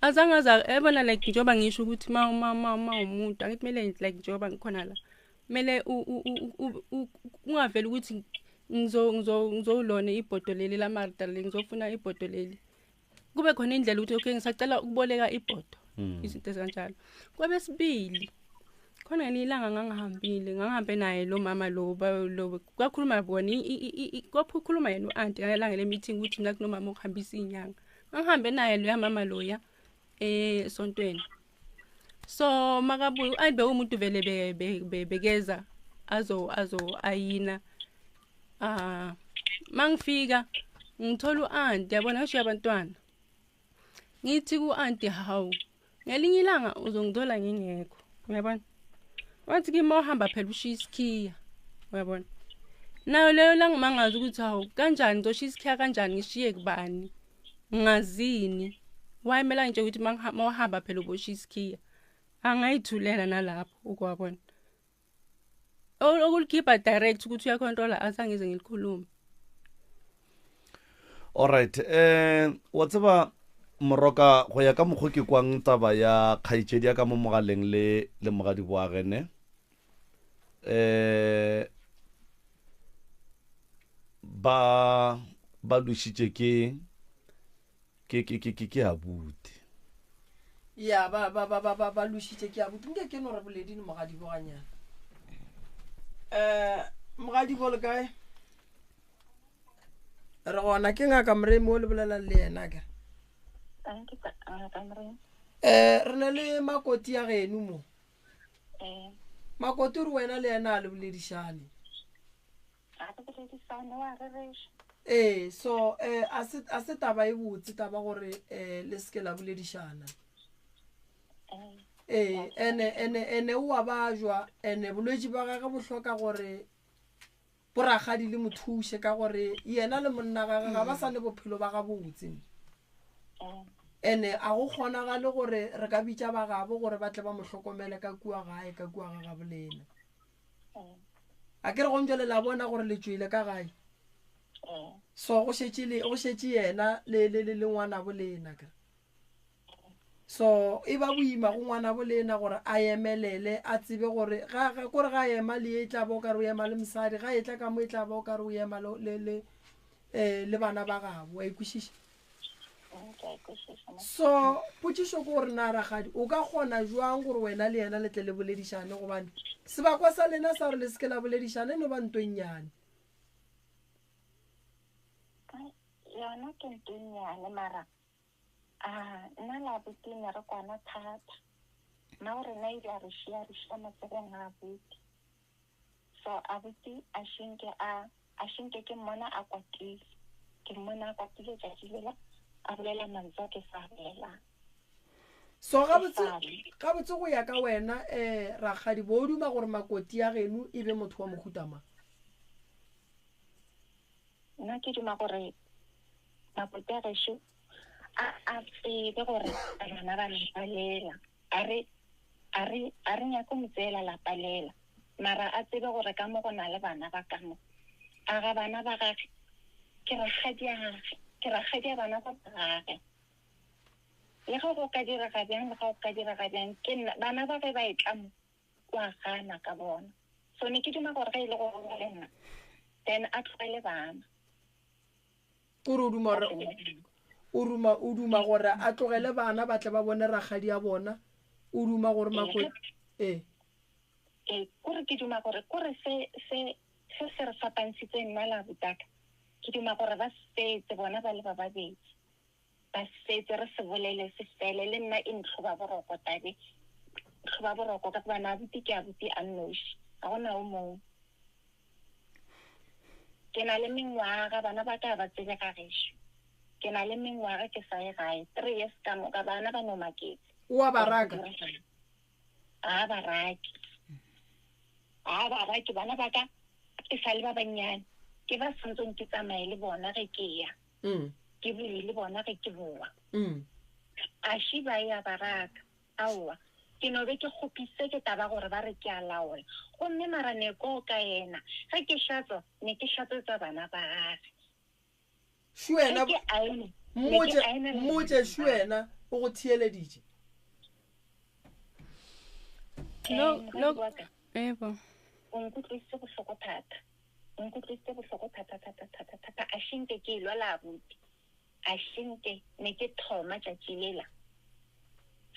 azange aza ebona like njengoba ngisho ukuthi ma ma ma ma umuntu angithi kumele like njengoba ngikhona la kumele ungaveli ukuthi ngizo ngizo ngizolona ibhodo leli lamarta leli ngizofuna ibhodo leli kube khona indlela ukuthi okay ngisacela ukuboleka ibhodo hmm. izinto ezikanjalo kwabesibili khona ngelinye ilanga ngangihambile ngangihambe naye lo mama lo lo kwakhuluma bona kwakhuluma yena u-anti ngalelanga le-meeting ukuthi mina kunomama okuhambisa iy'nyanga ngangihambe naye loya mama loya esontweni so makabuye u-anti bewumuntu vele bekeza azo azo ayina ah mangifika ngithola u-anti yabona ngishiya abantwana ngithi ku-anti hawu ngelinye ilanga uzongithola ngingekho uyabona wathi kimi uhamba phela ushiya isikhiya uyabona nayo leyo langimangaza ukuthi hawu kanjani ngizoshiya isikhiya kanjani ngishiye kubani ngazini wayemela nje ukuthi mawuhamba phela uboshiya isikhiya angayithulela nalapho ukwabona okulikhipha direct ukuthi uyacontrola asangize ngilikhulume alright eh wa tseba moroka go ya ka mokgo ke kwang taba ya kgaetšedi ya ka mo mogaleng le le mogadi boagene eh ba ba dušitše ke ke ke ke ke ke abuti ya ba ba ba ba ba ba lošitše ke abuti nke ke no re boleding mogadibo ganyana um mogadibo le kae re gona ke ngaka moremi o le bolelang le yena ke Thank you, ngaka Moremi. um re na le makoti ya geno mo Eh, makoti o re wena le yena a le boledišane Ga re boledisane, wa rereša. Ee, so eh, a se a se taba e botse taba gore eh, le seke la boledišana. Ee, ene ene ene o a bajwa ene bolwetši ba gage bo hloka gore borakgadi le mo thuše ka gore yena le monna gage ga ba sa le bophelo ba gabotse. Ene a go kgonagale gore re ka bitša ba gabo gore ba tle ba mo hlokomele ka kua gae ka kua ga gabolena. A ke re gong jwale la bona gore le tšwele ka gae. So go šetše le go šetše yena le le le le ngwanabo lena ka. So e ba boima go ngwanabo lena gore a emelele a tsebe gore ga ga kore ga ema le e tla ba o ka re o ema le mosadi ga e tla ka mo e tla ba o ka re o ema le le le eh le bana ba gabo wa ikwešiša. So potšišo ke gore na rakgadi o ka kgona jwang gore wena le yena le tle le boledišane gobane sebakwa sa lena sa gore le seke la boledišana e no ba nto e nnyane. Yona ke nto e nnyane mara a nna le abuti ne re kwana thata. Mma o rena ile a re šia re šia matsogong a abuti. So abuti a šinke a a šinke ke mmona a kwatile. Ke mmona a kwatile tšatši lela a bolela mantswe a ke sa a bolelang. So gabotse gabotse go ya ka wena eh rakgadi bo o duma gore makoti ya geno e be motho wa mohuta mang? Nna ke duma gore makoti a gešo a a tsebe gore bana ba lebalela a re. A re, a re nyake mo tseela lapa lela, mara a tsebe gore ka mo go na le bana ba ka mo. A ga bana ba gage? Ke rakgadiage, ke rakgadia bana ba ba gage. Le ge go ka direga bjang, le ge go ka direga bjang, ke nna, bana ba ge ba etla mo, o a gana ka bona. So ne ke duma gore ge e le gore o le nna, then a tlogele bana. Kore o duma gore o duma o duma gore a tlogele bana ba tle ba bone rakgadi ya bona. O duma gore mako ee. Ee, kore ke duma gore kore se se se se re fapantshitseng nna le abutaka, ke duma gore ba setse bona ba le ba babedi. Ba setse re se bolele se fele le nna e ntlhoba boroko tabe ntlhoba boroko ka gobane abuti ke abuti a nnoši ga gona o mongwe. Ke na le mengwaga bana ba ka ba tsebe ga gešo. Ke na le mengwaga ke sa ye gae three years ka moka bana ba no maketse. O a ba raka? Ga ba rake. Ga ba rake bana ba ka e sa le ba bannyane ke ba swantseng ke tsamaye le bona ge ke ya. Ke boe le bona ge ke boa. A shi ba ya ba raka? Aowa. Ke no be ke kgopisitse ke taba gore ba re ke a laola. Gomme mara ne ko ka yena ge ke hlatswa ne ke hlatswetsa bana ba gage. Shu wena, Ge ke aena, ne ke mmotše, aenela mmotše shu wena o go theeleditše. Lo, Eh, lo, moradi wa ka, ebo. o nkutlwisitse bohloko thata. O nkutlwisitse bohloko thata, thata, thata, thata. A shinke ke elwa le abuti. A shinke ne ke thoma tšatši lela.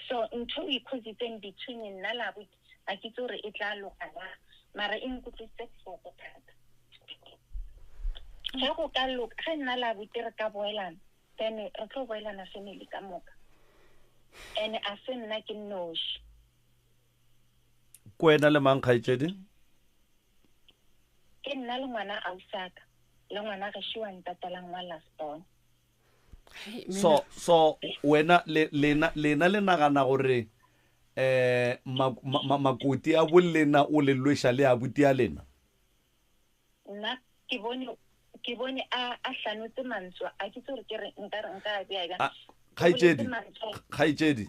So ntho o ikhozitseng between nna le abuti, ga ke itse gore e tla loka na, mara e nkutlwisitse bohloko thata. Ge go ka loka, ge nna le abuti re ka boelana, then re tlo boelana family ka moka. And a se nna ke nnoši. Ke wena le mang kgaetšedi? Ke nna le ngwana ausaka le ngwana gešo wa ntatelang wa last born. So so wena le lena lena le nagana gore eh makoti a bolena o le lweša le abuti a lena? Nna ke bone ke bone a a hlanotse mantswe a ke tsore ke re nka re nka a bea bjang. Kgaetšedi, kgaetšedi,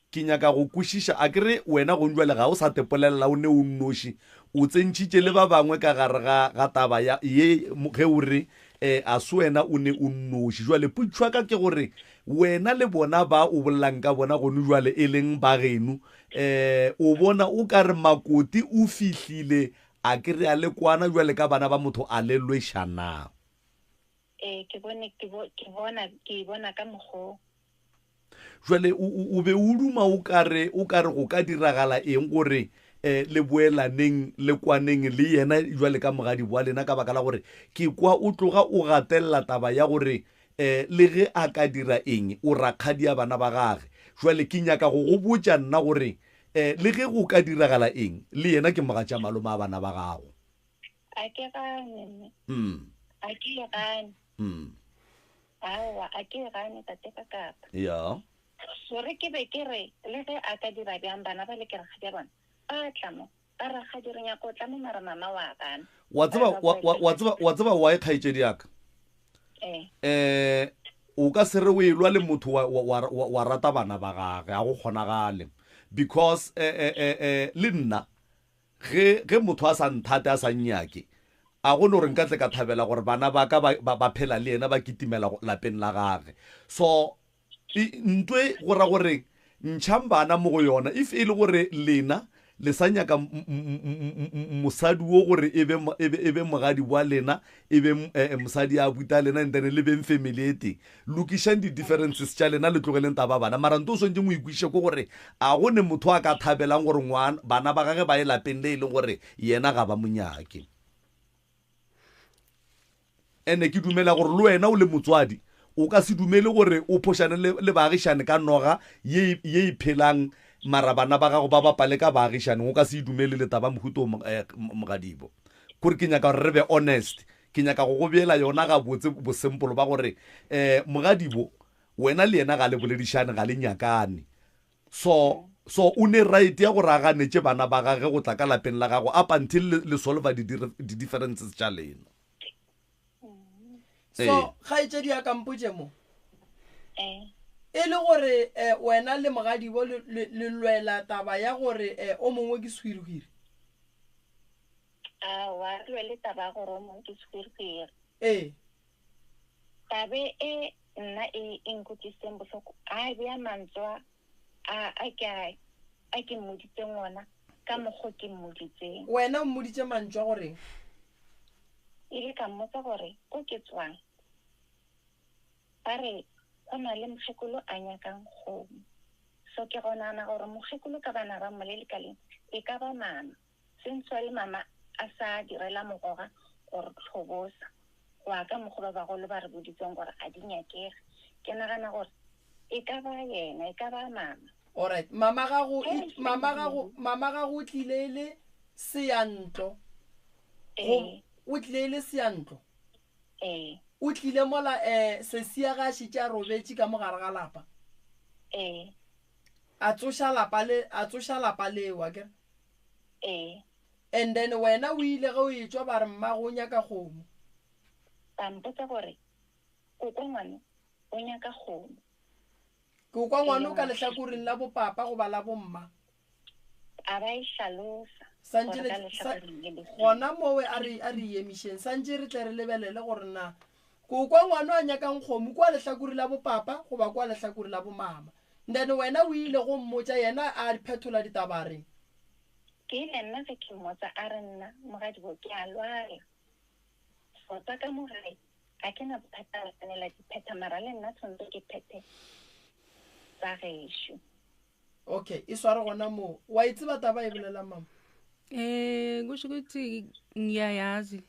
ke nyaka go kwešiša a ke re wena gong jwale ga o sa tepolelela o ne o nnoši o tsentšhitše le ba bangwe ka gare ga ga taba ya ye ge o re um a se wena o ne o nnoši jwale potšišo ya ka ke gore wena le bona ba o bolelang ka bona gone jwale e leng ba geno um o bona o ka re makoti o fihlile A ke re a le kwana bjale ka bana ba motho a le lweša na? Ee, ke bone, ke bo, ke bona, ke e bona ka mokgo. Jwale o, o, o be o duma o ka re, o ka re go ka diragala eng gore eh, le boelaneng, le kwaneng le yena jwale ka mogadibo wa lena, ka baka la gore ke kwa o tloga o gatelela taba ya gore eh, le ge a ka dira eng, o rakgadia bana ba gage. Jwale ke nyaka go go botša nna gore Eh, le ge go ka diragala eng, le yena ke mogatša malome a bana ba gago. A ke gane, mme. Mm. A ke e gane. Mm. Aowa, a ke e gane, tate ka kapa. Ya. Gore ke be ke re, le ge a ka dira bjang, bana ba le ke rakgadi ya bona, ba tla mo. Ba rakgadi re nyaka go tla mo, mara mama wa gana. Wa tseba, wa, wa, wa tseba, wa tseba why, kgaetšedi ya ka? Eh. Eh, o ka se re o elwa le motho wa, wa, wa, wa, wa rata bana ba gage, ga go kgonagale. Because, eh, eh, eh, eh, le nna, ge, ge motho a sa nthate, a sa nnyake, a go no re nka tle ka thabela gore bana ba ka ba, ba, ba phela le yena, ba kitimela lapeng la gage. So, E, ntwe go ra gore ntšhang bana mo go yona. If e le gore lena le sa nyaka mosadi wo gore e be, e be, e be mogadi wa lena, e be eh, mosadi a buta lena, and then le beng family e tee, lokišang di-differences tša lena, le tlogeleng taba bana. Mara nto o swanetšeng o ikwešiše ke gore a go ne motho a ka thabelang gore ngwana, bana ba gage ba ye lapeng le e leng gore yena ga ba mo nyake. Ene ke dumela gore le wena o le motswadi o ka se dumele gore o phošane le, le baagišane ka noga ye, ye e phelang mara bana ba gago ba bapale ka baagišaneng. O ka se e dumele le taba mohuta o, eh, mogadibo. Kore ke nyaka gore re be honest. Ke nyaka go go beela yona gabotse bosempolo ba gore eh, mogadibo wena le yena ga le boledišane, ga le nyakane. So, so o ne right ya gore a ganetše bana ba gage go tla ka lapeng la gago up until le, le solva di-differences tša lena. So, kgaetšedi ya ka mpotše mo. Eh. E le gore eh, wena le mogadibo le, le, le lwela taba ya gore eh, o mongwe ke sehwirihwiri? Aowa, re lwele taba ya gore o mongwe ke sehwirihwiri. Ee. Tabe e nna e e nkutlwisitseng bohloko, a bea mantswe a a ke a a ke mmoditseng ona ka mokgo ke mmoditseng. Wena o mmoditše mantšu a goreng? Ile ka mmotsa gore ko ke tswang ba re go na le mokgekolo a nyakang kgomo. So ke go nagana gore mokgekolo ka bana ba mmolele ka leng e ka ba mama. Since le mama a sa direla mogoga gore tlhobosa go ya ka mokgo ba bagolo ba re boditseng gore a di nyakege. Ke nagana gore e ka ba yena, e ka ba mama. Alright, mama gago, mama gago, mama gago o tlile e le seyantlo. Ee. O tlile e le seyantlo. Ee. O tlile mola um sesia ga a šetše a robetše ka mo gare ga lapa. Ee. A tsoša lapa le, a tsoša lapa leo, akere? Ee. And then wena o ile ge o etšwa ba re mmago o nyaka kgomo. Ba mpotsa gore koko ngwano o nyaka kgomo. Koko ngwano ka lehlakoreng la bopapa goba la bomma? A ba e hlalosa Santše gore ka le, sa, lehlakoreng le le feng. gona mowe a re, a re emišeng. Santše re tle re lebelele gore na kokwa ngwano a nyakang kgomo kua lehlakore la bopapa goba kua lehlakore la bomama. Then wena o ile go mmotša yena a phethola ditaba a reng? Ke ile nna ge ke mmotsa a re nna mogadibo ke a lwala. So tsa ka mo gae ga ke na bothata la tshwanela di phetha mara le nna tshwanetse ke phethe tsa gešo. Okay, e sware gona moo. Wa e tseba taba e bolelang mama? Eh kusho ukuthi ngiyayazi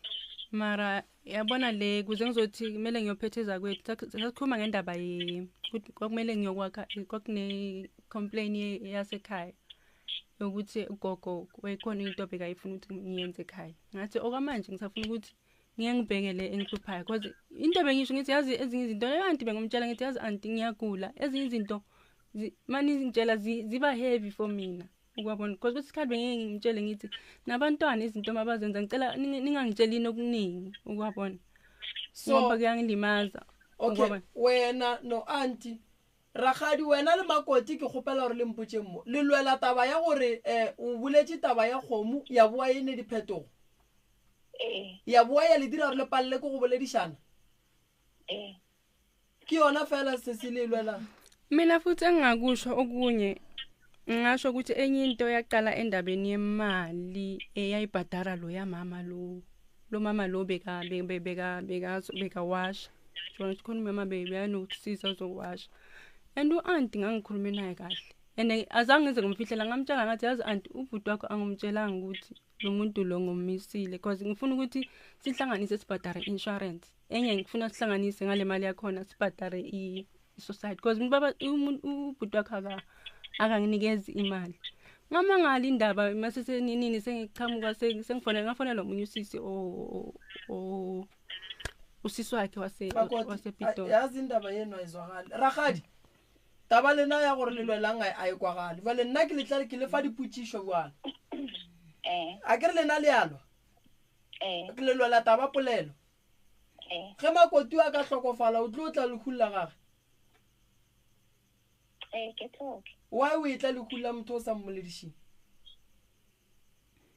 mara yabona le kuze ngizothi kumele ngiyophetheza kwethu sakhuluma ngendaba ye ukuthi kwakumele ngiyokwakha kwakune complain yasekhaya yokuthi ugogo wayekhona into bekayifuna ukuthi ngiyenze ekhaya ngathi okwamanje ngisafuna ukuthi ngiye ngibheke le engihluphayo because into bengisho ngithi yazi ezinye izinto leyo anti bengimtshela ngithi yazi anti ngiyagula ezinye izinto mani ngitshela ziba heavy for mina ukwabona because kwesinye isikhathi bengeke ngimtshele ngithi nabantwana izinto mabazenza ngicela ningangitshelini okuningi ukwabona So ngoba kuyangilimaza okay, ukwabona wena no anti Rakgadi wena le Makoti ke kgopela gore le mpotšeng mo. Le lwela taba ya gore um o boletše taba ya kgomo ya boa e ne diphetogo? Ee. Ya boa ya le dira gore le palele ke go boledišana? Ee. Ke yona fela se se le e lwelang? Mina futhi engingakusho okunye ngingasho ukuthi enye into yaqala endabeni yemali eyayibhadara loya mama lo lo mama lo beka beka beka beka bekawasha Jona ukuthi khona umama beyanokusiza uzokuwasha and u-anti ngangikhulume naye kahle and azange ngize ngimfihlela ngamtshela ngathi yazi anti ubhuti wakho angimtshelanga ukuthi lo muntu lo ngommisile because ngifuna ukuthi sihlanganise sibhadare i-insurance enye ngifuna sihlanganise ngale mali yakhona sibhadare i-society because baba ubhuti wakho akanginikezi imali ngamangala indaba mase seninini sengiqhamuka sengifonela ngafonela omunye usisi o usisi wakhe wase Makoti, wasePitori yazi indaba yeno ayizwakali ragadi taba lena ya gore le lwelang a e kwagale jale nna ke letla ke le fa dipotšišo jale Eh, a ke re lena le alwa eh, le lwela taba polelo eh, ge makoti a ka hlokofala o tlo tla lehung la gage eh, ke tlo tla. Why o etla lehung la motho o sa mmoledišeng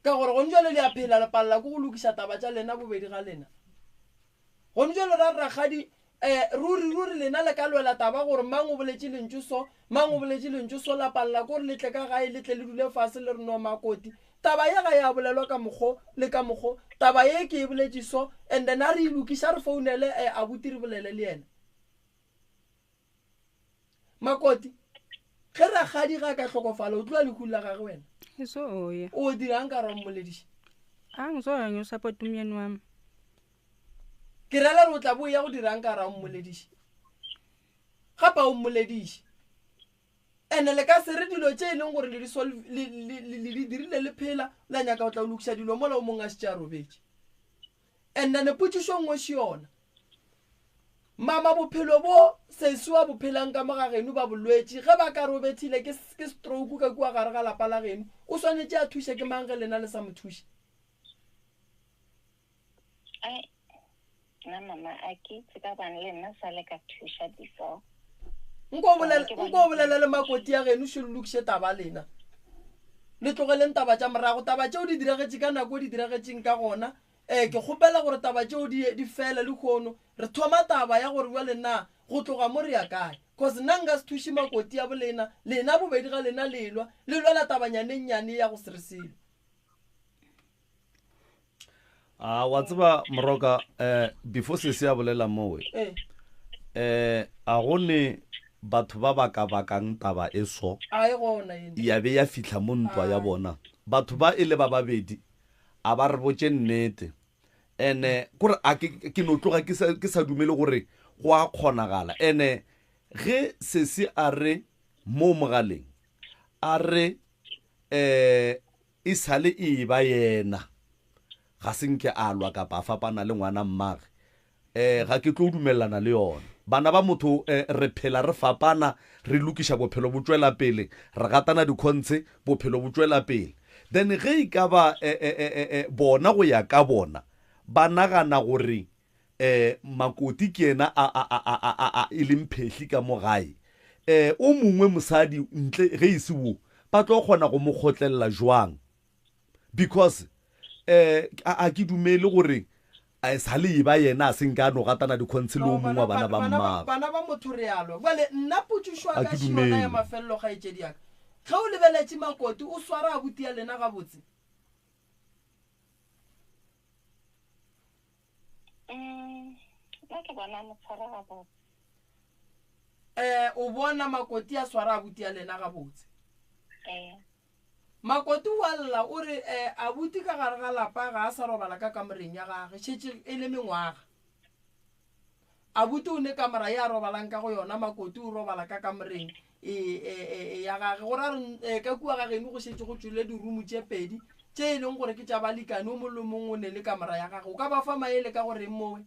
Ka gore gone jwale le a phela le palela ke go lokiša taba tša lena bobedi ga lena. Gone jwale ra re rakgadi um ruri ruri lena le ka lwela taba gore mang o boletše lentšu so, mang o boletše lentšu so la palela ke gore le tle ka gae le tle le dule fase le re no makoti taba ye ga ya bolelwa ka mokgo le ka mokgo taba ye ke e boletše so and then a re e lokiša re founele um abuti re bolele le yena. Makoti, ge rakgadi ga a ka hlokofala o tloa lehung la gage wena? Ngizoya. O dirang ka ra mmolediša? Angizoya ngiyosapota umyeni wami. Ke rela re o tla bo ya go dirang ka ra mmolediša? Gape o mmolediše. Ene le ka se re dilo tše e leng gore le di solve le le le di dirile le phela la nyaka go tla go lokiša dilo mola o mongwe a šetše a robetše. And then potšišo nngwe še yona. Mama bophelo bo sesi wa bo phelang ka mo ga geno ba bolwetši ge ba ka re o bethile ke, ke stroke ka kua gare ga lapa la geno o swanetše a thuše ke mang ge lena le sa mo thuše? Ai, nna mama a ke itse ka bane le nna sa le ka thuša before. Nko o bolele, nko o bolele le makoti ya geno šo le lokiše taba lena. Le tlogeleng taba tša morago. Taba tšeo di diragetše ka nako di diragetšeng ka gona. Ee, ke kgopela gore taba tšeo di, di fele lehono. Re thoma taba ya gore bjale na go tloga mo re ya kae. Cause nna nka se thuše makoti ya bolena, lena bobedi ga lena le elwa, le lwela tabanyana e nnyane ya go se re selo. A wa tseba Moroka, eh, before sesi a bolela mowe, Ee. eh, a go ne batho ba ba ka bakang taba e so, A e gona eno. ya be ya fihla mo ntwa ya Ai. bona. Batho ba e le ba babedi, a ba re botše nnete. Ene kore a ke, ke no tloga ke sa, ke sa dumele gore go a kgonagala. Ene ge sesi a re mo mogaleng, a re, eh, E sa le e eba yena, ga se nke a lwa kapa a fapana le ngwana mmage. Eh, ga ke tlo dumelelana le yona. Bana ba motho, eh, re phela re fapana, re lokiša bophelo bo tšwela pele, re gatana dikhontshe, bophelo bo tšwela pele. Then ge e ka ba, eh, eh, eh, eh, eh, bona go ya ka bona, ba nagana gore, eh, Makoti ke yena a, a, a, a, a, a, a, e leng phehli ka mo gae, eh, o mongwe mosadi ntle ge e se wo, ba tlo kgona go mo kgotlelela jwang? Because, eh, a, a ke dumele gore a sa le eba yena a se nke a no gatana dikhontshe le o No, mongwe bana, wa bana bana, ba bana, ba, mmagwe. bana ba motho re a lwa. Bjale nna potšišo A ya ka ke še yona ya dumele. mafelelo kgaetšedi ya ka. Ge o lebeletše Makoti, o swara abuti ya lena gabotse? Mm, nna ke bona mo tshwara gabotse. Eh, o bona Makoti a swara abuti ya lena gabotse? Ee. Makoti o a lla o re, eh, abuti ka gare ga lapa ga a sa robala ka kamoreng ya gage, šetše e le mengwaga. Abuti o ne kamora ye a robalang ka go yona, Makoti o robala ka kamoreng e, e, e, e ya gage. Go ra re e, ka kua ga geno go šetše go tšwele dirumu tše pedi tše e leng gore ke tša balekane, o mongwe le mongwe o ne le kamora ya gage. O ka ba fa maele ka go reng mowe?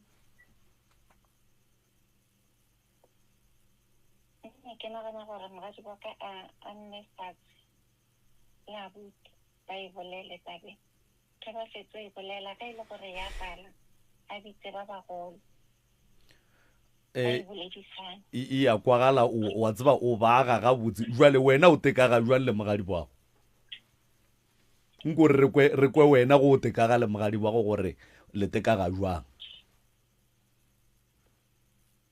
Nna ke nagana gore moradi wa ka a, a nne fatshe le abuti ba e bolele tabeng. Ge ba fetso e bolela, ge e le gore ya pala, a bitse ba bagolo. Ba e Eh, boledisane. e e ya kwagala, o wa tseba o baga gabotse. Jwale wena o tekaga jwang le mogadi wago? Nko re kwe re kwe wena go o tekaga le mogadi wago gore le tekaga jwang.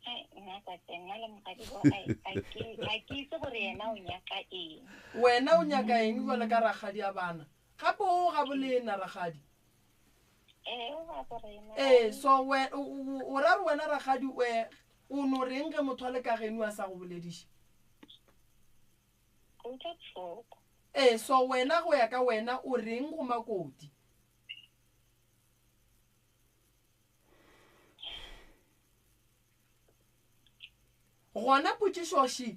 Ai, nna tate, nna le mogadi bo, ai, a ke, a ke itse gore yena o nyaka eng. Wena o nyaka eng jwale ka rakgadi a bana? Gape o ga bolena rakgadi. Ee, o ga borena. Ee, so we, o, o, o ra re wena rakgadi we, o no reng ge motho a le ka geno a sa go bolediše? Ke utlwa bohloko. Ee, so wena go ya ka wena o reng go Makoti? Gona potšišo še,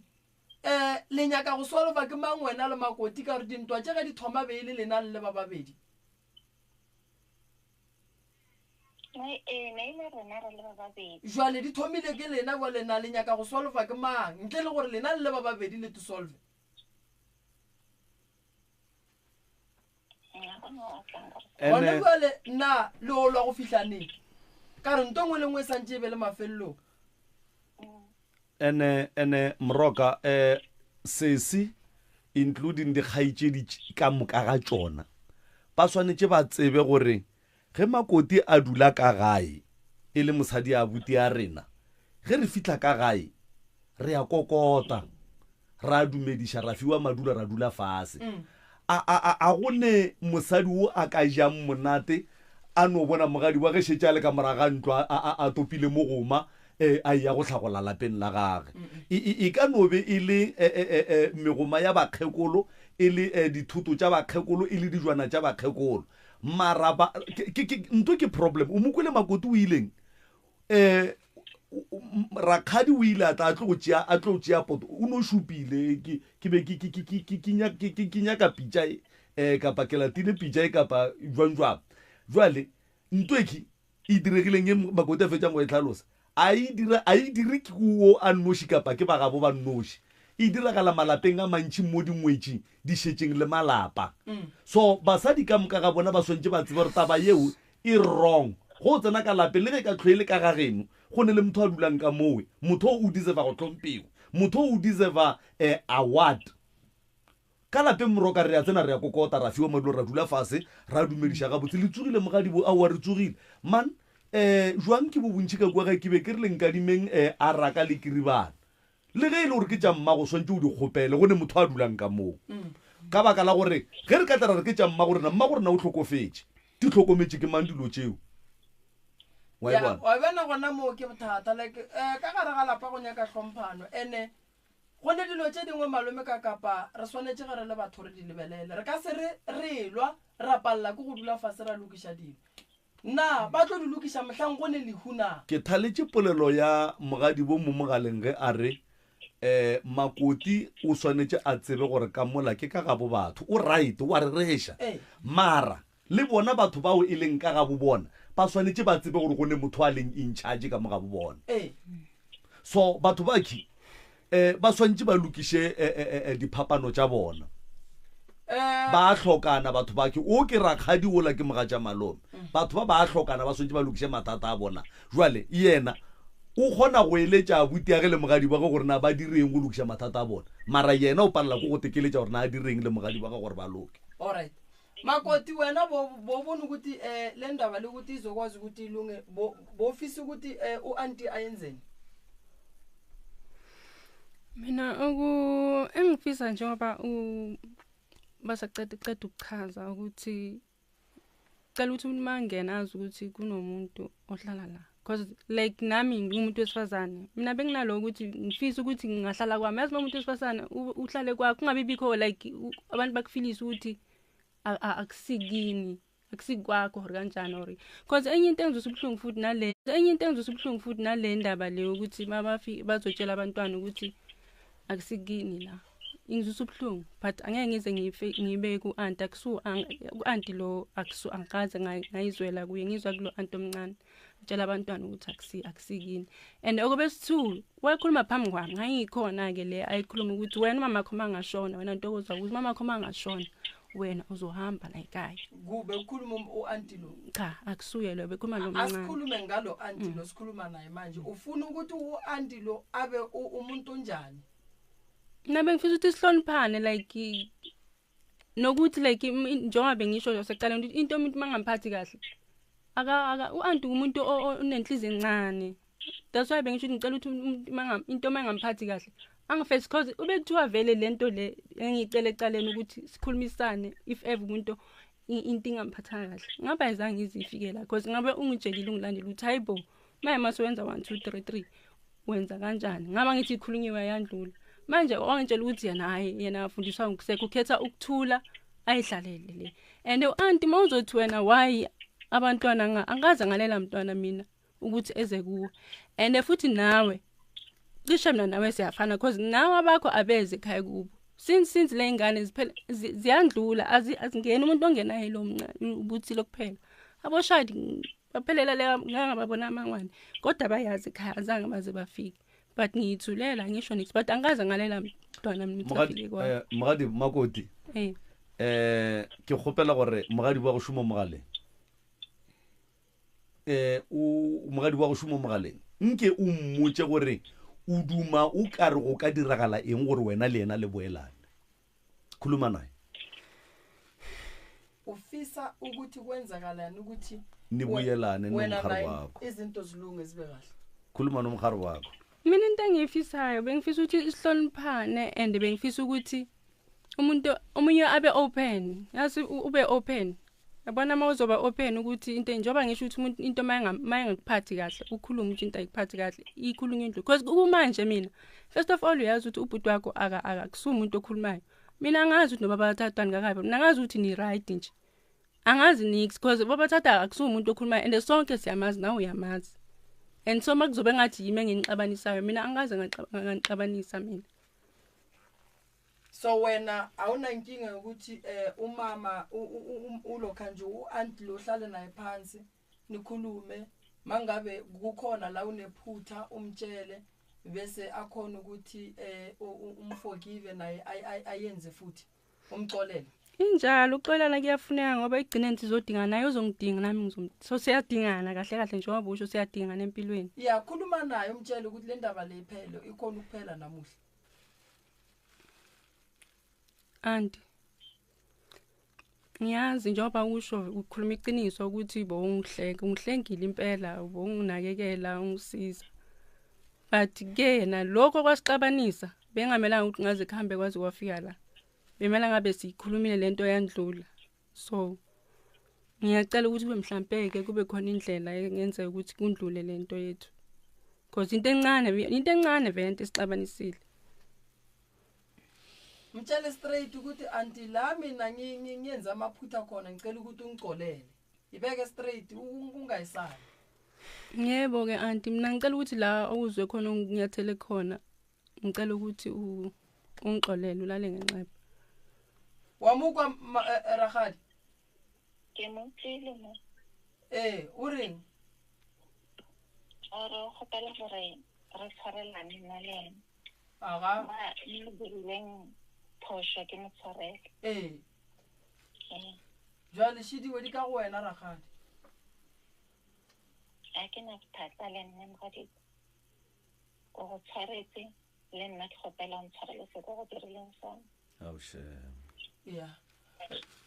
um le nyaka go solva ke mang wena le Makoti ka gore dintwa tše ge di thoma be e le lena le le ba babedi? Ee, ne e le rena re le ba babedi. Jwale di thomile ke lena, bjale na le nyaka go solva ke mang ntle le gore lena le le ba babedi le tisolve? Gona bjale na le o lwa go fihla neng? Ka re nto nngwe le nngwe e santše e be le mafelelong. Ene, ene, Moroka, eh, sesi, including dikgaetšedi ka moka ga tšona, ba swanetše ba tsebe gore ge Makoti a dula ka gae e le mosadi a abuti a rena, ge re fihla ka gae, re a kokota, ra dumediša, ra fiwa madulo, ra dula fase. A, a, a, a go ne mosadi wo a ka jang monate a no bona mogadi wa ge šetše a le ka morago ga ntlo a, a, a topile mogoma, e, a eya go hlagola lapeng la gage. E, e, e ka no be e le e, e, e, e, megoma ya bakgekolo, e le e, dithoto tša bakgekolo, e le dijwana tša bakgekolo. Mara ba, ke, ke, ke, nto ke problem. O mo kwele Makoti o ileng? Eh, rakgadi o ile a tla a tlo go tšea, a tlo tšea poto. O no šupile, ke, ke be ke, ke, ke, ke, ke, ke, ke, ke, ke nyaka pitša e, eh, kapa ke latile pitša e kapa jwang jwang. Jwale, nto e ke e diregileng e Makoti a fetšang go e hlalosa, a e dira, a e dire ke wo a nnoši kapa ke ba gabo ba nnoši. E diragala malapeng a mantši mo dingwetši di šetšeng le malapa. So basadi ka moka ga bona ba swantše ba tsebe gore taba yeo e wrong. Go o tsena ka lapeng, le ge e ka hlwe e le ka ga geno, go ne le motho a dulang ka mowe, motho o o deserva go hlompiwa. Motho o deserva eh, award. Ka lapeng moroka re a tsena re a kokota ra fiwa madulo ra dula fase ra dumediša gabotse. Le tsogile mogadibo? Aowa re tsogile. Man, eh, jwang ke bo bontši ka kua gae ke be ke re le nkadimeng eh, araka le kiribana. Le ge e le gore ke tša mmago swantše o di kgopele go ne motho a dulang ka moo. Ka baka la gore ge re ka tla ra re ke tša mmago rena, mmago rena o hlokofetše. Di hlokometše ke mang dilo tšeo? Wa e bona? Wa e bona gona moo ke bothata. Like eh, ka gare ga lapa go nyaka hlomphano. Ene go ne dilo tše dingwe malome ka kapa re swanetše ge re le batho re di lebelele. Re ka se re re elwa ra palela ke go dula fase ra lokiša dilo. Na ba tlo di lokiša mohlang go ne lehu na? Ke thaletše polelo ya mogadibo mo mogaleng ge a re, um Makoti o swanetše a tsebe gore ka mola ke ka gabo batho. O right, o a rereša. Mara le bona batho bao e leng ka gabo bona ba swanetše ba tsebe gore go ne motho a leng in charge ka mo gabo bona. So batho bakhi um ba swantše ba lokiše eh, diphapano tša bona. Ba a hlokana batho ba ke o ke rakgadi ola ke mogatša malome. Batho ba ba a hlokana ba swantše ba lokiše mathata a bona. Jwale yena o kgona go eletša abuti age le mogadi wa ge gore na ba direng go lokiša mathata a bona. Mara yena o palela ke go tekeletša gore na a direng le mogadi wa ge gore ba loke. Alright. Makoti wena bo bo bona ukuthi eh le ndaba le ukuthi izokwazi ukuthi ilunge bo bofisa ukuthi eh uanti ayenzeni. Mina oku engifisa njengoba u basaceda ceda ukuchaza ukuthi cela ukuthi umuntu mangena azi ukuthi kunomuntu ohlala la because like nami ngingumuntu wesifazane mina benginalo ukuthi ngifisa ukuthi ngingahlala kwami yazi umuntu wesifazane uhlale kwakho kungabi bikho like abantu bakufilisa ukuthi akusikini akusikwakho or kanjani or because enye into engizwisa ubuhlungu futhi nale enye into engizwisa ubuhlungu futhi nale ndaba le ukuthi mabafi bazotshela abantwana ukuthi akusikini la ingizwisa ubuhlungu but angeke ngize ngife ngibe ku-anti akusu ku-anti lo akusu angikaze ngayizwela kuye ngizwa kulo anti omncane tshela abantwana ukuthi akusi akusikini and okwebesithu wayekhuluma phambi kwami ngangikhona-ke le ayikhuluma ukuthi wena umama kho mangashona wena ntokoza ukuthi umama kho mangashona wena uzohamba la ekhaya kube ukhuluma u-anti lo cha akusuye lo bekhuluma lo mncane asikhulume ngalo anti lo sikhuluma naye manje ufuna ukuthi u-anti lo abe umuntu onjani mina bengifisa ukuthi sihloniphane like nokuthi like njengoba bengisho nje sekuqaleni ukuthi into umuntu mangamphathi kahle aka aka u-anti umuntu onenhliziyo encane that's why bengisho ukuthi ngicela ukuthi umuntu into mangamphathi kahle angifesi cause ube kuthiwa vele lento le engiyicela ecaleni ukuthi sikhulumisane if ever umuntu into ingamphathanga kahle ngabe ayizange ize ifike la cause ngabe ungitshelile ungilandela ukuthi hayi bo maye mase wenza 1 2 3 3 wenza kanjani ngaba ngithi ikhulunyiwe yandlula manje wangitshela ukuthi yena hayi yena afundiswa ngokusekho ukhetha ukuthula ayihlalele le and u-anti uma uzothi wena why abantwana angikaze ngalela mntwana mina ukuthi eze kuwe and futhi nawe cishe mina nawe siyafana cause nawe abakho abeze ekhaya kubo since since le ngane ziphela ziyandlula azingeni umuntu ongenayo lo mncane ubuthile kuphela aboshadi baphelela le ngeke ngababona amangwane kodwa bayazi ekhaya azange baze bafike but ngiyithulela ngisho niks but angikaze ngalela mntwana mina ukuthi afike kwami eh, mogadi makoti eh eh ke kgopela gore mogadi wa go šoma mogaleng eh o mogadi wa go šoma mogaleng nke o mmotse gore o duma o ka re go ka diragala eng gore wena le yena le boelane khuluma naye ufisa ukuthi kwenzakalani ukuthi nibuyelane wena nomhari naye wakho izinto zilunge zibe kahle khuluma nomhari wakho mina into engiyifisayo bengifisa ukuthi sihloniphane and bengifisa ukuthi umuntu omunye abe open yazi ube open yabona uma uzoba open ukuthi into njengoba ngisho ukuthi umuntu into mayengakuphathi kahle ukhulume ukuthi into ayikuphathi kahle ikhulunywe indlu because kumanje mina first of all uyazi ukuthi ubhuti wakho akakusuye umuntu okhulumayo mina angazi ukuthi noba bathathwani kakabi mina angazi ukuthi ni-right nje angazi nix because babathatha akusuye umuntu okhulumayo and sonke siyamazi nawe uyamazi and so uma kuzobe ngathi yimi enginixabanisayo mina angikaze nganixabanisa mina so wena awunankinga yokuthi eh umama ulokha nje uanti lo hlale naye phansi nikhulume mangabe kukhona la unephutha umtshele bese akhona ukuthi eh umforgive naye ayenze futhi umxolele. Injalo ukuxolelana kuyafuneka ngoba ekugcineni sizodingana naye uzongidinga nami ngizom so siyadingana kahle kahle njengoba usho siyadingana empilweni. Ya khuluma naye umtshele ukuthi le ndaba le iphele ikhona ukuphela namuhla. Anti Ngiyazi njengoba usho ukhuluma iqiniso ukuthi bowungihleka ungihlengile impela bowunginakekela ungisiza. But ke yena lokho kwasixabanisa bengamelanga ukuthi ngaze kuhambe kwaze kwafika la. Bemela ngabe siyikhulumile lento yandlula. So ngiyacela ukuthi kube mhlampe ke kube khona indlela engenzeka ukuthi kundlule lento yethu. Because into encane into encane vele into esixabanisile. Mtshele straight ukuthi anti la mina ngiyenza amaphutha khona ngicela ukuthi ungicolele. Ibeke straight ungayisabi. Yebo ke anti mina ngicela ukuthi la okuzwe khona nginyathele khona ngicela ukuthi ungixolele ulale ngenxeba. Wamukwa eh, eh, Rakgadi? Ke mo utlwile mo. Ee, o reng? O re o kgopela gore re tshwarelane nna le ena. Aga. Ba mo dirileng phošo ke mo tshwarele. Ee. Ee. Jwale šidiwe di ka go wena Rakgadi. A ke na bothata le nna mogadiko. O go tshwaretse le nna ke kgopela o ntshwarele se ko go dirileng sona. Ao shame. Ya.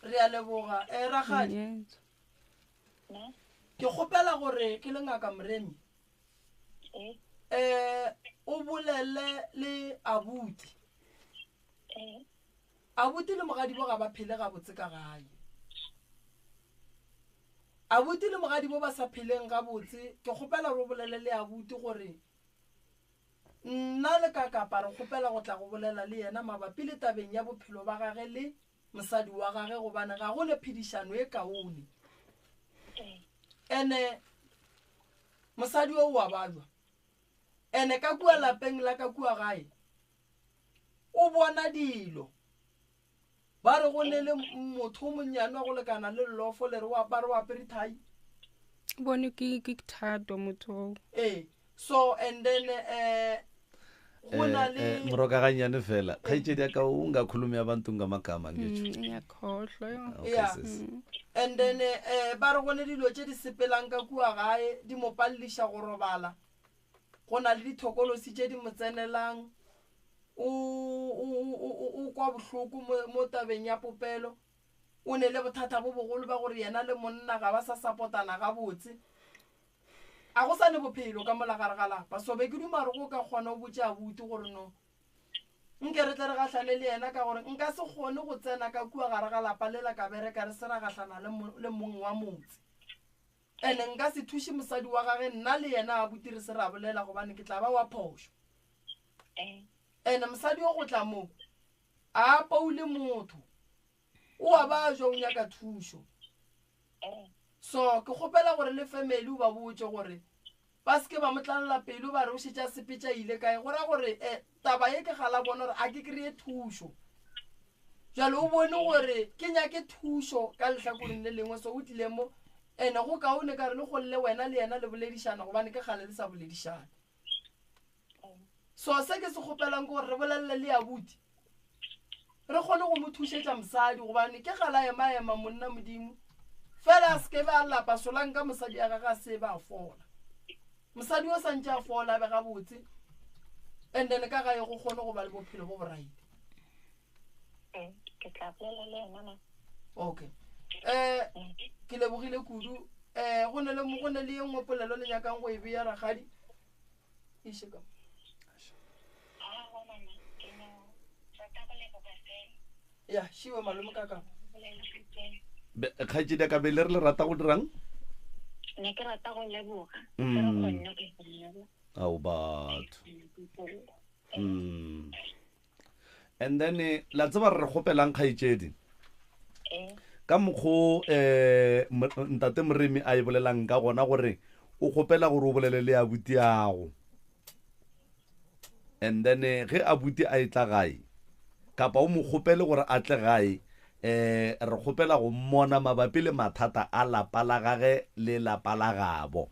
Re a leboga. Eh Rakgadi. Yes. Na? Ke kgopela gore ke le ngaka Moremi. Eh. Eh o bolele le abuti. Eh. Abuti le mogadibo ga ba phele gabotse ka gae. Abuti le mogadibo ba sa pheleng gabotse, ke kgopela gore o bolele le abuti gore nna le Kakapa re kgopela go tla go bolela le yena mabapi le tabeng ya bophelo ba gage le mosadi wa gage gobane ga go ne phedišano e kaone. Ene mosadi o wa bajwa. Ene ka kua lapeng la ka kua gae o bona dilo. Ba re go ne le motho o monnyane wa go lekana le lofo le re o apare o apere thai. Bone ke ke thato motho oo. Ee, so and then eh go na Eh, eh, le moroka gannyane fela kgaetšedi ya ka o ngakhulumi abantu ngamagama ngetsho Ngiyakhohlwa yo. okay Yeah. sis and then eh ba re go ne dilo tše di sepelang ka kua gae di mo paleliša go robala. Go na le dithokolosi tše di mo tsenelang. O, o, o, o, o kwa bohloko mo, mo tabeng ya popelo. O ne le bothata bo bogolo ba gore yena le monna ga ba sa sapotana gabotse. A go sa ne bophelo ka mola gare ga lapa. So be ke duma gore go ka kgona o botše abuti gore no nke re tle re gahlane le yena ka gore nka se kgone go tsena ka kua gare ga lapa lela ka bereka re se ra gahlana le, mo, le mong wa motse. Ene nka se thuše mosadi wa gage nna le yena abuti re se ra bolela gobane ke tla ba wa phošo. Ene mosadi o go tla mo a apoule motho o a ba jwa o nyaka thušo. So ke kgopela gore le family o ba botše gore ba se ke ba mo tlalela pelo ba re o šetše a sepetše a ile kae. Go ra gore eh, taba ye ke gala bona gore a ke kry-e thušo. Jwale o bone gore ke nyake thušo ka lehlakoreng le lengwe so o tlile mo ene go kaone ka re le golle wena le yena le boledišana gobane ke kgale le sa boledišane. So se ke se kgopelang ke gore re bolelele le abuti re kgone go mo thušetša mosadi gobane ke gala ema-ema monna Modimo fela a se ke be a lapa solanka mosadi ya gage a se be a fola. Mosadi o sa ntše a fola a be gabotse and then ka gae go kgone go ba le bophelo bo boraite. Ke tla bolela le yena ma. Okay. Eh ke lebogile kudu. Eh go ne le go ne le ye nngwe polelo le nyakang go e bea rakgadi. Iše ka. Aowa mama, ke no rata go leboga fela. Ya, šiwe malome ka ka. Be- Kgaetšedi ya ka be le re le rata go dirang? Ne ke rata go leboga. Ke re kgonne go bolela. Ao batho. Mm. And then eh, la tseba re re kgopelang kgaetšedi Eh. ka mokgo um ntate Moremi a e bolelang ka gona gore o kgopela gore o bolele le abutiago and then eh, ge abuti a etla gae kapa o mo kgopele gore a tle gae um re kgopela go mmona mabapi le mathata a lapa la gage le lapa la gabo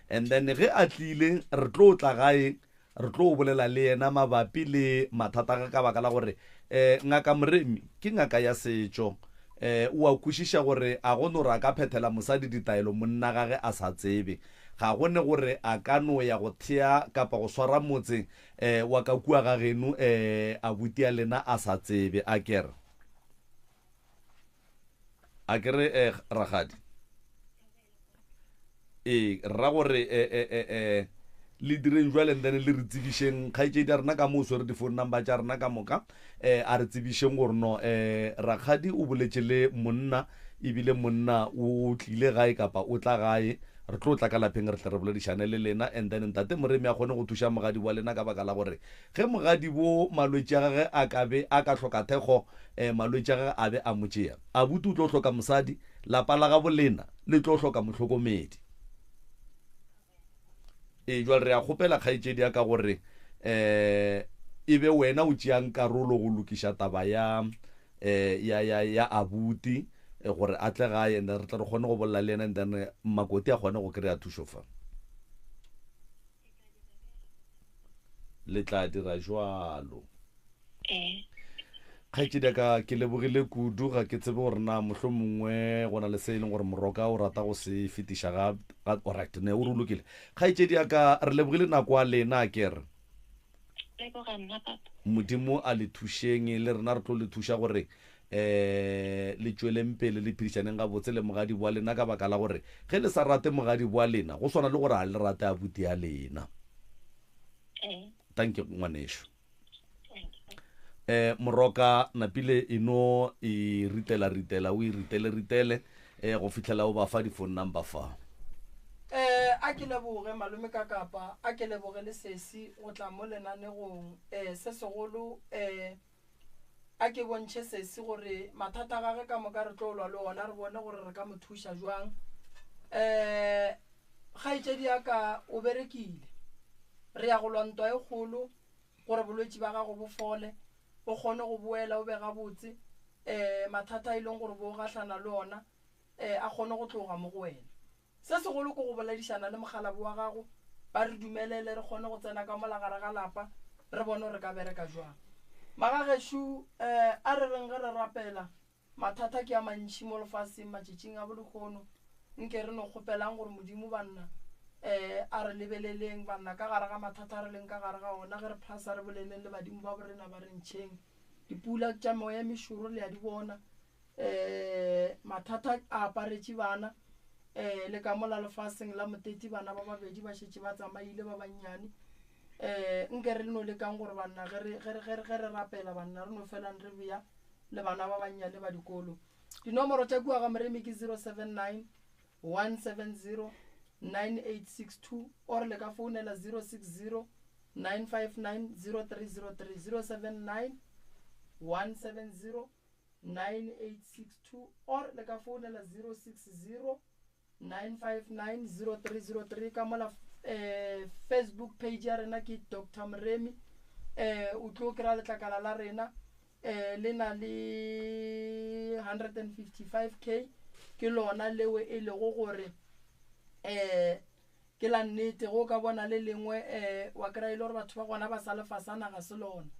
and then ge a tlile re tlo tla gae Re tlo bolela le yena mabapi le mathata a ka baka la gore um Ngaka Moremi ke ngaka ya setšo. Um o a kwešiša gore a go no re a ka phethela mosadi ditaelo monna gage a sa tsebe. Ga go ne gore a ka no ya go thea kapa go swara motse um wa ka kua ga geno um abuti a lena a sa tsebe. A ke re? A ke re eh, rakgadi? Ee, ra gore eh, eh, eh, eh, le direng jwale and then le re tsebišeng kgaetšedi ya rena ka mo o swere di-phone number tša rena ka moka eh, a re tsebišeng gore no eh, rakgadi o boletše le monna ebile monna o tlile gae kapa o tla gae re tlo tla ka lapeng re tle re boledišane le lena and then ntate Moremi a kgone go thuša mogadi wa lena ka baka la gore Ge mogadibo malwetši a gagwe a ka be a ka hloka thekgo, eh, malwetši a gagwe a be a mo tšea. Abuti o tlo hloka mosadi, lapa la gabo lena le tlo hloka mohlokomedi. Ee, jwale re a kgopela kgaetšedi ya ka gore eh, e be wena o tšeang karolo go lokiša taba ya, eh, ya, ya, ya abuti eh, gore a tle gae and then re tle re kgone go bolela le yena and then Makoti a kgone go kry-a thušo fa. Le tla dira jwalo. Ee. Kgaetšedi ya ka, ke lebogile kudu. Ga ke tsebe gore na mohlomongwe go na le se e leng gore moroka o rata go se fetiša ga, ga, alright, ne o re o lokile. Kgaetšedi ya ka, re lebogile nako ya lena, a ke re. Leboga nna, papa. Modimo a le thušeng, le rena re tlo le thuša gore um le tšweleng pele le phedišaneng gabotse le mogadibo wa lena, ka baka la gore ge le sa rate mogadibo wa lena, go swana le gore ga le rate abuti ya lena. Thank you, ngwanešu. Um Moroka napile e no e ritela ritela, o e ritele ritele um go fihlela o ba fa di-phone number fa. Um a ke leboge malome ka kapa, a ke leboge le sesi go tla mo lenanegong. Um se segolo um A ke bontšhe sesi gore mathata a gage ka moka re tlo lwa le ona, re bone gore re ka mo thuša jwang. Um kgaetšedi ya ka o berekile. Re ya go lwa ntwa e kgolo gore bolwetši ba gago bo fole, o kgone go boela o be gabotse. Um mathata a e leng gore bo gahlana le ona um a kgone go tloga mo go wena. Se segolo ke go boledišana le mokgalabje wa gago, ba re dumelele re kgone go tsena ka mola gare ga lapa, re bone gore re ka bereka jwang. Magagešo, a re reng ge re rapela, mathata ke a mantši mo lefaseng matšatšing a bolehono, nke re no kgopelang gore Modimo banna a re lebeleleng banna ka gare ga mathata a re leng ka gare ga ona, ge re phasa re boleleng le badimo ba borena ba re ntšheng. Dipula tša moya e mešoro le a di bona, um mathata a aparetše bana um le ka mola lefaseng la moteti bana ba babedi ba šetše ba tsamaile ba bannyane um nke re no lekang gore banna ge re, ge re, ge re, ge re rapela banna re no felang re bea le bana ba bannyane ba dikolo. Dinomoro tša kua ga Moremi ke 079 170 9862 or le ka founela 060 959 0303 079 170 9862 or le ka founela 060 959 0303 ka mola eh, Facebook page ya rena ke Doctor Moremi eh, o tlo kry-a letlakala la rena eh, le na le 155k ke lona leo e lego gore eh, Ke la nnete, ge o ka bona le lengwe um wa kry-a e le gore batho ba gona ba sa le fasana ga se lona.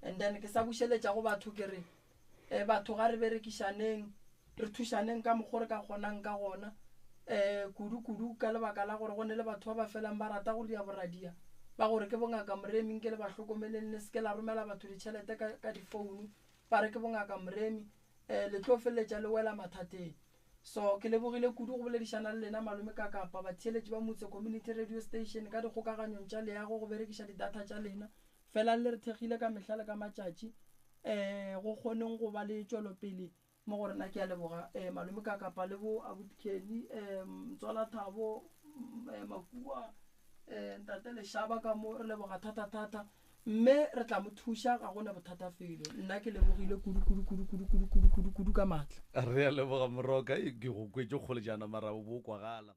And then ke sa bušeletša go batho ke re um batho ga re berekišaneng, re thušaneng ka mokgo re ka kgonang ka gona um kudu-kudu ka lebaka la gore go ne le batho ba ba felang ba rata go dia boradia ba gore ke bongaka Moremi nke le ba hlokomeleng le se ke la romela batho ditšhelete ka, ka difounu ba re ke bongaka Moremi um le tlo feleletša le wela mathateng. So, ke lebogile kudu go boledišana le lena Malome Kakapa, batheeletši ba Mutse Community Radio Station ka dikgokaganyong tša leago go berekiša di-data tša lena. Felang le re thekgile ka mehla le ka matšatši um go kgoneng go ba le tšwelopele mo go rena. Ke a leboga um Malome Kakapa le bo Abuti Kenny, um Ntswala Thabo, um Makua, um Ntate Leshaba ka mo, re leboga thata-thata. Mme re tla mo thuša, ga go na bothata felo. Nna ke lebogile kudu, kudu, kudu, kudu, kudu, kudu, kudu, kudu ka maatla. Re a leboga Moroka, ke go kwetše kgole jaana mara o bo o kwagala.